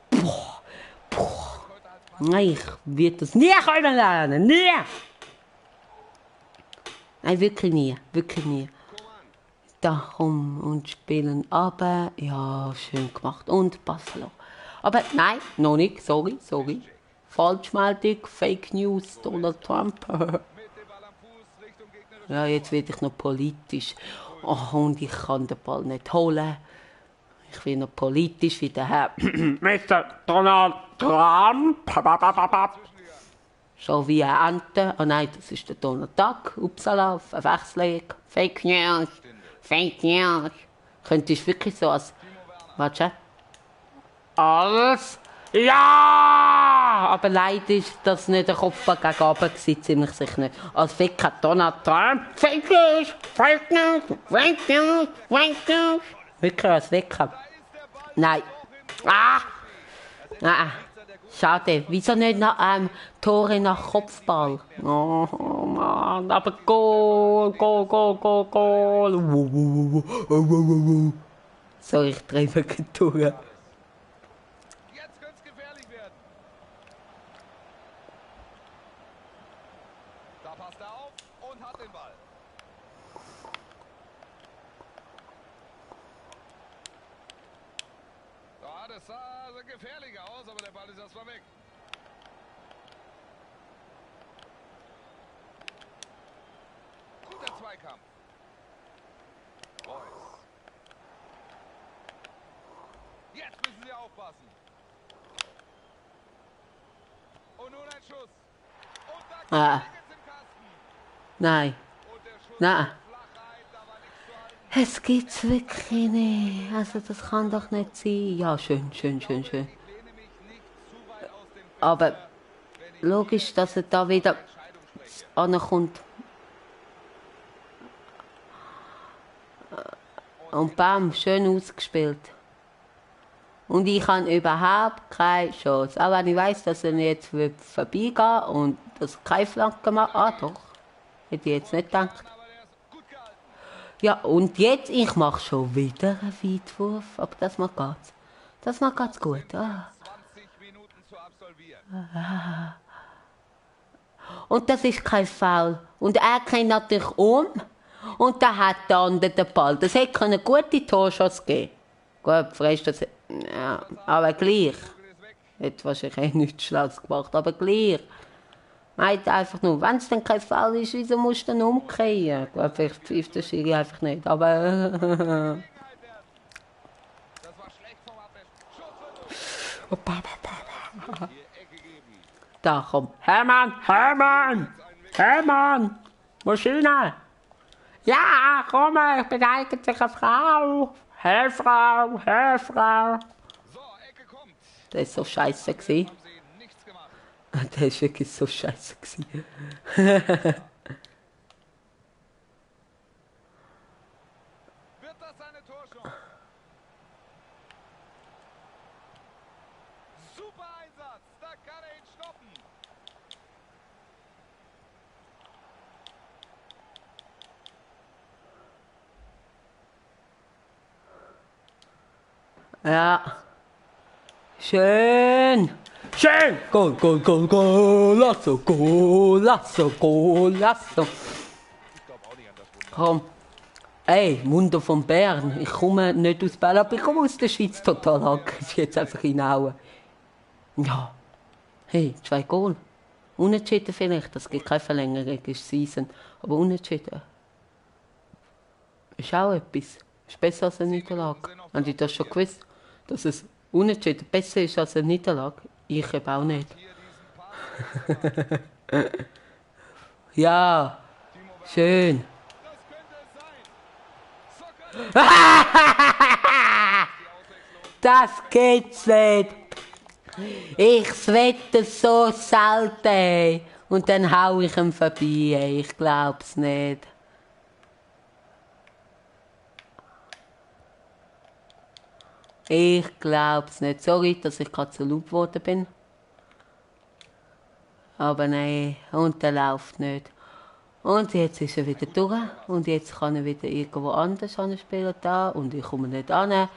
Boah. Nein, ich werde das nie können lernen. Nie! Nein, wirklich nie. Wirklich nie. Da komm und spielen aber. Ja, schön gemacht. Und Pass verloren. Aber nein, noch nicht. Sorry. Falschmeldung, Fake News, Donald Trump. Mit dem Ball am Fuß Richtung gegnerische. Ja, jetzt werde ich noch politisch. Oh, und ich kann den Ball nicht holen. Ich bin noch politisch wie der Herr Mr. Donald Trump. So wie eine Ente. Oh nein, das ist der Donald Duck. Upsala, Verwechslung. Fake News. Fake News. Könntest du wirklich so als... Warte. Alles? Ja! Aber leider ist das nicht der Kopfball gegen Abend gewesen, ziemlich sicher nicht. Als Fake hat Donald Trump. Fake News! Fake News! Fake News! Fake News! Wirklich als Wecker. Nein. Ah! Nein. Schade. Wieso nicht nach Tore nach Kopfball? Oh Mann, aber Goal! So, ich drehe wirklich durch. Jetzt könnte es gefährlich werden. Da passt er auf und hat den Ball. Ja, das sah also gefährlicher aus, aber der Ball ist erstmal weg. Guter Zweikampf. Reus. Jetzt müssen sie aufpassen. Und nun ein Schuss. Und da Ah. kommt es im Kasten. Nein. Und der Schuss Nein. flach rein, da war nichts zu halten. Es gibt's wirklich nicht. Also das kann doch nicht sein. Ja, schön. Ich lehne mich nicht zu weit aus dem Fenster, Aber wenn ich logisch, dass er da wieder Entscheidung spreche. ankommt. Und bam, schön ausgespielt. Und ich habe überhaupt keine Chance. Auch wenn ich weiss, dass er jetzt vorbeigehen und dass keine Flanke macht. Ah doch. Hätte ich jetzt nicht gedacht. Aber der ist gut gehalten. Ja, und jetzt, ich mache schon wieder einen Weitwurf. Aber das mal geht's. Das mal geht's gut. Ah. 20 Minuten zu absolvieren. Und das ist kein Foul. Und er kennt natürlich um. Und da hat der andere den Ball. Das hätte eine gute Torschuss geben. Gut, vielleicht das... Ja, aber gleich. Hätte wahrscheinlich eh nichts Schlaues gemacht, aber gleich. Meint einfach nur, wenn es dann kein Foul ist, wieso musst du dann umkehren? Gut, vielleicht pfeift der Schiri einfach nicht, aber... Das war schlecht vom Abwehr. Schuss hier Ecke geben. Da, komm. Hermann! Maschine! Ja, komm, ich bin eigentlich eine Frau. Herr Frau. So, Ecke kommt. Das ist so scheiße gewesen. Haben sie nichts gemacht. Der war wirklich so scheiße. Wird das eine Torchance? Super Einsatz. Da kann er ihn stoppen. Ja. Schön. Schön. Goal, Goal, Goal, Golasso, Golasso, Golasso. Ich glaube auch nicht an das Wunder. Komm. Ey, Wunder von Bern. Ich komme nicht aus Bern, aber ich komme aus der Schweiz total aggressiv. Jetzt einfach hinhauen. Ja. Hey, 2 Goal. Unentschieden vielleicht, das gibt keine Verlängerung, ist Season. Aber unentschieden. Ist auch etwas. Ist besser als eine Niederlage. Haben die das schon gewusst? Dass es unentschieden besser ist als eine Niederlage? Ich eben auch nicht. Hier diesen Pass. Ja, Timo Werner. schön. Das könnte es sein. Das geht's nicht. Ich wette so selten. Ey. Und dann hau ich ihm vorbei. Ey. Ich glaub's nicht. Ich glaub's nicht. Sorry, dass ich gerade so laut geworden bin. Aber nein, und der läuft nicht. Und jetzt ist er wieder durch. Und jetzt kann er wieder irgendwo anders spielen da. Und ich komme nicht an.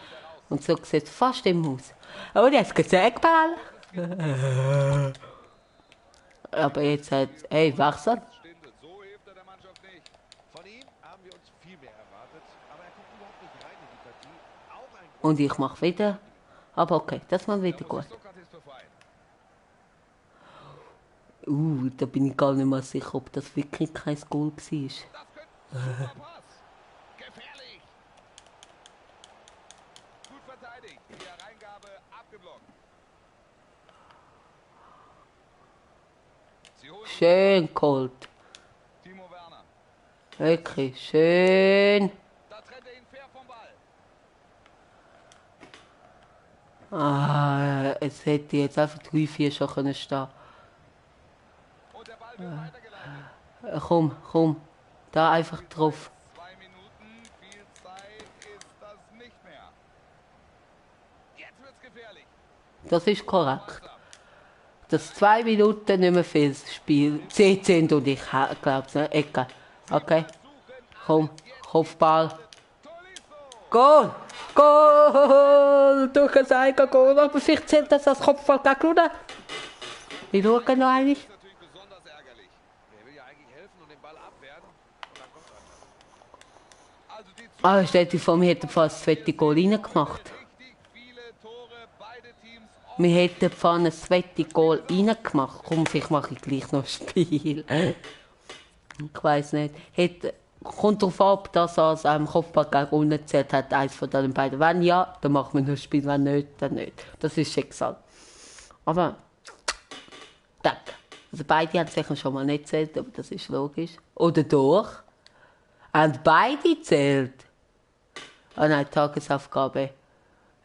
Und so sieht es fast immer aus. Und jetzt gibt es einen Eckball. Aber jetzt hat... Hey, Wechsel. Stinde. So hilft er der Mannschaft nicht. Von ihm haben wir uns viel mehr erwartet, aber er kommt überhaupt nicht rein in die Partie. Auch ein Und ich mache wieder. Aber okay, das mal wieder gut. Sokrates befreien. Da bin ich gar nicht mehr sicher, ob das wirklich kein Goal war. Das könnte super Pass. Gefährlich. Gut verteidigt. Die Hereingabe abgeblockt. Sie holen Schön geholt. Timo Werner. Wirklich schön. Da trennt er ihn fair vom Ball. Es hätte jetzt einfach 3-4 schon können stehen. Und der Ball wird weitergeleitet. Komm. Da einfach drauf. 2 Minuten. Viel Zeit ist das nicht mehr. Jetzt wird's gefährlich. Das ist korrekt. Das 2 Minuten nicht mehr viel Spiel. 10 und ich glaube es nicht. Ecke. Okay. Komm. Kopfball. Tolisso. Goal! Durch ein Eigengoal. Aber vielleicht zählt das als Kopfball gegen Luna. Ich schaue noch einmal. Das ist natürlich besonders ärgerlich. Er will ja eigentlich helfen und den Ball abwehren. Und dann kommt er. Also die Stell dir vor, wir hätten fast das zweite Goal reingemacht. richtig viele Tore. Beide Teams Wir hätten vorne ein zweite Goal reingemacht. Komm, vielleicht mache ich gleich noch ein Spiel. Ich weiss nicht. Kommt darauf ab, ob das als Kopfball gegen unten zählt hat, eins von den beiden. Wenn ja, dann machen wir noch ein Spiel, wenn nicht, dann nicht. Das ist Schicksal. Aber, danke. Also beide haben sicher schon mal nicht zählt, aber das ist logisch. Oder doch? Haben beide zählt? Ah nein, Tagesaufgabe.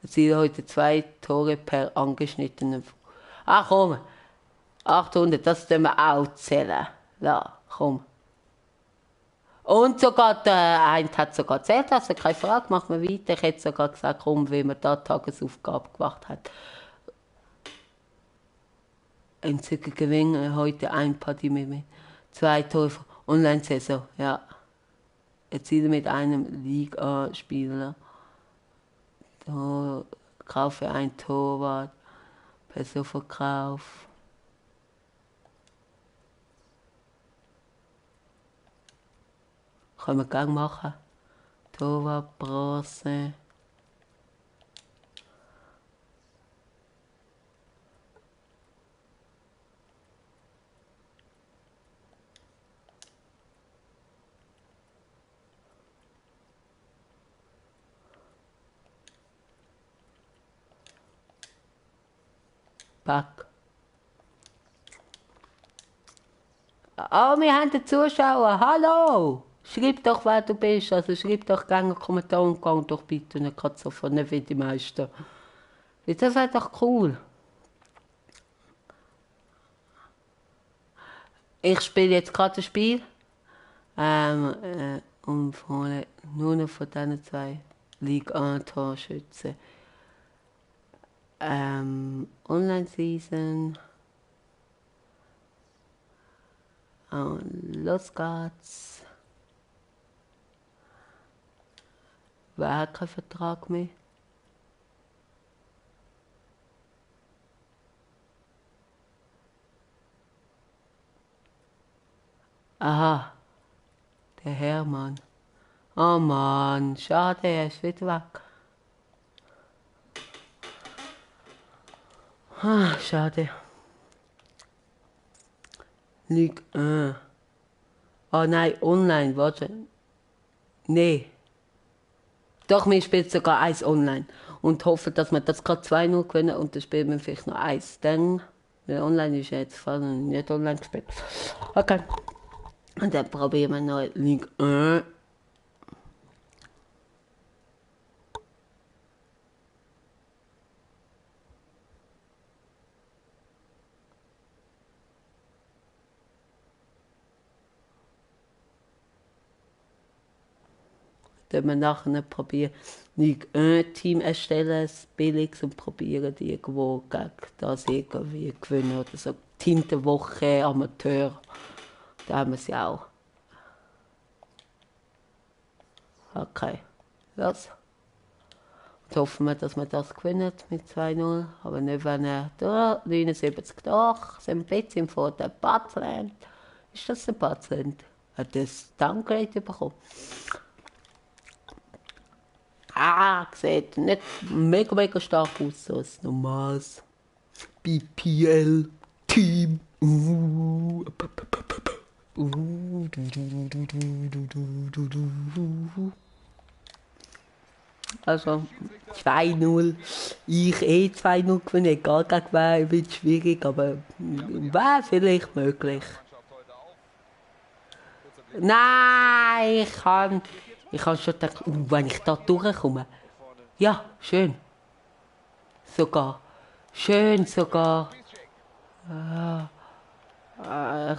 Erzielen heute 2 Tore per angeschnittenen. Ach komm, 800, das können wir auch zählen. Ja, komm. Und sogar der eine hat sogar zählt, also keine Frage, machen wir weiter. Ich hätte sogar gesagt, komm, wie man da Tagesaufgabe gemacht hat. Einziger Gewinn, heute ein Partie mit 2 Tore Online-Saison, ja. Erziele mit einem Liga-Spieler. Kaufe ein Torwart, Personenverkauf. Können wir gerne machen. Torwart, Bronze. Back. Ah, wir haben den Zuschauer. Hallo! Schreib doch, wer du bist. Also schreib doch gerne einen Kommentar und gang doch bitte nicht gerade so von nicht wie die meisten. Das wäre doch cool. Ich spiele jetzt gerade ein Spiel. Und vorne nur noch von diesen zwei Ligue 1 Torschützen. Online-Season. Und los geht's. Wer hat keinen Vertrag mehr? Aha, der Hermann. Oh Mann, schade, er ist wieder weg. Ah, schade. Ligue 1. Oh nein, online, warte. Nee. Doch, wir spielen sogar eins online. Und hoffen, dass wir das gerade 2-0 gewinnen und dann spielen wir vielleicht noch eins. Dann, weil online ist ja jetzt fast nicht online gespielt. Okay. Und dann probieren wir noch Ligue 1. Dann wir nachher probieren, Ligue 1 Team erstellen, das Billiges, und probieren die irgendwo gegen das irgendwie gewinnen oder so. Team der Woche, Amateur, da haben wir sie auch. Okay, los. Und hoffen wir, dass wir das gewinnen mit 2-0, aber nicht, wenn er da, 79 doch, sind ein bisschen vor der Badland. Ist das ein Badland? Hat das Downgrade bekommen? Sieht nicht mega stark aus, so ein normales BPL-Team. Also 2-0. Ich 2-0 gewinnen, egal gegen wen, wird schwierig, aber wäre vielleicht möglich. Nein, ich kann schon gedacht, wenn ich da durchkomme. Ja, schön. Sogar. Schön sogar.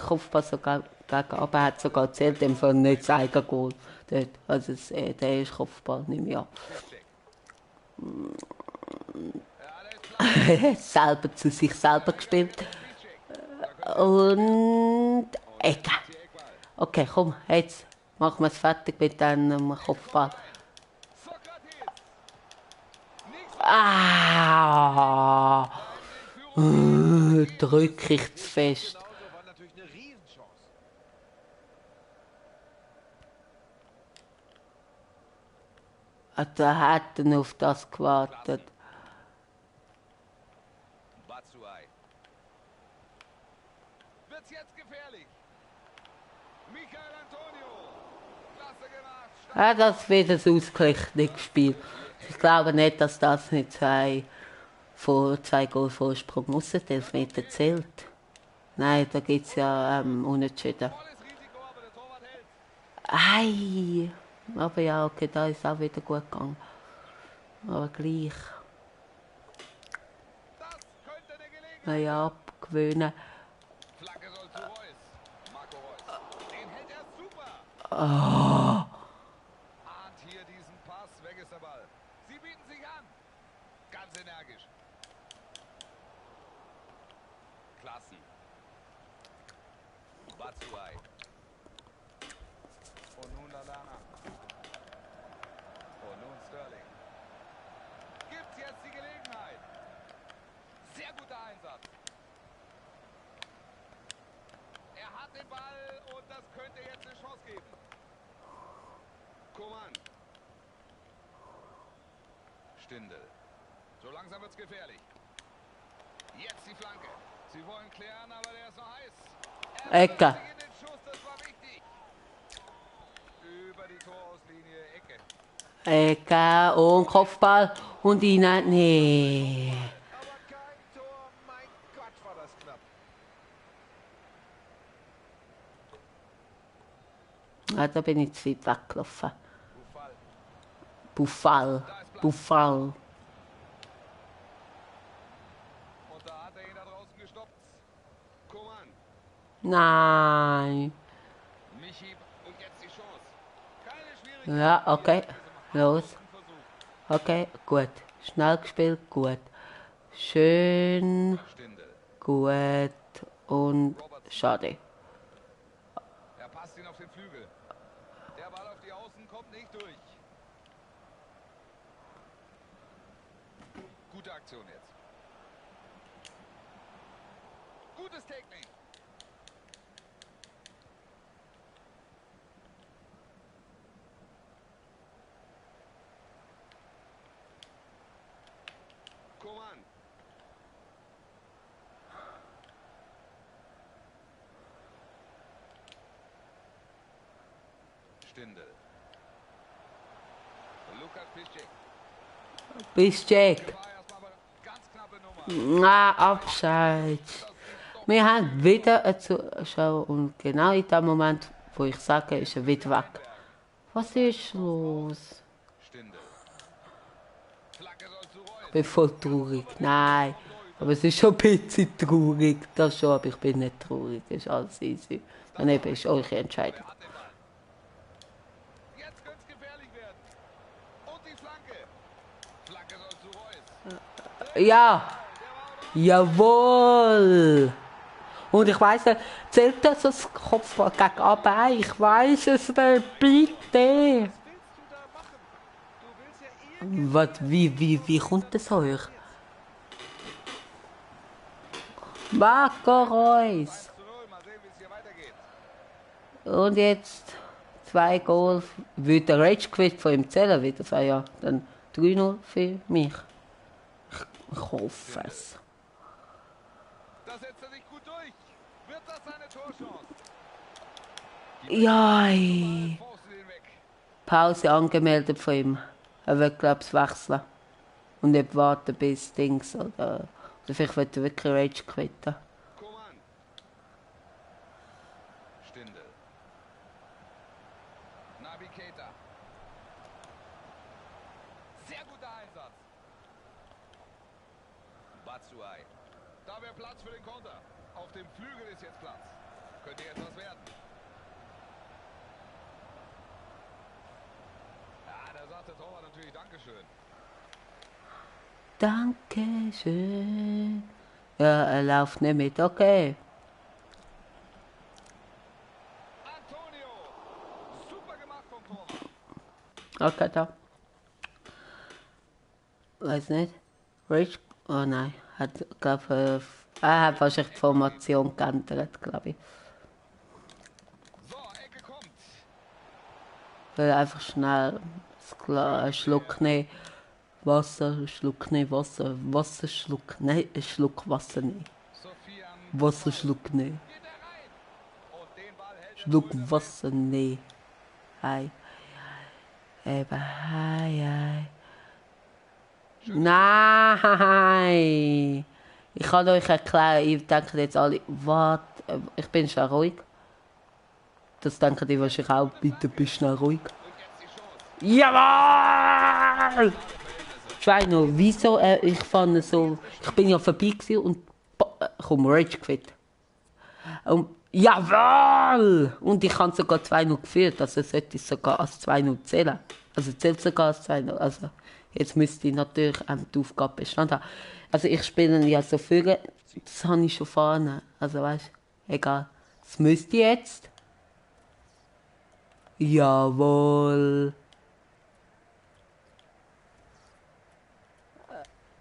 Kopfpass sogar gegen, aber er hat sogar erzählt, dem Fall nicht das Eigengoal dort. Also der ist Kopfball, nehme ich an. Selber zu sich selber gespielt. Und Ecke. Okay, komm, jetzt machen wir es fertig mit dem Kopfball. Ah! Drück ich zu fest. War natürlich eine Riesenchance. Da hat er auf das gewartet. Batshuayi. Wird's jetzt gefährlich? Michael Antonio. Klasse gemacht. Ja, das wird ein ausgeglichenes Spiel. Ich glaube nicht, dass das nicht zwei Goal Vorsprung muss. Der Elfmeter zählt. Nein, da gibt es ja Unentschieden. Volles Risiko, aber der Torwart hält. Ei! Aber ja, okay, da ist auch wieder gut gegangen. Aber gleich. Das könnte eine Gelegenheit. Naja, abgewöhnen. Flanke soll zu Reus. Marco Reus. Den hält er super. Oh, Ahnt hier diesen Pass. Weg ist der Ball. Sie bieten sich an. Ganz energisch. Klassen. Batshuayi. Und nun Lallana. Und nun Sterling. Gibt's jetzt die Gelegenheit. Sehr guter Einsatz. Er hat den Ball und das könnte jetzt eine Chance geben. Coman. Stindl. So langsam wird's gefährlich. Jetzt die Flanke. Sie wollen klären, aber der ist noch heiß. Ecke. Er in den Schuss, das war wichtig. Über die Torauslinie, Ecke. Ecke und Kopfball und rein. Nee. Aber kein Tor. Mein Gott, war das knapp. Da bin ich zu weit weggelaufen. Buffal. Buffal. Und da hat er ihn da draußen gestoppt. Coman. Nein. Michi, und jetzt die Chance. Keine Schwierigkeit. Ja, okay. Los. Versuch. Okay, gut. Schnell gespielt, gut. Schön, Stindl. gut und schade. Er passt ihn auf den Flügel. Der Ball auf die Außen kommt nicht durch. Gute Aktion jetzt. Gutes Technik. Coman. Stindl. Lukas Piszczek. Piszczek. War erstmal aber ganz knappe Nummer. Na, Abseits. Wir haben wieder einen Zuschauer und genau in dem Moment, wo ich sage, ist er wieder weg. Was ist los? Stindl. Flanke soll zu Reus. Ich bin voll traurig. Nein, aber es ist schon ein bisschen traurig. Das schon, aber ich bin nicht traurig. Das ist alles easy. Daneben ist eure Entscheidung. Er hat den Ball. Jetzt könnte es gefährlich werden. Und die Flanke. Flanke soll zu Reus. Ja, jawohl. Und ich weiss nicht, zählt das als Kopfball gegen Abei? Ich weiss es nicht, bitte. Was willst du da machen? Du willst ja irgendwie... Was, wie kommt das hoch? Marco Reus. 1:0. Mal sehen, wie es hier weitergeht. Und jetzt 2 Goal. Würde der Rage Quit von ihm zählen wieder? So, ja, dann 3-0 für mich. Ich hoffe es. Da setzt er sich gut durch. Wird das seine Torchance? Ja, Faust ihn weg. Pause angemeldet von ihm. Er wird, glaube ich, wechseln. Und nicht warten bis Dings oder vielleicht wird er wirklich Rage quitten. Coman. Stindl. Naby Keita. Sehr guter Einsatz. Batshuayi. Da wäre Platz für den Konter. Auf dem Flügel ist jetzt Platz. Könnte jetzt was werden. Ja, da sagt der Torwart natürlich Dankeschön. Dankeschön. Ja, er läuft nicht mit. Okay. Antonio. Super gemacht vom Torwart. Okay, da. Weiß nicht. Rage. Oh nein. Hat, glaub, er hat wahrscheinlich die Formation geändert, glaube ich. So, Ecke kommt. Will einfach schnell einen Schluck nehmen. Wasser, einen Schluck nehmen, Wasser. Wasserschluck. Nein, einen Schluck Wasser nehmen. Sofian. Wasserschluck nehmen. Geht er rein. Und den Ball hält er Schluck gut. Wasser nehmen. Ei. Eben, ei. Nein! Ich kann euch erklären, ihr denkt jetzt alle, was? Ich bin schnell ruhig. Das denken die wahrscheinlich auch, bitte bist schnell ruhig. Und jetzt die Chance. Jawohl! 2-0. Wieso? Ich fand es so. Ich bin ja vorbei gewesen und komm, Rage Quit. Jawohl! Und ich habe sogar 2-0 geführt, also sollte ich sogar als 2-0 zählen. Also zählt sogar als 2-0. Also jetzt müsste ich natürlich die Aufgabe bestanden haben. Also ich spiele ja so viele, das habe ich schon vorne. Also weißt du, egal. Das müsste ich jetzt. Jawohl.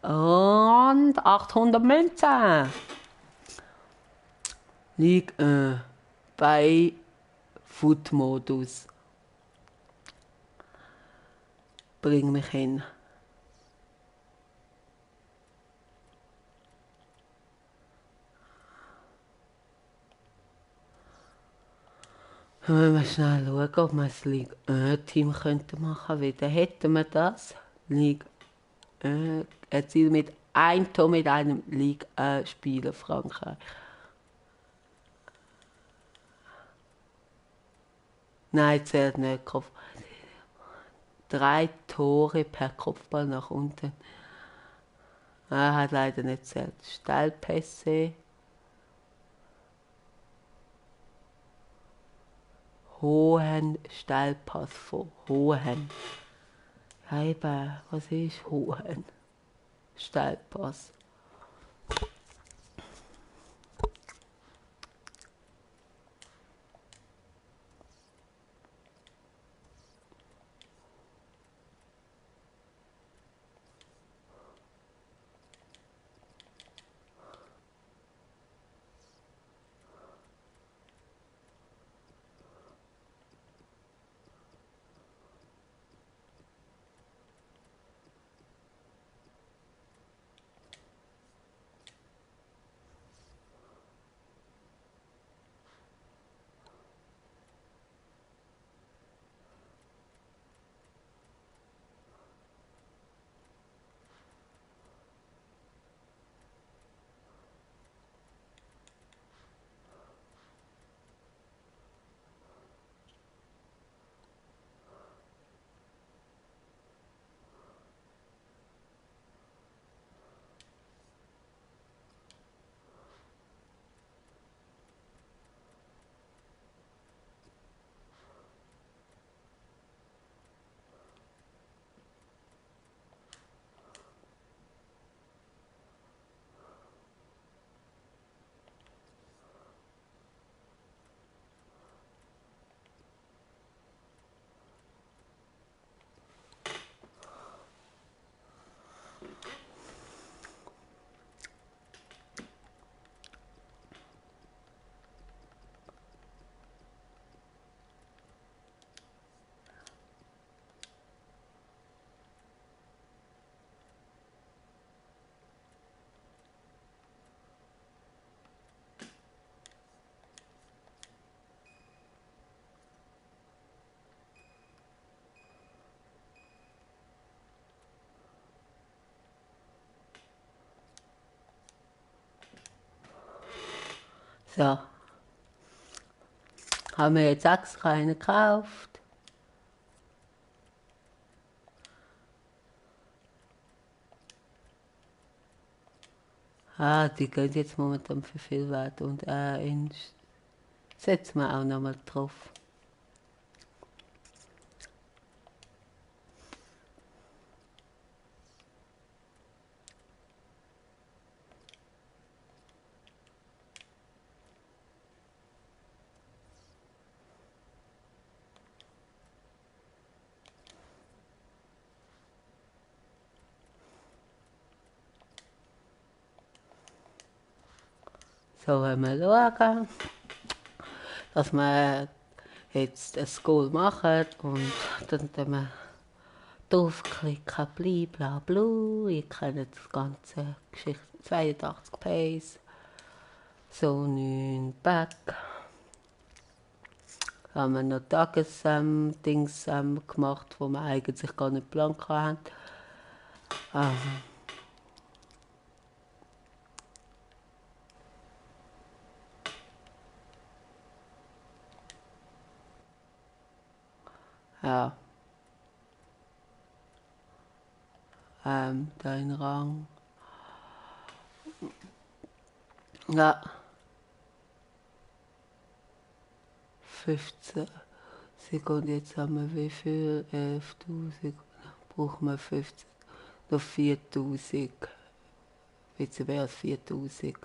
Und 800 Münzen. Ligue 1 bei Foot-Modus. Bring mich hin. Wenn wir schnell schauen, ob wir das Ligue 1-Team könnten machen könnten. Dann hätten wir das. Ligue 1 erzielt mit einem Tor mit einem Ligue 1 Spieler Frankreich. Nein, zählt nicht. 3 Tore per Kopfball nach unten. Er hat leider nicht zählt. Steilpässe. Steilpass von Hohen. Ja, eben, was ist Hohen? Steilpass. So, haben wir jetzt extra einen gekauft. Die gehen jetzt momentan für viel Wert und setzen wir auch nochmal drauf. So, wenn wir schauen, dass wir jetzt ein Goal machen und dann tun wir draufklicken, bla bla. Ihr kennt das ganze Geschichte. 82 Pace, so 9 Back. Haben wir noch Tages-Dings gemacht, wo wir eigentlich gar nicht blank haben. Ja. Dein Rang. Ja. 15 Sekunden. Jetzt haben wir wie viel? 11.000. Brauchen wir 15. Noch 4.000. Jetzt wäre es 4.000.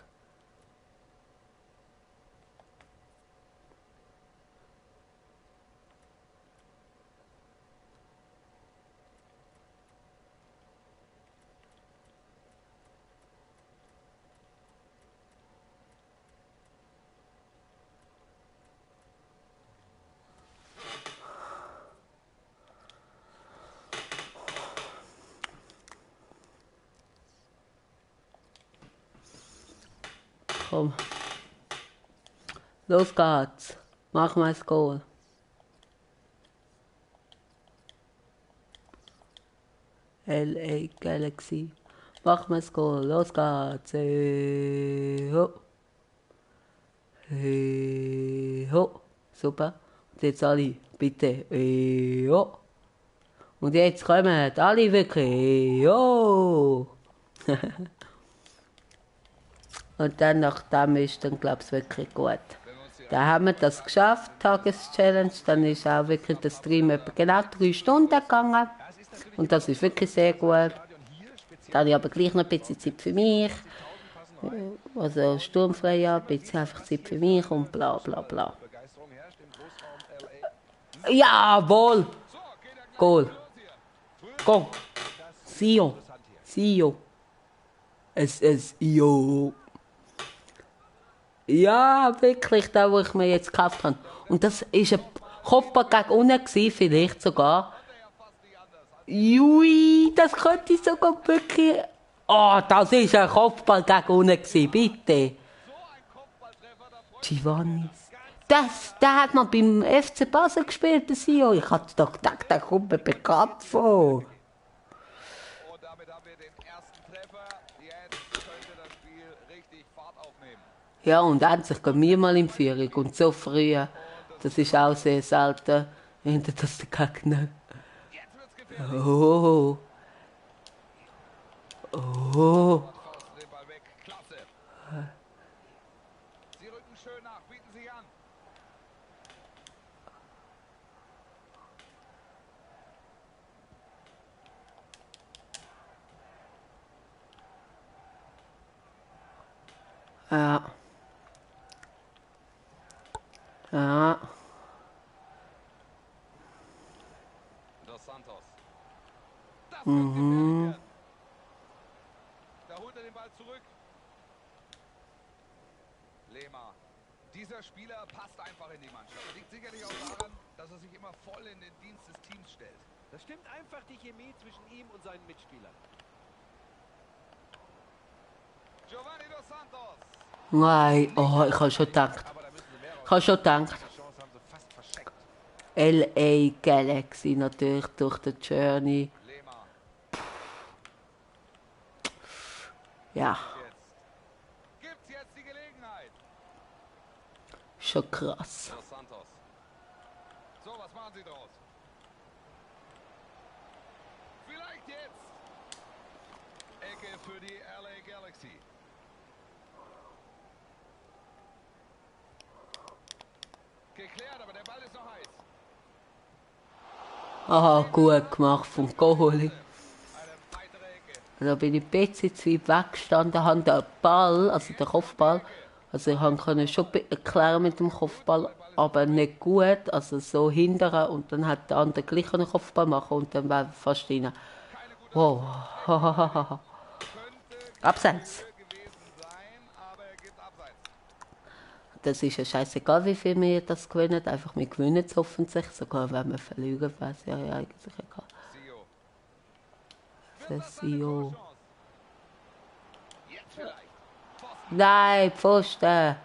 Komm. Los geht's. Mach mal das Goal. LA Galaxy. Mach mal das Goal. Los geht's. Ho. Ho. Super. Und jetzt alle. Bitte. Ho. Und jetzt kommen alle wirklich. Jo. Und dann nach dem ist dann, glaube ich, wirklich gut. Wenn wir uns die Dann haben wir das geschafft, Tageschallenge. Dann ist auch wirklich der Stream etwa genau 3 Stunden gegangen. Und das ist wirklich sehr gut. Dann habe ich aber gleich noch ein bisschen Zeit für mich. Also sturmfrei, ja, ein bisschen einfach Zeit für mich und bla bla bla. Jawohl! Goal! Go! Sio! Sio! SSIO! Ja, wirklich, das, was ich mir jetzt gekauft habe. Und das war ein Kopfball gegen unten, vielleicht sogar. Jui, das könnte ich sogar wirklich... Oh, das war ein Kopfball gegen unten, bitte. Giovanni. Der hat man beim FC Basel gespielt, das Jahr. Ich hatte doch gedacht, der kommt mir bekannt vor. Und damit haben wir den ersten Treffer. Jetzt könnte das Spiel richtig Fahrt aufnehmen. Ja, und endlich gehen wir mal in Führung. Und so früh, das ist auch sehr selten, wenn das der Gegner... Jetzt wird's gefährlich. Oh. Oh. Faust den Ball weg. Klasse. Sie rücken schön nach. Bieten sich an. Ja. Ja. Dos Santos. Das könnte gefährlich werden. Da holt er den Ball zurück. Lehmer. Dieser Spieler passt einfach in die Mannschaft. Liegt sicherlich auch daran, dass er sich immer voll in den Dienst des Teams stellt. Das stimmt einfach die Chemie zwischen ihm und seinen Mitspielern. Giovanni Dos Santos. Nein, oh, ich habe schon gedacht. Aber da müssen sie mehr Ich habe schon gedacht. Die Chance haben sie fast verschenkt. LA Galaxy natürlich durch die Journey. Lehmer. Ja, Gibt's jetzt die Gelegenheit. schon krass. Dos Santos. So, was machen Sie draus? Vielleicht jetzt. Ecke für die LA Galaxy. Geklärt, aber der Ball ist noch heiß. Aha, gut gemacht vom Goalie. Eine weitere Ecke. Da bin ich ein bisschen zu weit weggestanden, habe den Ball, also den Kopfball, also ich konnte schon erklären mit dem Kopfball, aber nicht gut, also so hindern und dann hat der andere gleich einen Kopfball machen und dann war er fast rein. Wow. Abseits. Gewesen sein, aber er gibt abseits. Das ist ja scheißegal, wie viel wir das gewinnen, einfach wir gewinnen es hoffentlich, sogar wenn wir verlieren, wäre es ja eigentlich egal. Sio. Das CEO. Jetzt vielleicht. Pfosten. Nein, Pfosten.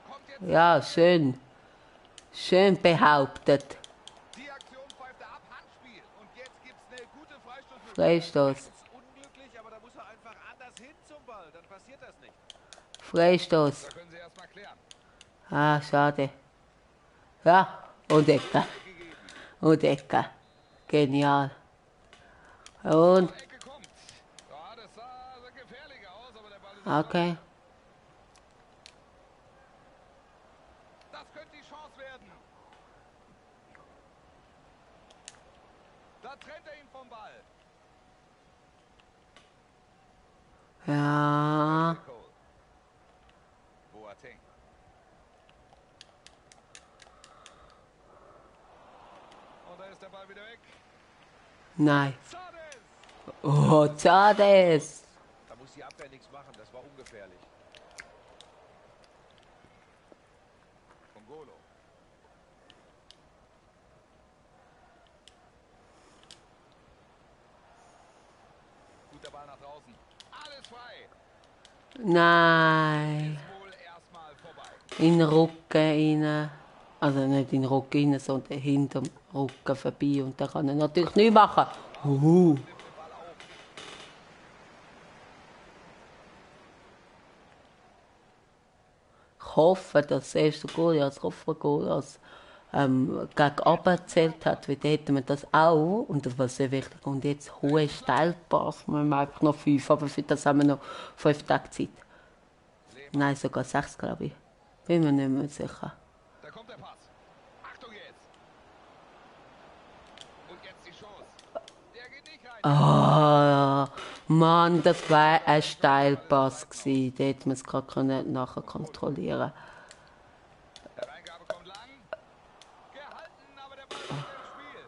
Kommt jetzt. Ja, schön. Schön behauptet. Die Aktion pfeift er ab. Handspiel. Und jetzt gibt's eine gute Freistoßmöglichkeit. Freistoß. Das ist unglücklich, aber da muss er einfach anders hin zum Ball. Dann passiert das nicht. Freistoß. Da können Sie erstmal klären. Ah, schade. Ja, und Ecke. Und Ecke. Genial. Und, Ecke kommt. Ja, das sah gefährlicher aus, aber der Ball ist okay. Das könnte die Chance werden. Da trennt er ihn vom Ball. Ja. Cole. Boateng. Und da ist der Ball wieder weg. Nein. Zades. Oh, Zades. Da muss die Abwehr nichts machen. Das war ungefährlich. Congolo. Guter Ball nach draußen. Alles frei. Nein. Wohl erstmal vorbei. In den Rücken rein. Also nicht in den Rücken rein, sondern hinterm Rücken vorbei. Und dann kann er natürlich nichts machen. Ich hoffe, dass das erste Goal als Kopfballgoal als gegen oben gezählt hat, weil dann hätten wir das auch, und das war sehr wichtig. Und jetzt hohe Steilpass, wir haben einfach noch 5, aber für das haben wir noch 5 Tage Zeit. Nein, sogar 6, glaube ich. Bin mir nicht mehr sicher. Da kommt der Pass. Achtung jetzt. Und jetzt die Chance. Der geht nicht rein. Ah, Mann, das war ein Steilpass gewesen. Da hätte man es gerade nachher kontrollieren. Der Reingabe kommt lang. Gehalten, aber der Ball ist im Spiel.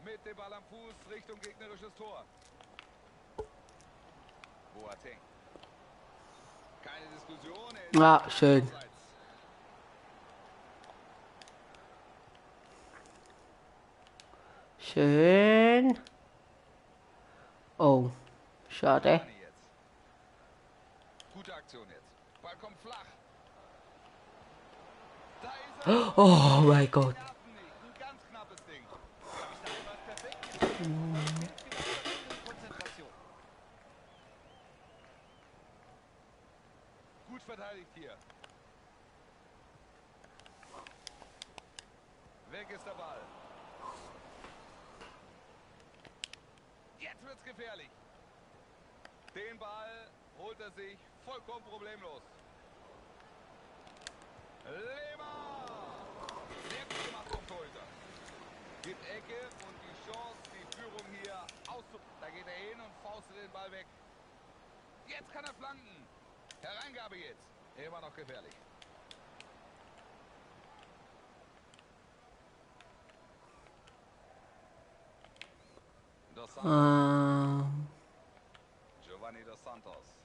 Mit dem Ball am Fuß Richtung gegnerisches Tor. Boateng. Keine Diskussion. Er ist Ah, schön. abseits. Schön. Oh, schade. Cavani jetzt. Gute Aktion jetzt. Ball kommt flach. Da ist er. Oh mein Gott. Nerven nicht. Ein ganz knappes Ding. Bis dahin war es perfekt. Jetzt fehlt genau die Konzentration. Gut verteidigt hier. Weg ist der Ball. Jetzt wird's gefährlich. Den Ball holt er sich vollkommen problemlos. Lehmann! Sehr gut gemacht vom Torhüter. Gibt Ecke und die Chance, die Führung hier auszu... Da geht er hin und faustet den Ball weg. Jetzt kann er flanken. Hereingabe jetzt. Immer noch gefährlich. Dos Santos. Giovanni Dos Santos.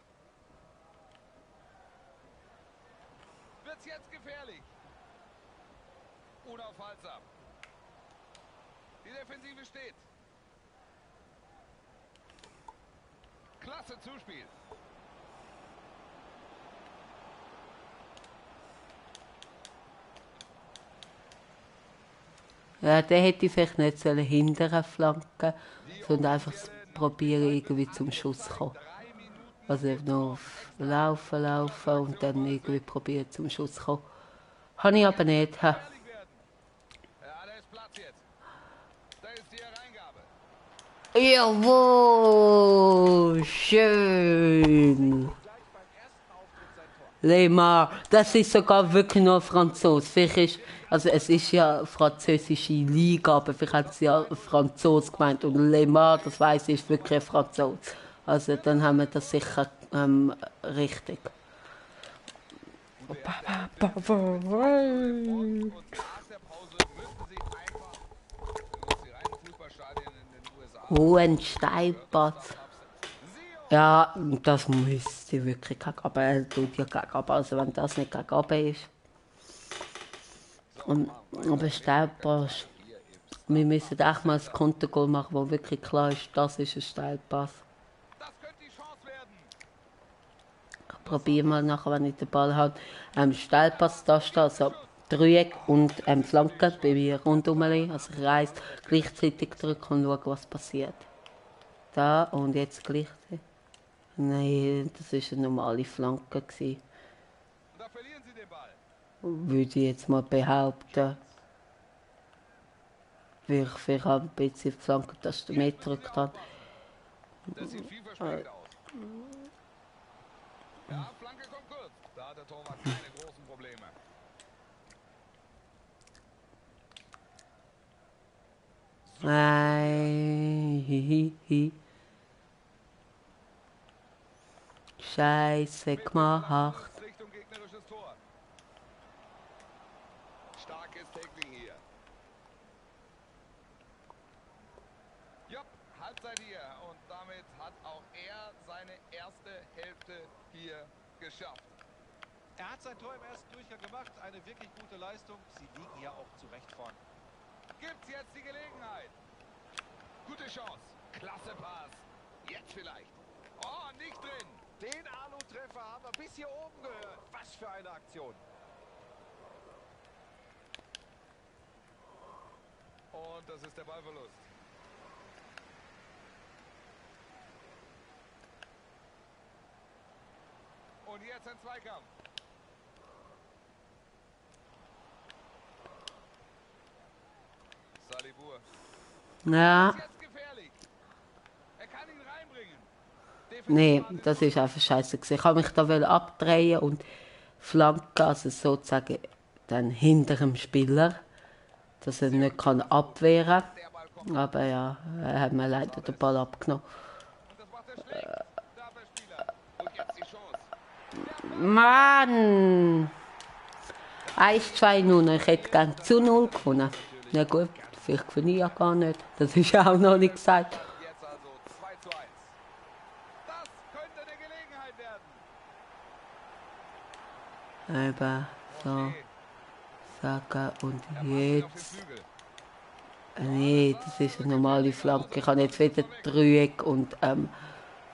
Wird's jetzt gefährlich. Unaufhaltsam. Die Defensive steht. Klasse Zuspiel. Ja, der hätte ich vielleicht nicht hinterher flanken, sondern einfach probieren, irgendwie zum Schuss zu kommen. Also noch laufen und dann irgendwie probieren, zum Schuss zu kommen. Habe ich aber nicht. Ha. Gefährlich werden. Ja, da ist Platz jetzt. Da ist die Hereingabe. Jawohl, schön. Gleich beim ersten Auftritt sein Tor. Lemar, das ist sogar wirklich nur Franzos. Vielleicht ist, also es ist ja französische Liga, aber vielleicht hat sie ja Franzos gemeint. Und Lemar, das weiss ich, ist wirklich ein Franzos. Also dann haben wir das sicher richtig. Und nach der Pause müssen sie einfach die reinen Fußballstadien in den USA. Hohen Steilpass. Ja, das müsste wirklich aber er tut ja gegen, also wenn das nicht gegen ist. Aber Steilpass, wir müssen echt mal ein Kontergoal machen, wo wirklich klar ist, das ist ein Steilpass. Das könnte die Chance werden. Ich probiere mal nachher, wenn ich den Ball habe, Steilpass da steht, also Dreieck und Flanke bei mir rundum, also Kreis, gleichzeitig drücken und schauen, was passiert. Da und jetzt gleichzeitig. Nein, das war eine normale Flanke gewesen. Und da verlieren sie den Ball. Würde ich jetzt mal behaupten. Weil ich vielleicht auch ein bisschen die Flanke, dass du mehr gedrückt hast. Das sieht vielversprechend aus. Ja, Flanke kommt kurz. Da hat der Torwart keine großen Probleme. Hihihi. Scheiße gemacht. Richtung gegnerisches Tor. Starkes Tackling hier. Jupp, Halbzeit hier. Und damit hat auch er seine erste Hälfte hier geschafft. Er hat sein Tor im ersten Durchgang gemacht. Eine wirklich gute Leistung. Sie liegen ja auch zu Recht vorn. Gibt's jetzt die Gelegenheit. Gute Chance. Klasse Pass. Jetzt vielleicht. Oh, nicht drin. Den Alu-Treffer haben wir bis hier oben gehört. Was für eine Aktion. Und das ist der Ballverlust. Und jetzt ein Zweikampf. Salibur. Ja, Jetzt gefährlich. Er kann ihn Nee, das ist einfach scheiße gewesen. Ich wollte mich da abdrehen und Flanke, also sozusagen dann hinter dem Spieler, dass er nicht kann abwehren kann. Aber ja, er hat mir leider den Ball abgenommen. Und das macht er schlecht. Da der Spieler. Und jetzt die Chance. Mann! 1-2-0, ich hätte gern zu 0 gewonnen. Na gut, vielleicht gewinne ich ja gar nicht. Das ist ja auch noch nicht gesagt. Jetzt also 2:1. Das könnte eine Gelegenheit werden. Eben, so, sagen und Auf den jetzt. Flügel. Nee, das ist eine normale Flanke. Ich habe jetzt wieder Dreieck und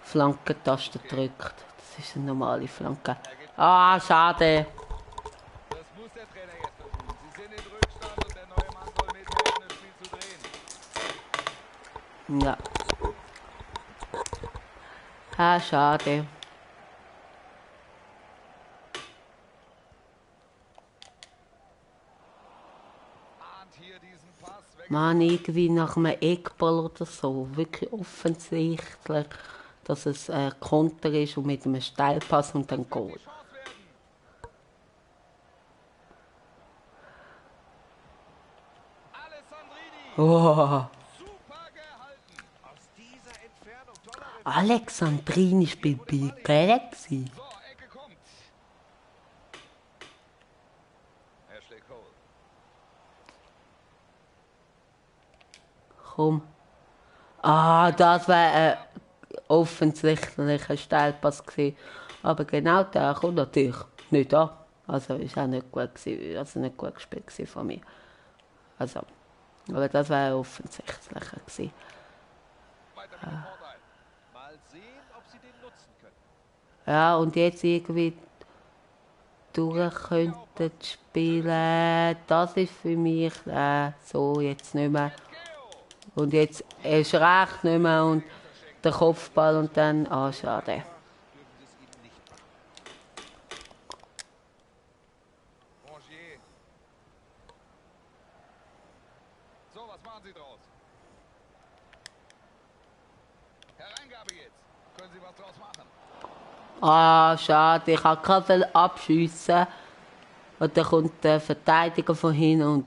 Flankentaste gedrückt. Das ist eine normale Flanke. Ah, schade. Das muss der Trainer jetzt versuchen. Sie sind in Rückstand und der neue Mann soll mithelfen, das Spiel zu drehen. Ja. Ah, schade. Ahnt hier diesen Pass weg. Man, irgendwie nach einem Eckball oder so. Wirklich offensichtlich, dass es ein Konter ist und mit einem Steilpass und dann Goal. Chance werden. Alessandrini. Oh, Super gehalten. Aus dieser Entfernung toller Reflex. Alexandrini spielt bei Galaxy. So, Ecke kommt. Ashley Cole. Komm. Ah, das wäre ein offensichtlicher Steilpass gewesen. Aber genau der kommt natürlich nicht an. Also ist auch nicht gut gewesen, also nicht gut gespielt gewesen von mir. Also, aber das wäre offensichtlicher gewesen. Weiter mit dem Vorteil. Mal sehen, ob sie den nutzen können. Ja, und jetzt irgendwie durch könnten spielen, das ist für mich so jetzt nicht mehr. Und jetzt ist recht nicht mehr und der Kopfball und dann, ah, schade. Dürfen sie es ihnen nicht machen. Rongier. So, was machen Sie draus? Hereingabe jetzt. Können Sie was draus machen? Ah, schade, ich kann gerade abschiessen. Und dann kommt der Verteidiger von hinten und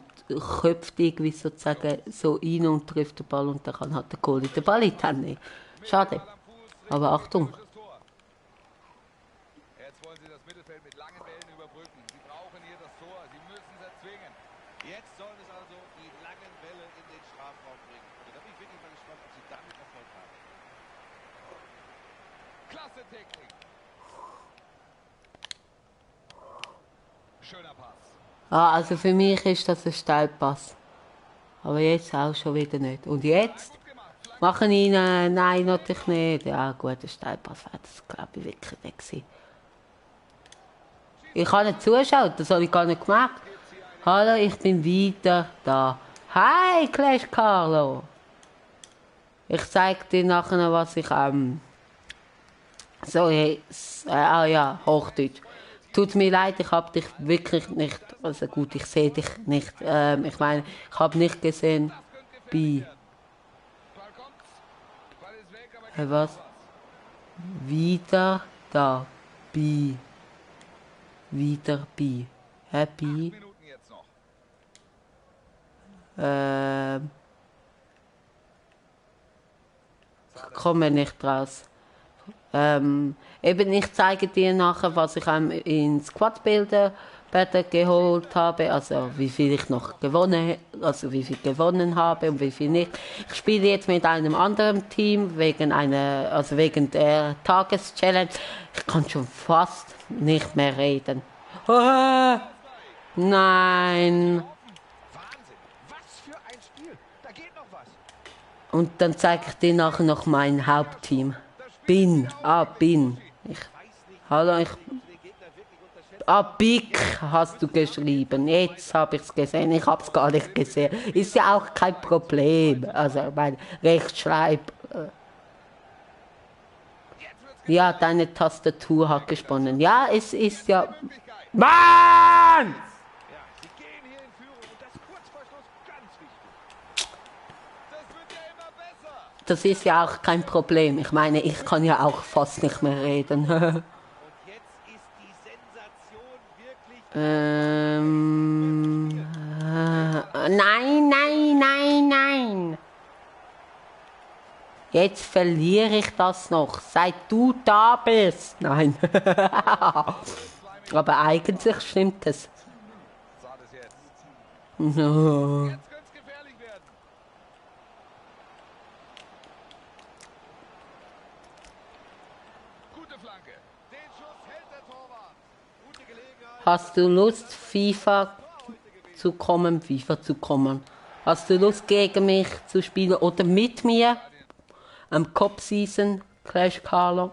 köpft irgendwie sozusagen so rein und trifft den Ball und dann kann halt der Goalie den Ball in die Hände nehmen. Schade. Ball am Fuß, Aber Richtung Achtung. gegnerisches Tor. Jetzt wollen Sie das Mittelfeld mit langen Bällen überbrücken. Sie brauchen hier das Tor. Sie müssen es erzwingen. Jetzt sollen es also die langen Bälle in den Strafraum bringen. Und da bin ich wirklich mal gespannt, ob sie damit Erfolg haben. Klasse Technik. Schöner Pass. Ah, also für mich ist das ein Steilpass. Aber jetzt auch schon wieder nicht. Und jetzt Gut gemacht. Flanke. machen ihn, nein, natürlich nicht. Ja gut, der Steilpass wäre das glaube ich wirklich nicht gewesen. Ich kann nicht zuschauen, das habe ich gar nicht gemerkt. Hallo, ich bin wieder da. Hi, Clash Carlo. Ich zeige dir nachher, was ich so, ah ja, Hochdeutsch. Tut mir leid, ich habe dich wirklich nicht, also gut, ich sehe dich nicht, ich meine, ich habe nicht gesehen, bei, Ball kommt. Ball ist weg, aber was? Wieder da, bei, wieder bei, happy, Minuten jetzt noch. komme nicht raus. Eben, ich zeige dir nachher, was ich in Squad-Bilder geholt habe, also wie viel ich noch gewonnen, also wie viel gewonnen habe und wie viel nicht. Ich spiele jetzt mit einem anderen Team wegen der Tageschallenge. Ich kann schon fast nicht mehr reden. Ah, nein. Wahnsinn. Was für ein Spiel. Da geht noch was. Und dann zeige ich dir nachher noch mein Hauptteam. Bin. Hallo, ich. Big hast du geschrieben. Jetzt habe ich es gesehen. Ich habe es gar nicht gesehen. Ist ja auch kein Problem. Also mein Rechtschreib. Ja, deine Tastatur hat gesponnen. Ja, es ist ja. Mann! Ja, sie gehen hier in Führung und das kurz vor Schluss ganz wichtig. Das wird ja immer besser. das ist ja auch kein Problem. Ich meine, ich kann ja auch fast nicht mehr reden. Und jetzt ist die Sensation wirklich Nein, nein, nein, nein. Jetzt verliere ich das noch, seit du da bist. Nein. Aber eigentlich stimmt es. Sah das jetzt. No. Jetzt könnte es gefährlich werden. Gute Flanke. Den Schuss hält der Torwart. gute Gelegenheit. Hast du Lust, FIFA zu kommen? Hast du Lust, gegen mich zu spielen oder mit mir am Cup-Season Clash Carlo?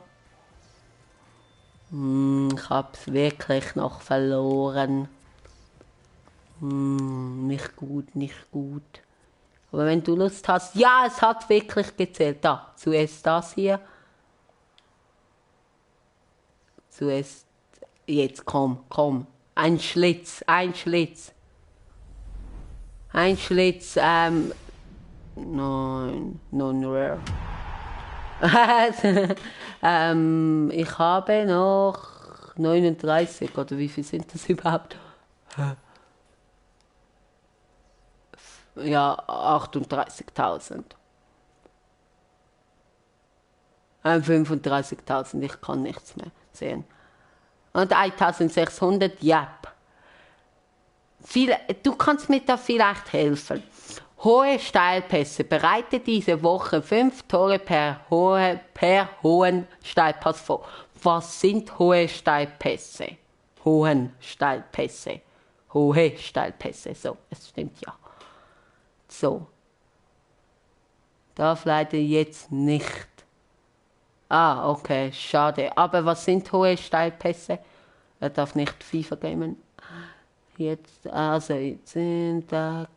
Ich hab's wirklich noch verloren. Nicht gut, nicht gut. Aber wenn du Lust hast, ja, es hat wirklich gezählt. Da, zuerst das hier. Zuerst, jetzt komm. Ein Schlitz. Nein, non-rare. Ich habe noch 39, oder wie viel sind das überhaupt? Ja, 38.000. 35.000, ich kann nichts mehr sehen. Und 1.600, ja. Du kannst mir da vielleicht helfen. Hohe Steilpässe. Bereite diese Woche 5 Tore per hohen Steilpass vor. Was sind hohe Steilpässe? Hohe Steilpässe, so, es stimmt ja. So. Darf leider jetzt nicht. Ah, okay, schade. Aber was sind hohe Steilpässe? Er darf nicht FIFA gamen. Jetzt sind da.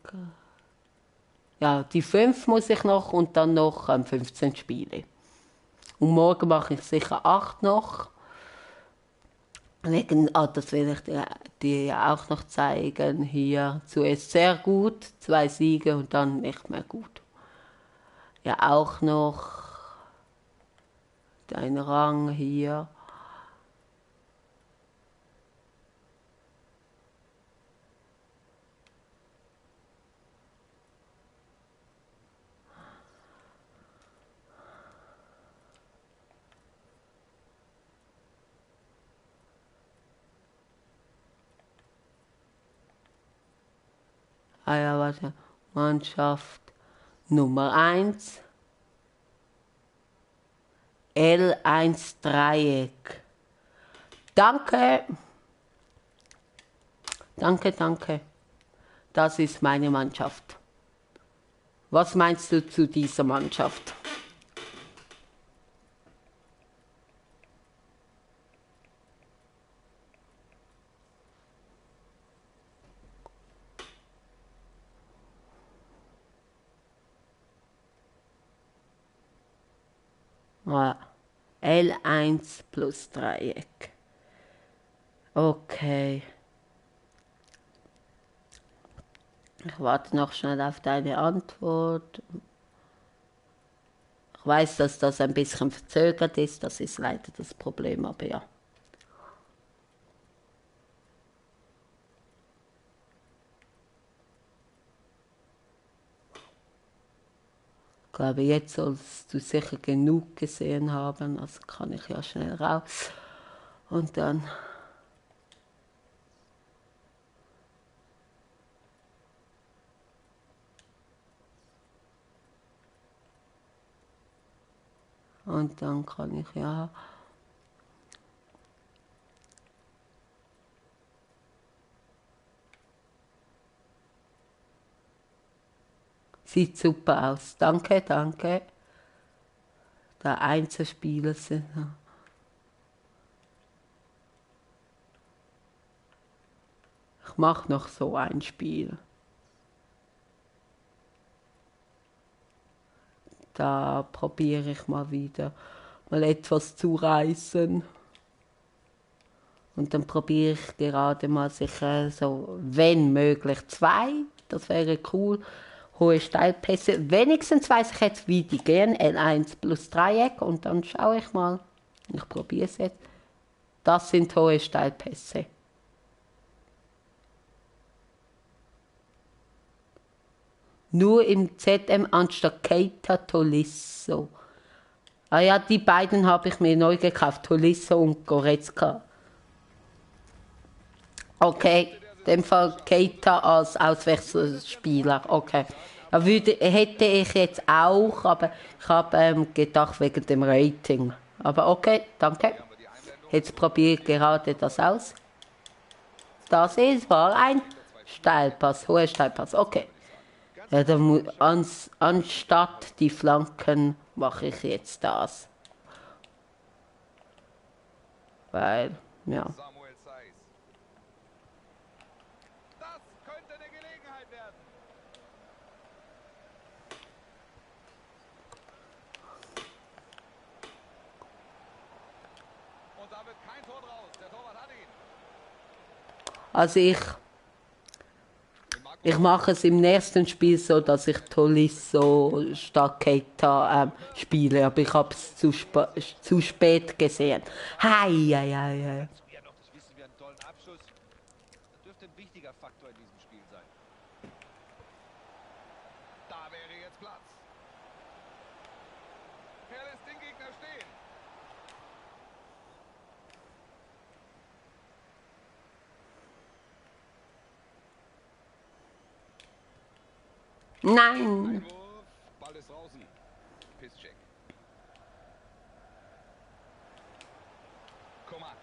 Ja, die 5 muss ich noch und dann noch 15 Spiele. Und morgen mache ich sicher 8 noch. Das will ich dir auch noch zeigen. Hier zuerst sehr gut, 2 Siege und dann nicht mehr gut. Ja, auch noch dein Rang hier. Ah ja, warte. Mannschaft Nummer 1. L1 Dreieck. Danke. Danke. Das ist meine Mannschaft. Was meinst du zu dieser Mannschaft? Ah, L1 plus Dreieck. Okay. Ich warte noch schnell auf deine Antwort. Ich weiß, dass das ein bisschen verzögert ist, das ist leider das Problem, aber ja. Ich glaube, jetzt sollst du sicher genug gesehen haben, also kann ich ja schnell raus. Und dann... Und dann kann ich ja... Sieht super aus. Danke. Da Einzelspieler sind. Ich mache noch so ein Spiel. Da probiere ich mal wieder mal etwas zu reißen. Und dann probiere ich gerade mal sicher so, wenn möglich, 2. Das wäre cool. hohe Steilpässe. Wenigstens weiß ich jetzt, wie die gehen. L1 plus Dreieck und dann schaue ich mal. Ich probiere es jetzt. Das sind hohe Steilpässe. Nur im ZM anstatt Keita Tolisso. Ah ja, die beiden habe ich mir neu gekauft. Tolisso und Goretzka. Okay, in dem Fall Keita als Auswechselspieler. Okay. Ja, hätte ich jetzt auch, aber ich habe gedacht wegen dem Rating. Aber okay, danke. Jetzt probiere ich gerade das aus. Das war ein Steilpass, hoher Steilpass. Okay. Ja, dann anstatt die Flanken mache ich jetzt das. Weil, ja. Samuel Saiz. Das könnte eine Gelegenheit werden. Und da wird kein Tor draus. Der Torwart hat ihn. Also ich mache es im nächsten Spiel so, dass ich Tolisso statt Keita spiele, aber ich habe es zu spät gesehen. Hei. Ja, doch, das wissen wir, einen tollen Abschluss. Das dürfte ein wichtiger Faktor in diesem Spiel sein. Da wäre jetzt Platz. Er lässt den Gegner stehen. Nein. Einwurf. Ball ist draußen. Pisscheck. Coman.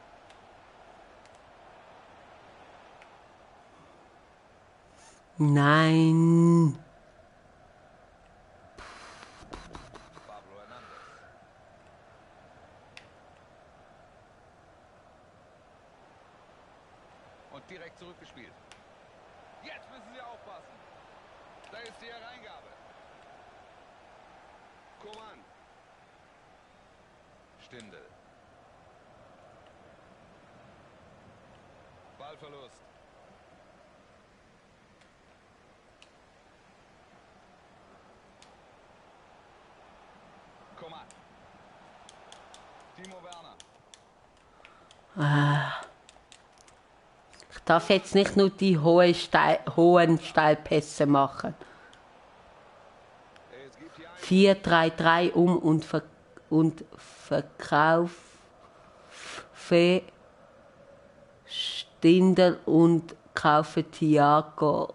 Nein. Pablo Hernandez. Und direkt zurückgespielt. Jetzt müssen sie aufpassen. Da ist die Hereingabe. Coman. Stindl. Ballverlust. Coman. Timo Werner. Ich darf jetzt nicht nur die hohen Steilpässe machen. Es gibt hier 4-3-3 und Verkaufe Stindl und kaufe Thiago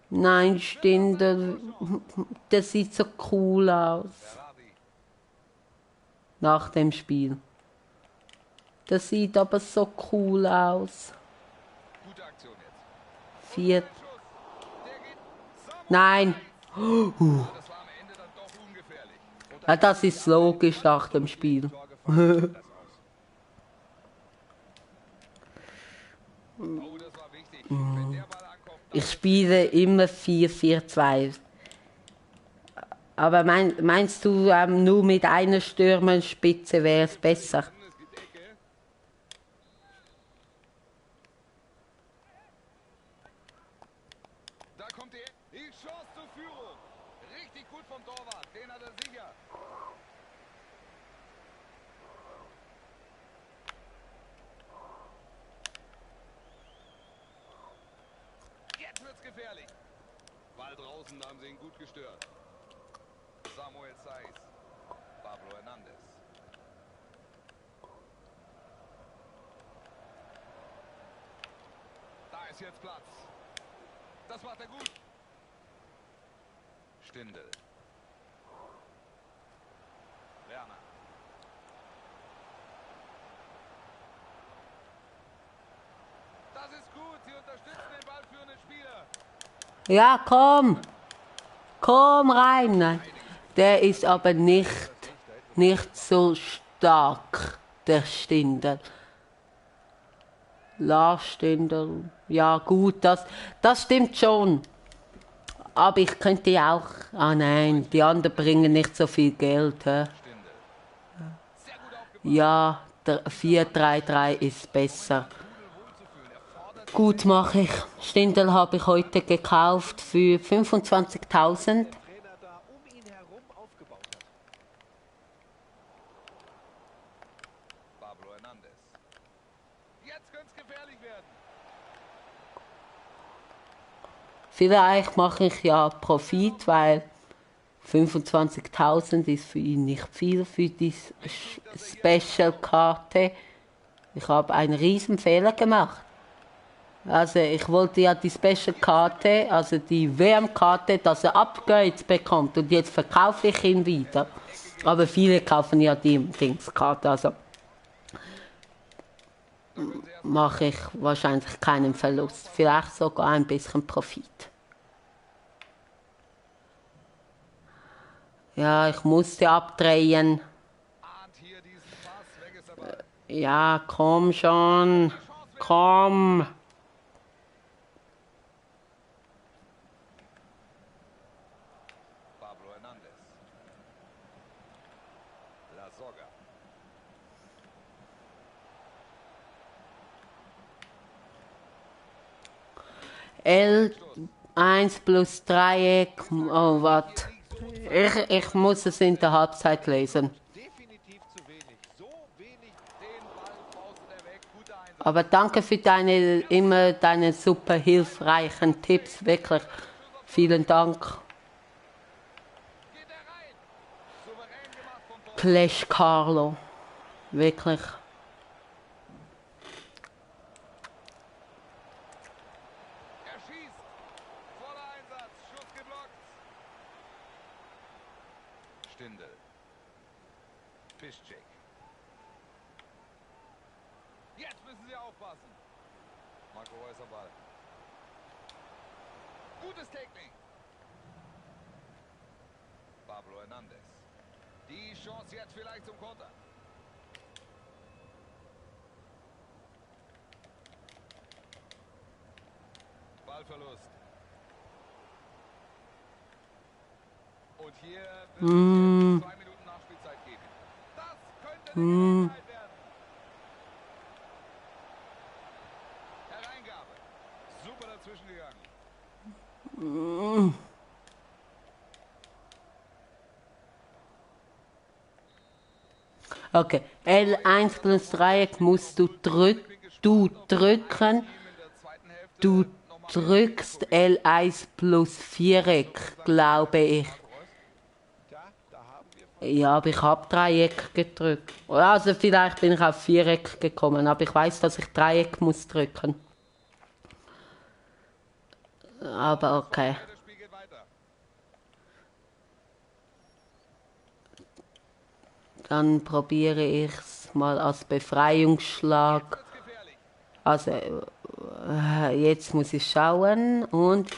Nein, Stindl, das sieht so cool aus. Berardi. Nach dem Spiel. Das sieht aber so cool aus. Gute Aktion jetzt. 4. Schuss. Der geht. Samuel Nein. Das war am Ende dann doch ungefährlich. Ja, das ist logisch nach dem Spiel. Tor gefallen, das aus. Oh, das war wichtig. Wenn der Ball ankommt, dann Ich spiele immer 4-4-2. Aber meinst du, nur mit einer Stürmerspitze wäre es besser? es gibt Ecke. Da kommt die Chance zur Führung. Richtig gut vom Torwart. Den hat er sicher. Jetzt wird's gefährlich. Ball draußen, da haben sie ihn gut gestört. Samuel Saiz. Pablo Hernandez. Da ist jetzt Platz. Das macht er gut. Stindl. Werner. Das ist gut. Sie unterstützen den ballführenden Spieler. Ja, komm. Komm rein. Nein. Der ist aber nicht so stark, der Stindl. Lars Stindl. Ja gut, das stimmt schon. Aber ich könnte ja auch... Ah nein, die anderen bringen nicht so viel Geld. Hä? Stindl. Sehr gut aufgepasst. Ja, der 4-3-3 ist besser. Gut mache ich. Stindl habe ich heute gekauft für 25.000. Trainer da ihn herum aufgebaut hat. Pablo Hernandez. Jetzt könnte es gefährlich werden. Vielleicht mache ich ja Profit, weil 25.000 ist für ihn nicht viel für die Special-Karte. Ich habe einen riesen Fehler gemacht. Also ich wollte ja die Special-Karte, also die WM-Karte, dass er Upgrades bekommt und jetzt verkaufe ich ihn wieder. Aber viele kaufen ja die Dingskarte, also mache ich wahrscheinlich keinen Verlust, vielleicht sogar ein bisschen Profit. Ja, ich musste abdrehen. Ahnt hier diesen Pass. Weg ist der Ball. Ja, komm schon. Komm. Pablo Hernandez. La Soga. L1 plus Dreieck. Oh, warte. Ich muss es in der Halbzeit lesen. Definitiv zu wenig. So wenig. Den Ball faustet er weg. Guter Einsatz. Aber danke für deine super hilfreichen Tipps, wirklich. Vielen Dank. Geht er rein. Souverän gemacht vom Tor. Clash Carlo. Wirklich. Er schießt. Voller Einsatz. Schuss geblockt. Stindl. Piszczek. Jetzt müssen sie aufpassen. Marco Reus am Ball. Gutes Tackling. Pablo Hernandez. Die Chance jetzt vielleicht zum Konter. Ballverlust. Und hier wird es jetzt 2 Minuten Nachspielzeit geben. Das könnte eine Gelegenheit werden. Hereingabe. Super dazwischen gegangen. Okay. L1 plus Dreieck musst du drücken. Ihm in der zweiten Hälfte Du nochmal drückst L1 plus Viereck, glaube ich. Da haben wir Ja, aber ich habe Dreieck gedrückt. Also vielleicht bin ich auf Viereck gekommen, aber ich weiß, dass ich Dreieck muss drücken. Aber okay. das Spiel geht weiter. Dann probiere ich es mal als Befreiungsschlag. Wird's gefährlich. Also jetzt muss ich schauen und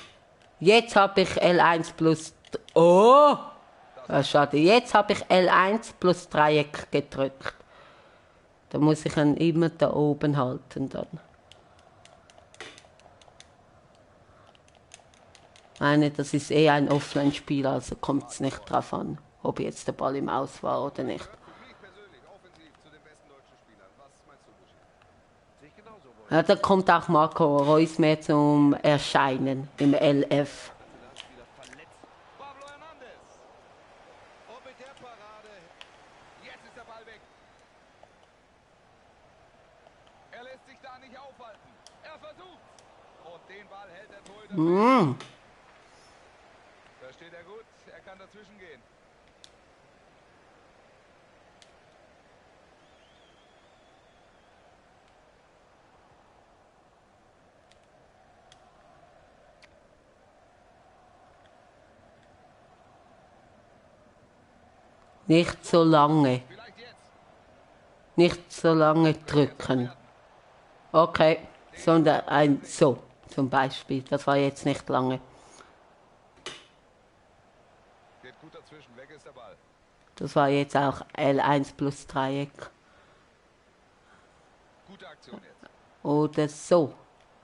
jetzt habe ich L1 plus... Oh! Schade, jetzt habe ich L1 plus Dreieck gedrückt. Da muss ich ihn immer da oben halten dann. Ich meine, das ist eh ein Offline-Spiel, also kommt es nicht drauf an, ob jetzt der Ball im Aus war oder nicht. Für mich persönlich offensiv zu den besten deutschen Spielern. Was meinst du, Buschi? sich genauso wohl. Ja, da kommt auch Marco Reus mehr zum Erscheinen im LF. Nationalspieler verletzt. Pablo Hernandez. Und mit der Parade Jetzt ist der Ball weg. Er lässt sich da nicht aufhalten. Er versucht. Und den Ball hält der Torhüter. Da steht er gut. Er kann dazwischen gehen. Nicht so lange. Vielleicht jetzt. Nicht so lange drücken. Okay, sondern ein so zum Beispiel. Das war jetzt nicht lange. Geht gut dazwischen. Weg ist der Ball. Das war jetzt auch L1 plus Dreieck. Gute Aktion jetzt. Oder so.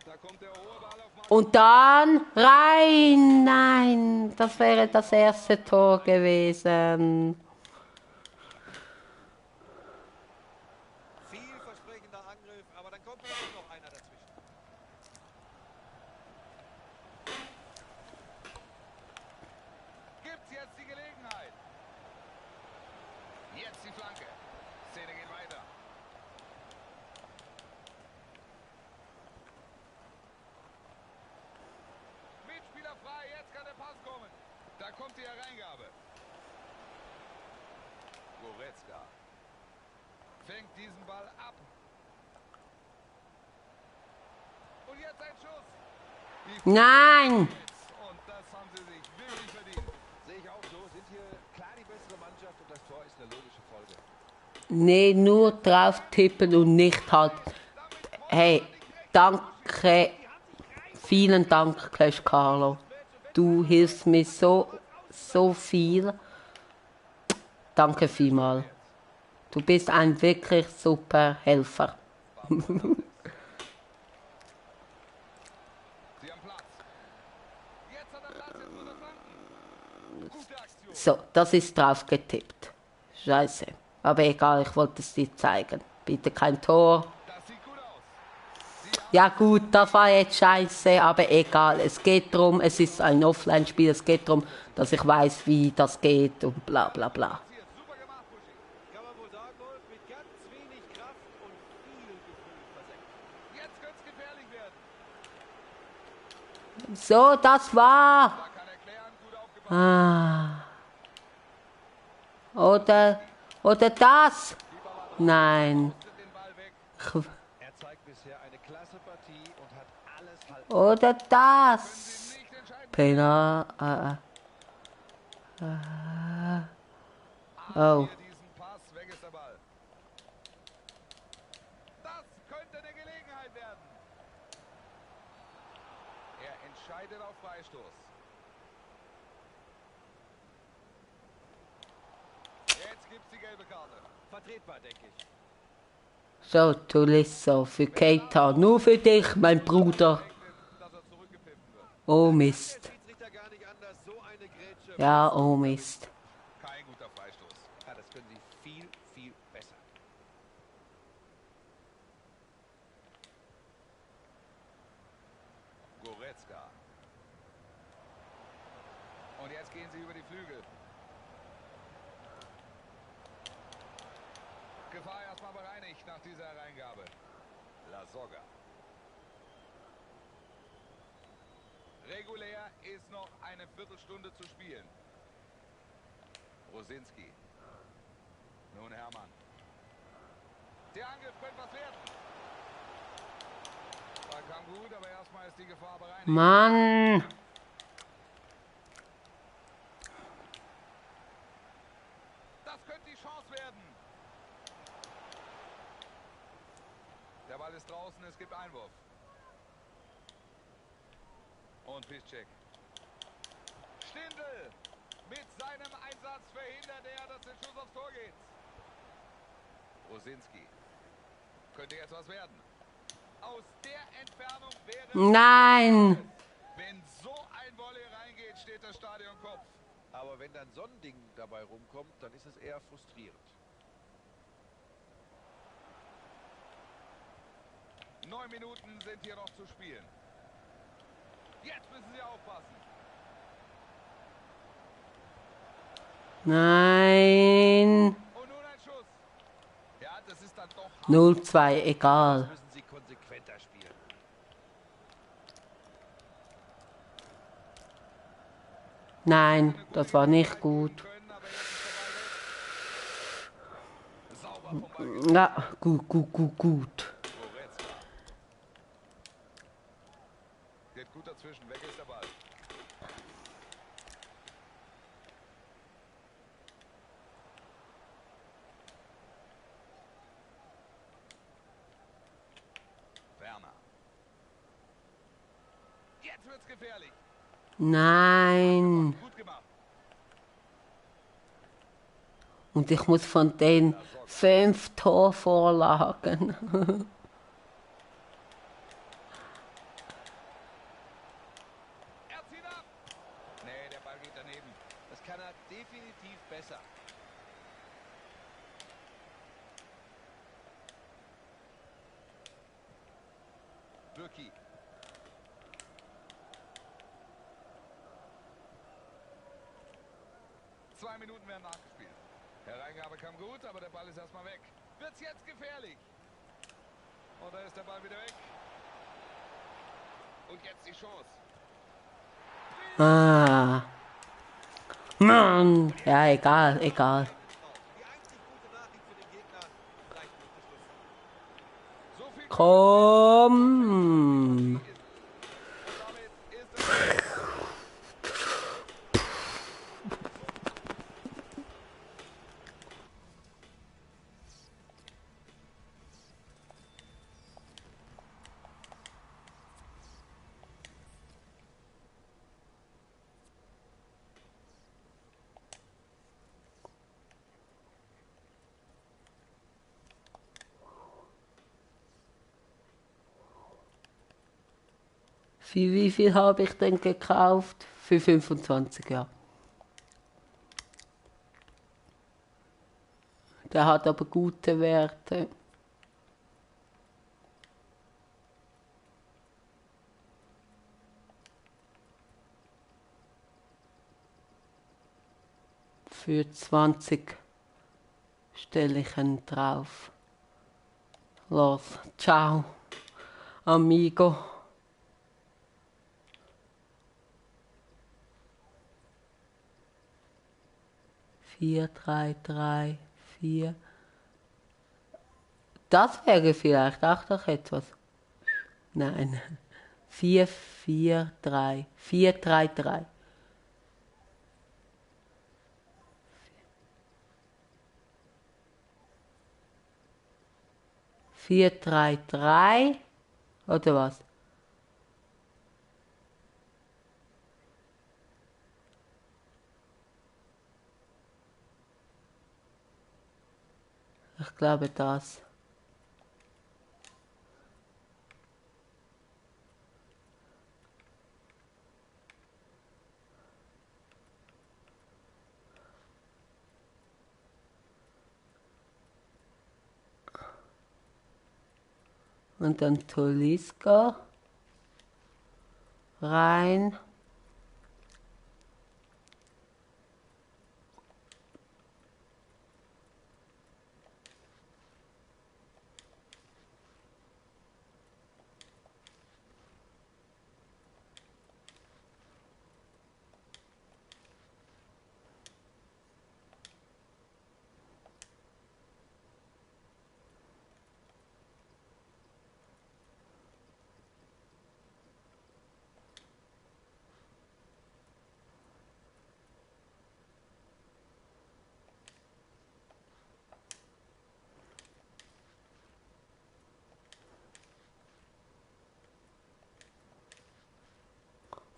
Da kommt der hohe Ball auf Mann. Und dann rein. Nein, das wäre das erste Tor gewesen. vielversprechender Angriff, aber dann kommt auch noch einer dazwischen. die Hereingabe. Goretzka fängt diesen Ball ab. Und jetzt ein Schuss. Nein! Und das haben sie sich wirklich verdient. Sehe ich auch so. Sind hier klar die bessere Mannschaft und das Tor ist eine logische Folge. Nee, nur drauf tippen und nicht halt. Hey, danke. Vielen Dank, Clash Carlo. Du hilfst mir so viel. Danke vielmals. Du bist ein wirklich super Helfer. Sie haben Platz. Jetzt hat er Platz, jetzt muss er flanken. Gute Aktion. So, das ist drauf getippt. Scheiße. Aber egal, ich wollte es dir zeigen. Bitte kein Tor. Das sieht gut aus. Ja gut, das war jetzt scheiße, aber egal. Es geht darum, es ist ein Offline-Spiel, es geht darum, dass ich weiß, wie das geht und bla bla bla. Super gemacht, Buschi. Kann man wohl sagen, Wolf, mit ganz wenig Kraft und viel Gefühl versenkt. Jetzt könnte es gefährlich werden. So, das war. Da kann erklären, gut aufgebaut. Oder das. Nein. Sind den Ball weg. Er zeigt bisher eine klasse Partie und hat alles halten. Oder das. Nicht entscheidend. Penal. Oh. Hier diesen Pass, weg ist der Ball. Das könnte eine Gelegenheit werden. Er entscheidet auf Freistoß. Jetzt gibt's die gelbe Karte. Vertretbar, denke ich. So, Tulisso für Keita. Nur für dich, mein Bruder. Rechnet, dass er zurückgepfiffen wird. Oh Mist. Der Schiedsrichter gar nicht anders. So eine Grätsche. Ja, oh Mist. Kein guter Freistoß. Ja, das können sie viel, viel besser. Goretzka. Und jetzt gehen sie über die Flügel. Gefahr erstmal bereinigt nach dieser Hereingabe. La Soga. Regulär ist noch eine Viertelstunde zu spielen. Rosinski. Nun Hermann. Der Angriff könnte was werden. Ball kam gut, aber erstmal ist die Gefahr bereinigt. Mann. Das könnte die Chance werden. Der Ball ist draußen, es gibt Einwurf. Und Piszczek. Stindl. Mit seinem Einsatz verhindert er, dass der Schuss aufs Tor geht. Rosinski. Könnte jetzt was werden. Aus der Entfernung wäre... Nein. Wenn so ein Volley reingeht, steht das Stadion Kopf. Aber wenn dann so ein Ding dabei rumkommt, dann ist es eher frustrierend. 9 Minuten sind hier noch zu spielen. Jetzt müssen sie aufpassen. Nein. Und nun ein Schuss. Ja, das ist dann doch... 0-2, egal. Müssen sie konsequenter spielen. Nein, das war nicht gut. Können, aber jetzt ist der Ball weg. Sauber vom Ball. Ja, gut. Goretzka. Geht gut dazwischen. Weg ist der Ball. Werner. Jetzt wird's gefährlich. Nein. Gut gemacht. Und ich muss von den 5 Torvorlagen. Er zieht ab. Nee, der Ball geht daneben. Das kann er definitiv besser. Bürki. Zwei Minuten werden nachgespielt. Hereingabe kam gut, aber der Ball ist erstmal weg. Wird's jetzt gefährlich? Und da ist der Ball wieder weg. Und jetzt die Chance. Mann! Ja, egal, egal. Die einzig gute Nachricht für den Gegner, vielleicht wird es Schluss. So viel Komm! und damit ist es Halbzeit. Für wie viel habe ich denn gekauft? Für 25, ja. Der hat aber gute Werte. Für 20 stelle ich ihn drauf. Los, ciao, amigo. Vier, drei, drei, vier. Das wäre vielleicht auch noch etwas. Nein. 4, 4, 3. 4, 3, 3. 4, 3, 3. Oder was? Ich glaube das. Und dann Toliska rein.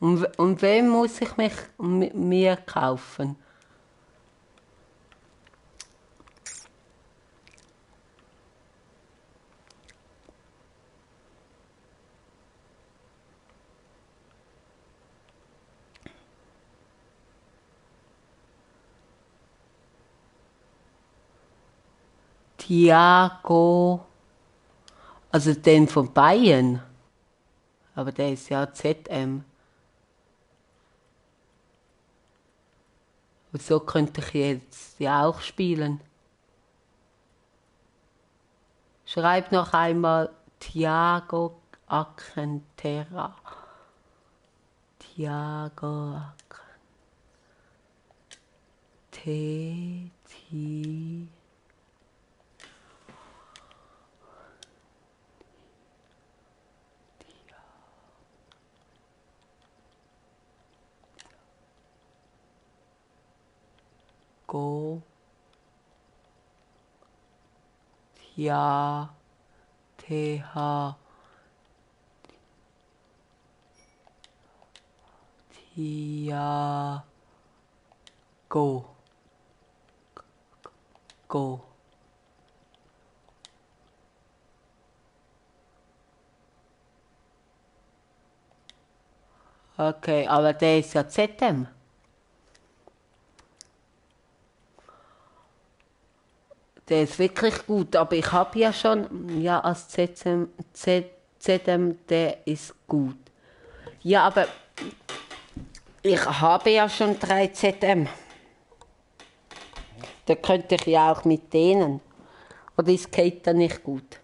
Und wem muss ich mir kaufen? Thiago, also den von Bayern. Aber der ist ja ZM. Und so könnte ich jetzt ja auch spielen. Schreib noch einmal Thiago Alcantara. Thiago T T Go Thia T H Thia Go Go. Okay, aber der ist ja ZM. Der ist wirklich gut, aber ich habe ja schon, ja, als ZM, der ist gut. Ja, aber ich habe ja schon 3 ZM. Da könnte ich ja auch mit denen. Oder ist Kate nicht gut?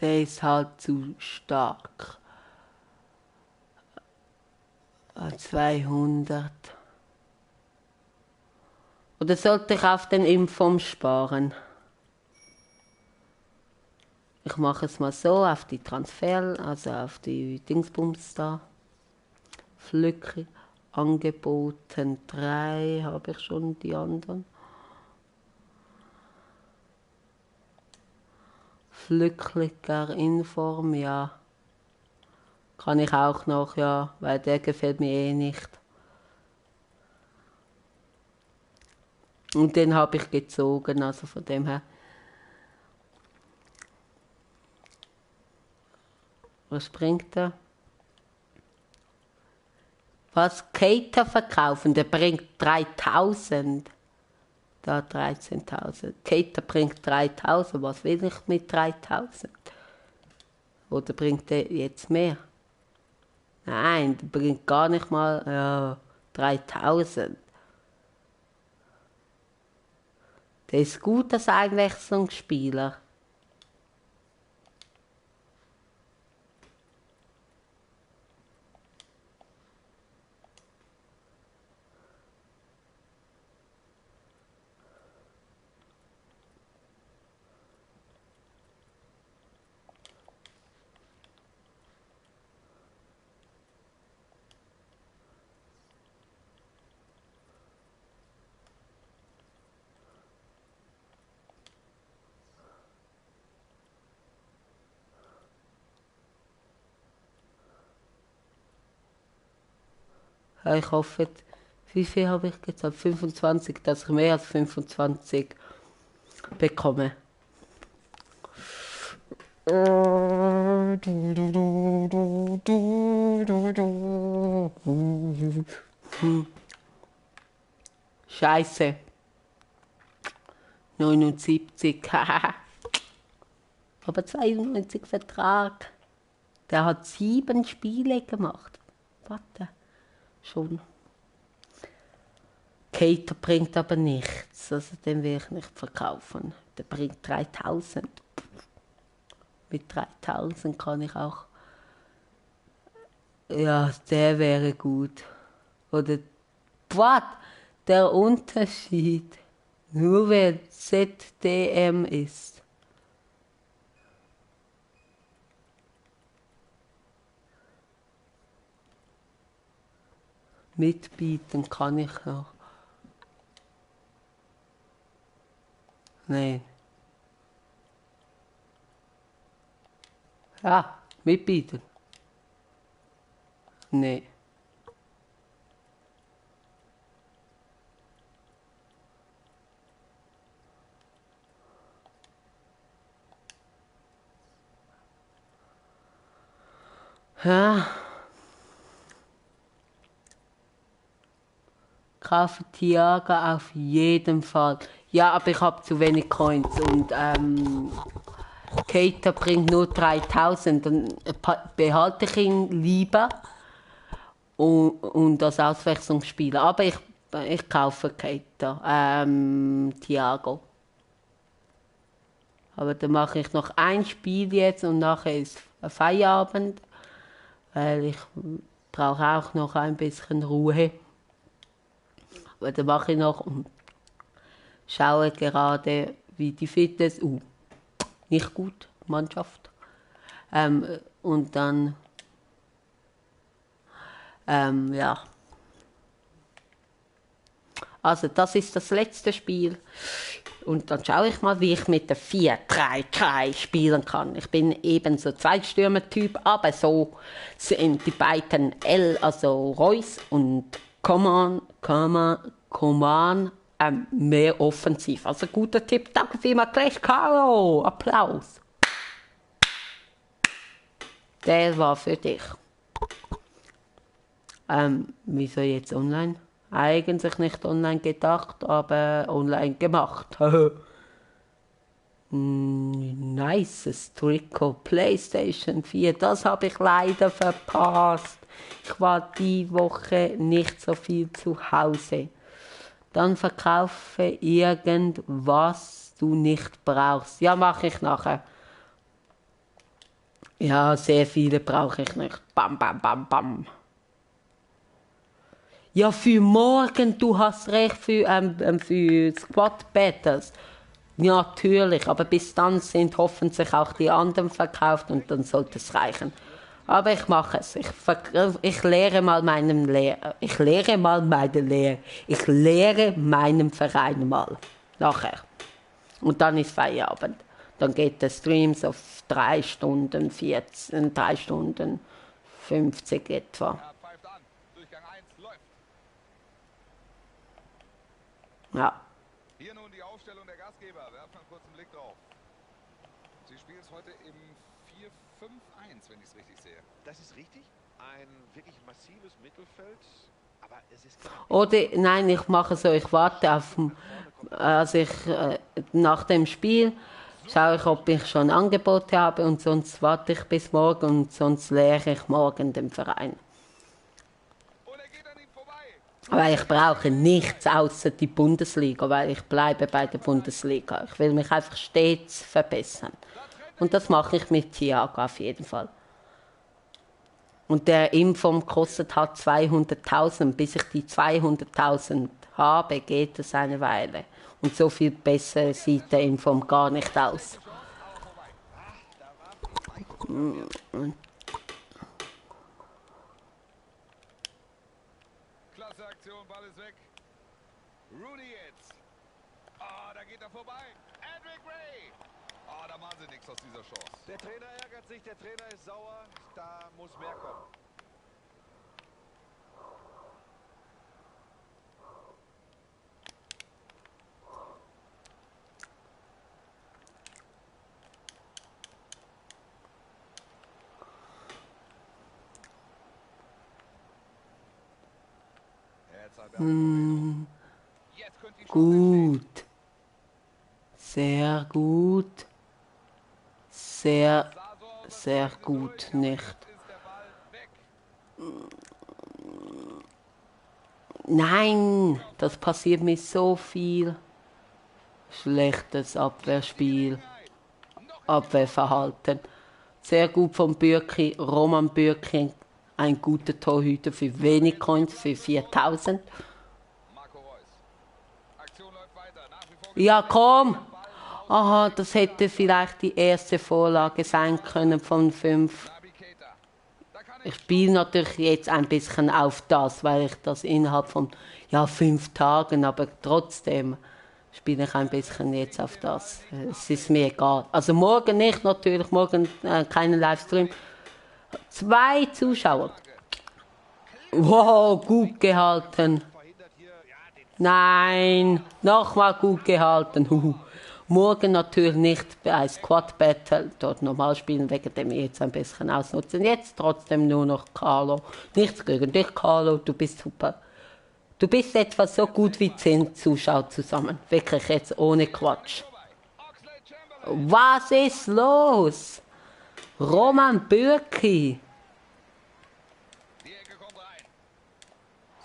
Der ist halt zu stark. 200. Oder sollte ich auf den Impfung sparen? Ich mache es mal so, auf die Transfer, also auf die Dingsbums da. Flücke, angeboten 3, habe ich schon die anderen. Flücklicher Inform, ja. Kann ich auch noch, ja, weil der gefällt mir eh nicht. Und den habe ich gezogen, also von dem her. Was bringt er? Was Cater verkaufen, der bringt 3000. Da 13.000. Cater bringt 3000. Was will ich mit 3000? Oder bringt der jetzt mehr? Nein, der bringt gar nicht mal 3000. Der ist gut als Einwechslungsspieler. Ja, ich hoffe, wie viel habe ich gezahlt? 25, dass ich mehr als 25 bekomme. Scheiße. 79. Aber 92 Vertrag. Der hat 7 Spiele gemacht. Warte. Schon. Cater bringt aber nichts. Also den will ich nicht verkaufen. Der bringt 3000. Mit 3000 kann ich auch. Ja, der wäre gut. Oder was? Der Unterschied. Nur wer ZDM ist. Mitbieten kann ich noch. Nein. Ja, mitbieten. Nee. Ja. Kaufe Thiago auf jeden Fall. Ja, aber ich habe zu wenig Coins und Cater bringt nur 3000. Dann behalte ich ihn lieber und als Auswechslungsspieler. Aber ich kaufe Cater, Thiago. Aber dann mache ich noch ein Spiel jetzt und nachher ist Feierabend, weil ich brauche auch noch ein bisschen Ruhe. Aber dann mache ich noch und schaue gerade, wie die Fitness, nicht gut, Mannschaft. Und dann, ja. Also das ist das letzte Spiel. Und dann schaue ich mal, wie ich mit der 4-3-3 spielen kann. Ich bin eben so Zweitstürmer-Typ, aber so sind die beiden also Reus und Coman mehr offensiv. Also guter Tipp, danke vielmals, Clash Caro. Applaus. Der war für dich. Wieso jetzt online? Eigentlich nicht online gedacht, aber online gemacht. Nice Trikot, PlayStation 4, das habe ich leider verpasst. Ich war die Woche nicht so viel zu Hause. Dann verkaufe irgendwas du nicht brauchst. Ja, mache ich nachher. Ja, sehr viele brauche ich nicht. Bam, bam, bam, bam. Ja, für morgen, du hast recht, für Squad Battles. Ja, natürlich, aber bis dann sind hoffentlich auch die anderen verkauft und dann sollte es reichen. Aber ich mache es. Ich lehre mal meinem Lehrer. Ich lehre mal meine Lehre. Ich lehre meinem Verein mal. Nachher. Und dann ist Feierabend. Dann geht der Streams auf 3 Stunden 14, 3 Stunden 50 etwa. Er pfeift an. Durchgang 1 läuft. Ja. Hier nun die Aufstellung der Gastgeber. Werfen einen kurzen Blick drauf. Sie spielen es heute im 4-5-1, wenn ich es richtig sehe. Das ist richtig. Ein wirklich massives Mittelfeld. Aber es ist Oder nein, ich mache so, ich warte auf, nach dem Spiel schaue ich, ob ich schon Angebote habe und sonst warte ich bis morgen und sonst lehre ich morgen den Verein. Und er geht an ihm vorbei. Weil ich brauche nichts außer die Bundesliga, weil ich bleibe bei der Bundesliga. Ich will mich einfach stets verbessern. Und das mache ich mit Thiago auf jeden Fall. Und der Inform kostet halt 200.000. Bis ich die 200.000 habe, geht es eine Weile. Und so viel besser sieht der Inform gar nicht aus. Klasse Aktion, Ball ist weg. Rooney jetzt. Ah, da geht er vorbei. Edric Ray. Ah, da machen sie nichts aus dieser Chance. Der Trainer ärgert sich, der Trainer ist sauer. Da muss mehr kommen. Jetzt hat er Jetzt könnte die Chance entstehen. Gut. Sehr gut. Sehr, Sah so aus, als sehr wären sie gut durch, aber nicht. jetzt ist der Ball weg. Nein, das passiert mir so viel. Schlechtes Abwehrspiel, Abwehrverhalten. Sehr gut von Bürki, Roman Bürki, ein guter Torhüter für wenig Coins, für 4.000. Marco Reus. Aktion läuft weiter. Nach wie vor Ja, komm! Ball. Aha, das hätte vielleicht die erste Vorlage sein können von 5. Naby Keita. Da kann Ich spiele natürlich jetzt ein bisschen auf das, weil ich das innerhalb von 5 Tagen, aber trotzdem spiele ich ein bisschen jetzt auf das. Es ist mir egal. Also morgen nicht, natürlich, morgen keinen Livestream. 2 Zuschauer. Wow, gut gehalten. Verhindert hier, ja, den Nein, nochmal gut gehalten. Huhu. Morgen natürlich nicht bei Squad Battle, dort normal spielen, wegen dem jetzt ein bisschen ausnutzen. Jetzt trotzdem nur noch Carlo. Nichts gegen dich, Carlo, du bist super. Du bist etwa so gut wie 10 Zuschauer zusammen. Wirklich jetzt ohne Quatsch. vorbei. Oxlade Chamberlain. Was ist los? Roman Bürki. Die Ecke kommt rein.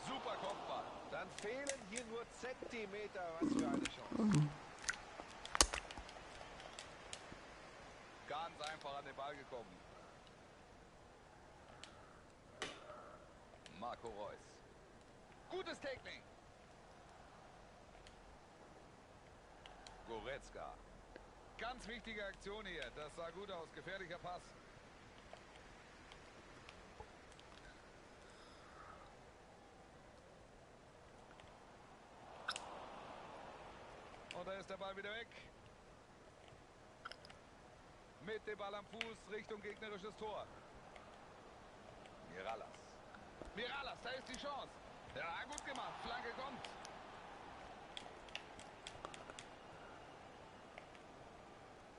Super Kopfball. Dann fehlen hier nur Zentimeter. Was für eine Chance. Ganz einfach an den Ball gekommen. Marco Reus. Gutes Tackling. Goretzka. Ganz wichtige Aktion hier. Das sah gut aus. Gefährlicher Pass. Und da ist der Ball wieder weg. Mit dem Ball am Fuß Richtung gegnerisches Tor. Miralas. Miralas, da ist die Chance. Ja, gut gemacht. Flanke kommt.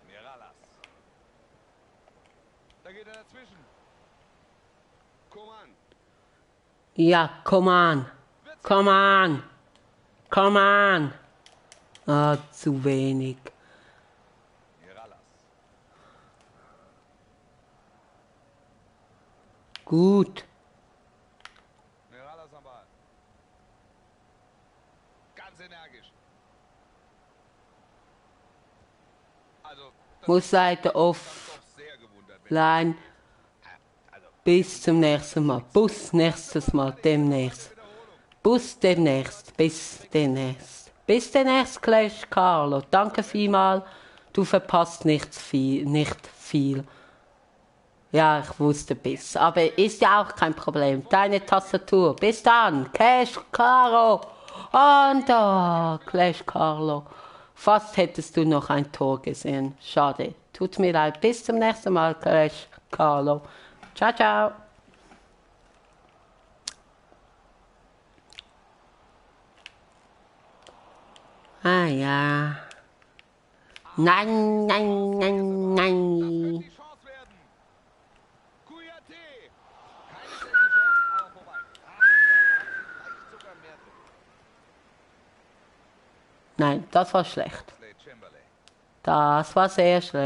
Miralas. Da geht er dazwischen. Coman. Ja, come on. Come on. Come on. Ah, zu wenig. Miralas. Gut. Miralas am Ball. Ganz energisch. Also, das Muss Seite hat mich offline. dann doch sehr gewundert, wenn Bis zum nächsten Mal. Bus nächstes Mal. Demnächst. Bus demnächst. Bis demnächst. Bis demnächst, Clash Carlo. Danke vielmals. Du verpasst nicht viel. Ja, ich wusste bis. Aber ist ja auch kein Problem. Deine Tastatur. Bis dann. Clash Carlo. Und da, Clash Carlo. Fast hättest du noch ein Tor gesehen. Schade. Tut mir leid. Bis zum nächsten Mal, Clash Carlo. Ciao, ciao. Ah ja. Nein, nein, nein, nein. Die Chance werden. Kouyaté. Keine schlechte Chance, aber vorbei. Vielleicht sogar mehr drin. Nein, das war schlecht. Oxlade Chamberlain. Das war sehr schlecht.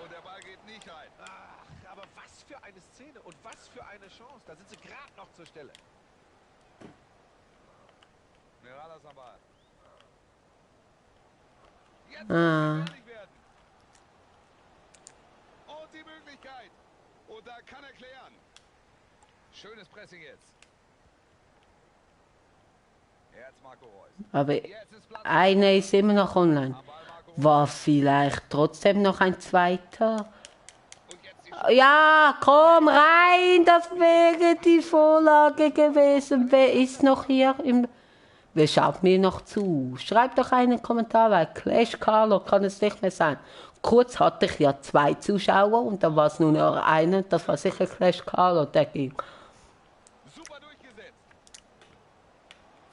Und der Ball geht nicht rein. Ach, aber was für eine Szene und was für eine Chance. Da sind sie gerade noch zur Stelle. Miralas am Ball. Jetzt Ah. muss es gefährlich werden. Und die Möglichkeit. Und da kann er klären. Schönes Pressing jetzt. Jetzt Marco Reus. Aber Jetzt ist Platz. einer ist immer noch online. Am Ball Marco Reus. War vielleicht trotzdem noch ein zweiter? Und jetzt die Ja, komm rein, das wäre die Vorlage gewesen. Wer ist noch hier im... Wer schaut mir noch zu? Schreibt doch einen Kommentar, weil Clash Carlo kann es nicht mehr sein. Kurz hatte ich ja 2 Zuschauer und dann war es nur noch einer. Das war sicher Clash Carlo, der ging. super durchgesetzt.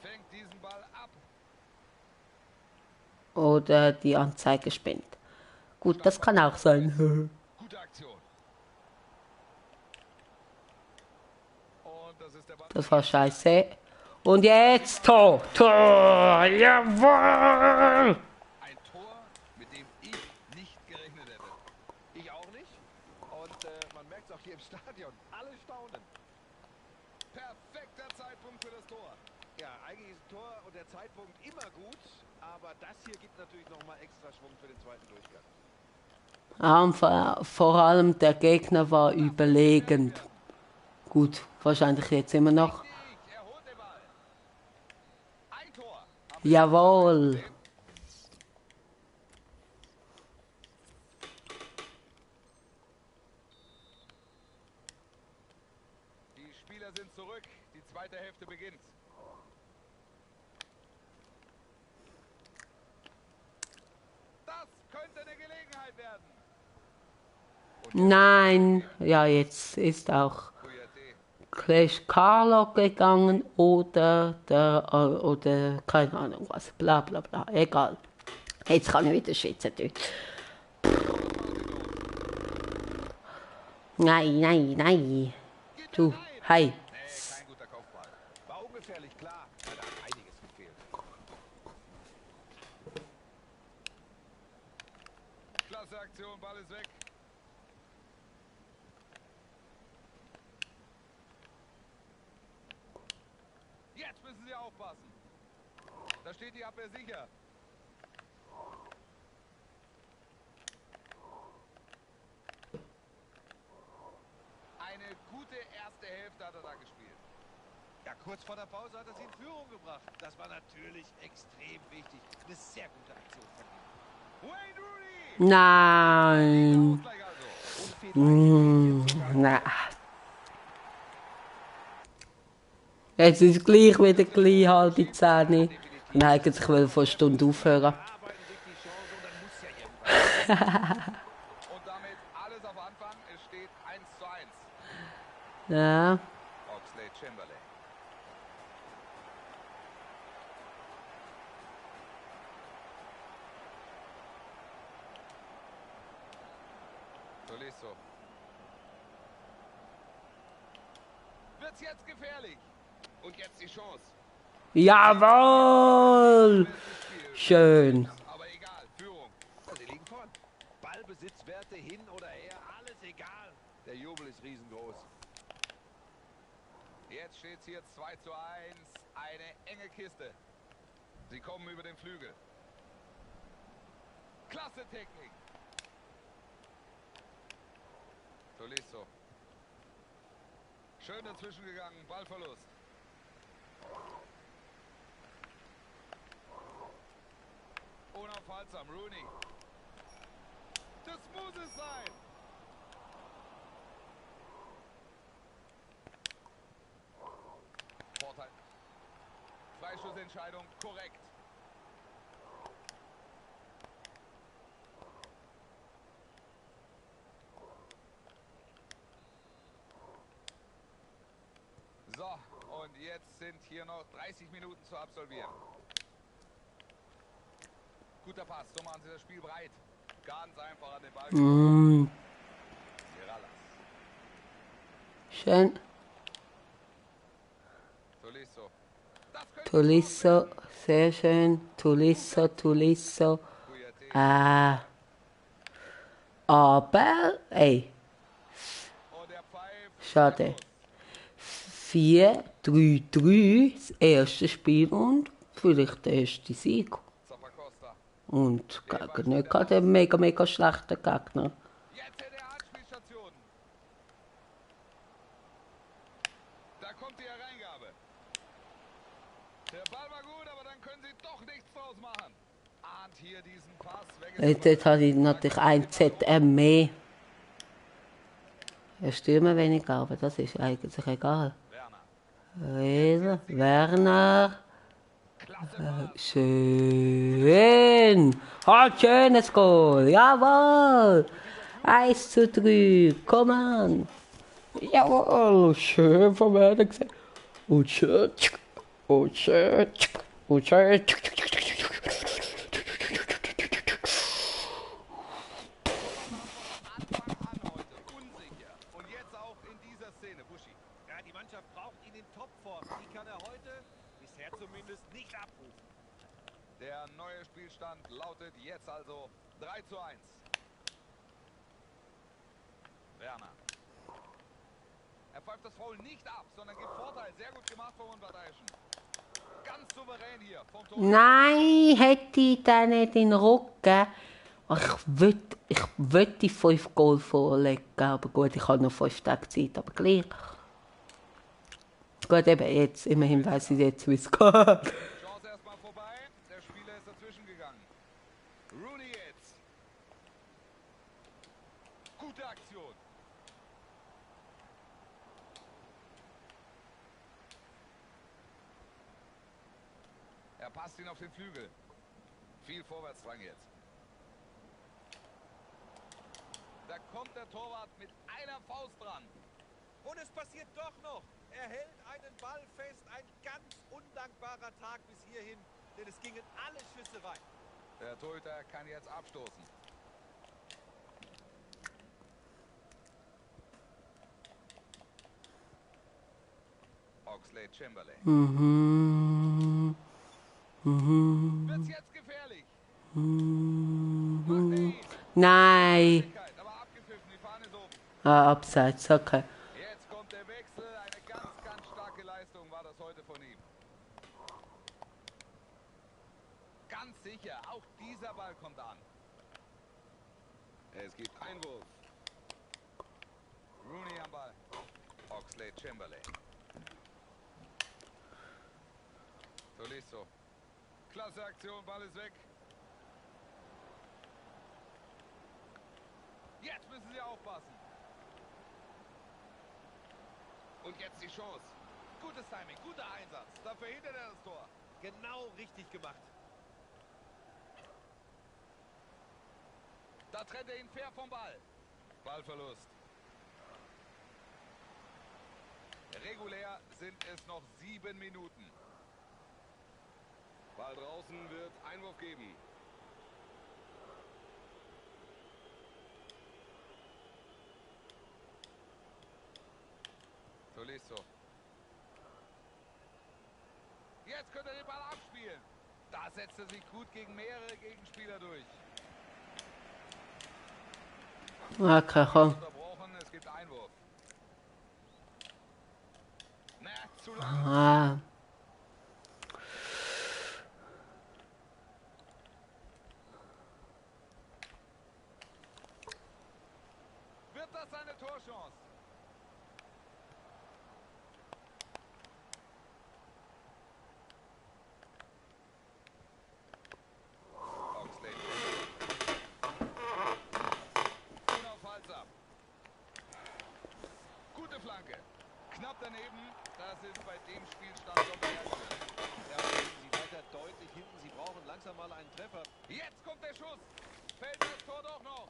Fängt diesen Ball ab. Oder die Anzeige spinnt. Gut, das kann auch sein. Gute Aktion. Und das ist der Ball. Das war scheiße. Und jetzt Tor. Tor. Jawohl. Ein Tor, mit dem ich nicht gerechnet hätte. Ich auch nicht. Und man merkt es auch hier im Stadion. Alle staunen. Perfekter Zeitpunkt für das Tor. Ja, eigentlich ist ein Tor und der Zeitpunkt immer gut. Aber das hier gibt natürlich nochmal extra Schwung für den zweiten Durchgang. Vor allem der Gegner war überlegend. Gut, wahrscheinlich jetzt immer noch. Er holt den Ball. Ein Tor. Jawohl. Die Spieler sind zurück. Die zweite Hälfte beginnt. Das könnte eine Gelegenheit werden. Nein. Ja, jetzt ist auch Kouyaté. Clash Carlo gegangen oder keine Ahnung was. Bla bla bla. Egal. Jetzt kann ich wieder Schweizerdeutsch. Nein, nein, nein. Du, hi. Nee, kein guter Kopfball. War ungefährlich, klar. Aber da hat einiges gefehlt. Klasse Aktion, Ball ist weg. Jetzt müssen sie aufpassen. Da steht die Abwehr sicher. Eine gute erste Hälfte hat er da gespielt. Ja, kurz vor der Pause hat er sie in Führung gebracht. Das war natürlich extrem wichtig. Eine sehr gute Aktion von ihm. Wayne Rooney! Nein. Ausgleich also. Na. Jetzt ist gleich wieder gleich halbe 10. Und eigentlich will ich vor einer Stunde aufhören. Arbeiten sich die Chance und dann muss ja irgendwann. Und damit alles auf Anfang. Es steht 1:1. Ja. Oxlade Chamberlain. Tolisso. Wird's jetzt gefährlich? Und jetzt die Chance. Jawohl. Schön. Aber egal, Führung. Ja, sie liegen vorn. Ballbesitzwerte hin oder her, alles egal. Der Jubel ist riesengroß. Jetzt steht's hier 2:1. Eine enge Kiste. Sie kommen über den Flügel. Klasse Technik. Tolisso. Schön dazwischen gegangen, Ballverlust. Unaufhaltsam, Rooney. Das muss es sein. Vorteil. Freischussentscheidung korrekt. So, und jetzt sind hier noch 30 Minuten zu absolvieren. Guter Pass, so machen sie das Spiel breit. Ganz einfach an den Ball. Mirallas. Schön. Tolisso. Das könnte Tolisso, sehr schön. Tolisso. Kouyaté. Aber, ey, Und der pfeift. schade. 4-3-3, das erste Spiel und vielleicht der erste Sieg. Zappacosta. Und gegen nicht gerade einen mega schlechten Gegner. Jetzt in der Anspielstation. Da kommt die Hereingabe. Der Ball war gut, aber dann können sie doch nichts draus machen. Ahnt hier diesen Pass. Dort habe ich natürlich ein ZM mehr. Er stürmen weniger, aber das ist eigentlich egal. Werner. Schön. Halt, schönes Goal. Jawohl. 1-3. Komm an. Jawohl. Schön von Werner gesehen. Und schön. Und schön. Und schön. Unsicher. Und jetzt auch in dieser Szene, Buschi. Ja, die Mannschaft braucht ihn in Topform. Die kann er heute bisher zumindest nicht abrufen. Der neue Spielstand lautet jetzt also 3:1. Werner. Er pfeift das Foul nicht ab, sondern gibt Vorteil. Sehr gut gemacht von Unparteiischen. Ganz souverän hier vom Tor. Nein, hätte ich den nicht in den Rücken. Ich will die 5 Goal vorlegen, aber gut, ich habe noch 5 Tage Zeit, aber gleich. Gut, eben jetzt, immerhin weiss ich jetzt, wie es geht. Chance erstmal vorbei. Der Spieler ist dazwischen gegangen. Rooney jetzt. Gute Aktion. Er passt ihn auf den Flügel. Viel Vorwärtsdrang jetzt. Da kommt der Torwart mit einer Faust dran. Und es passiert doch noch. Er hält einen Ball fest. Ein ganz undankbarer Tag bis hierhin. Denn es gingen alle Schüsse rein. Der Torhüter kann jetzt abstoßen. Oxlade-Chamberlain. Wird's jetzt gefährlich? Macht er ihn. Nein. Aber abgepfiffen, die Fahne ist oben. Abseits, okay. Jetzt kommt der Wechsel. Eine ganz starke Leistung war das heute von ihm. Ganz sicher, auch dieser Ball kommt an. Es gibt Einwurf. Rooney am Ball. Oxlade-Chamberlain. Tolisso. Klasse Aktion, Ball ist weg. Jetzt müssen sie aufpassen. Und jetzt die Chance. Gutes Timing, guter Einsatz. Da verhindert er das Tor. Genau richtig gemacht. Da trennt er ihn fair vom Ball. Ballverlust. Regulär sind es noch 7 Minuten. Ball draußen, wird Einwurf geben. Tolisso. Jetzt könnte er den Ball abspielen. Da setzt er sich gut gegen mehrere Gegenspieler durch. Okay, komm. Unterbrochen, es gibt Einwurf. Na, zu lang. Ah. Wird das eine Torchance? Oxlade. Unaufhaltsam. Gute Flanke. Knapp daneben. Das ist bei dem Spielstand schon beherrschend. Ja, sie weiter deutlich hinten. Sie brauchen langsam mal einen Treffer. Jetzt kommt der Schuss. Fällt das Tor doch noch.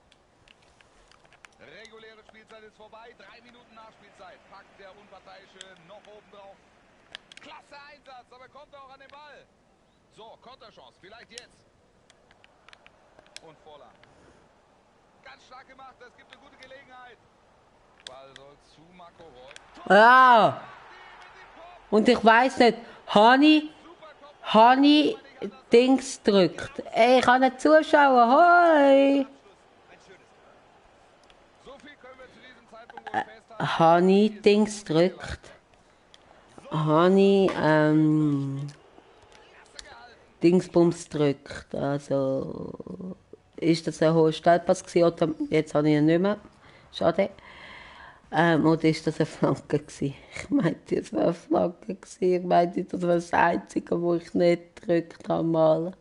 Reguläre Spielzeit ist vorbei. 3 Minuten Nachspielzeit. Packt der Unparteiische noch oben drauf. Klasse Einsatz, aber kommt auch an den Ball. So, Konterchance. Vielleicht jetzt. Und Vorland. Ganz stark gemacht. Das gibt eine gute Gelegenheit. Ball soll zu Marco Reus. Ja. Und ich weiß nicht, Hani Dings drückt. Ey, ich habe einen Zuschauer. Hoi. So viel können wir zu diesem Zeitpunkt wohl festhalten. Hani Dings drückt. Hani Dingsbums drückt. Also ist das ein hoher Steilpass gewesen? Oder jetzt habe ich ihn nicht mehr. Schade. Oder ist das eine Flanke gewesen? Ich meinte, es war eine Flanke gewesen. Ich meinte, das war das Einzige, wo ich nicht gedrückt habe mal.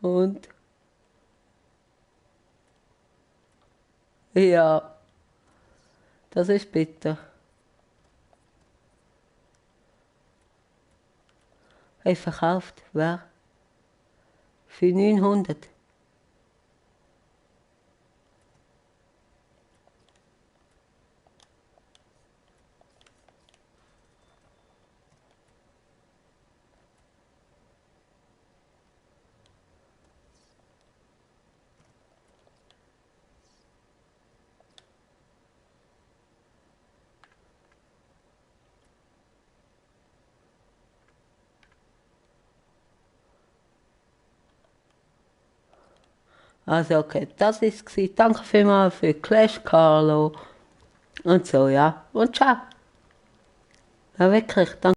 Und? Ja, das ist bitter. Hey, verkauft, wer? Für 900. Also okay, das ist es. Danke vielmals für Clash Carlo. Und so, ja. Und ciao. Ja, wirklich, danke.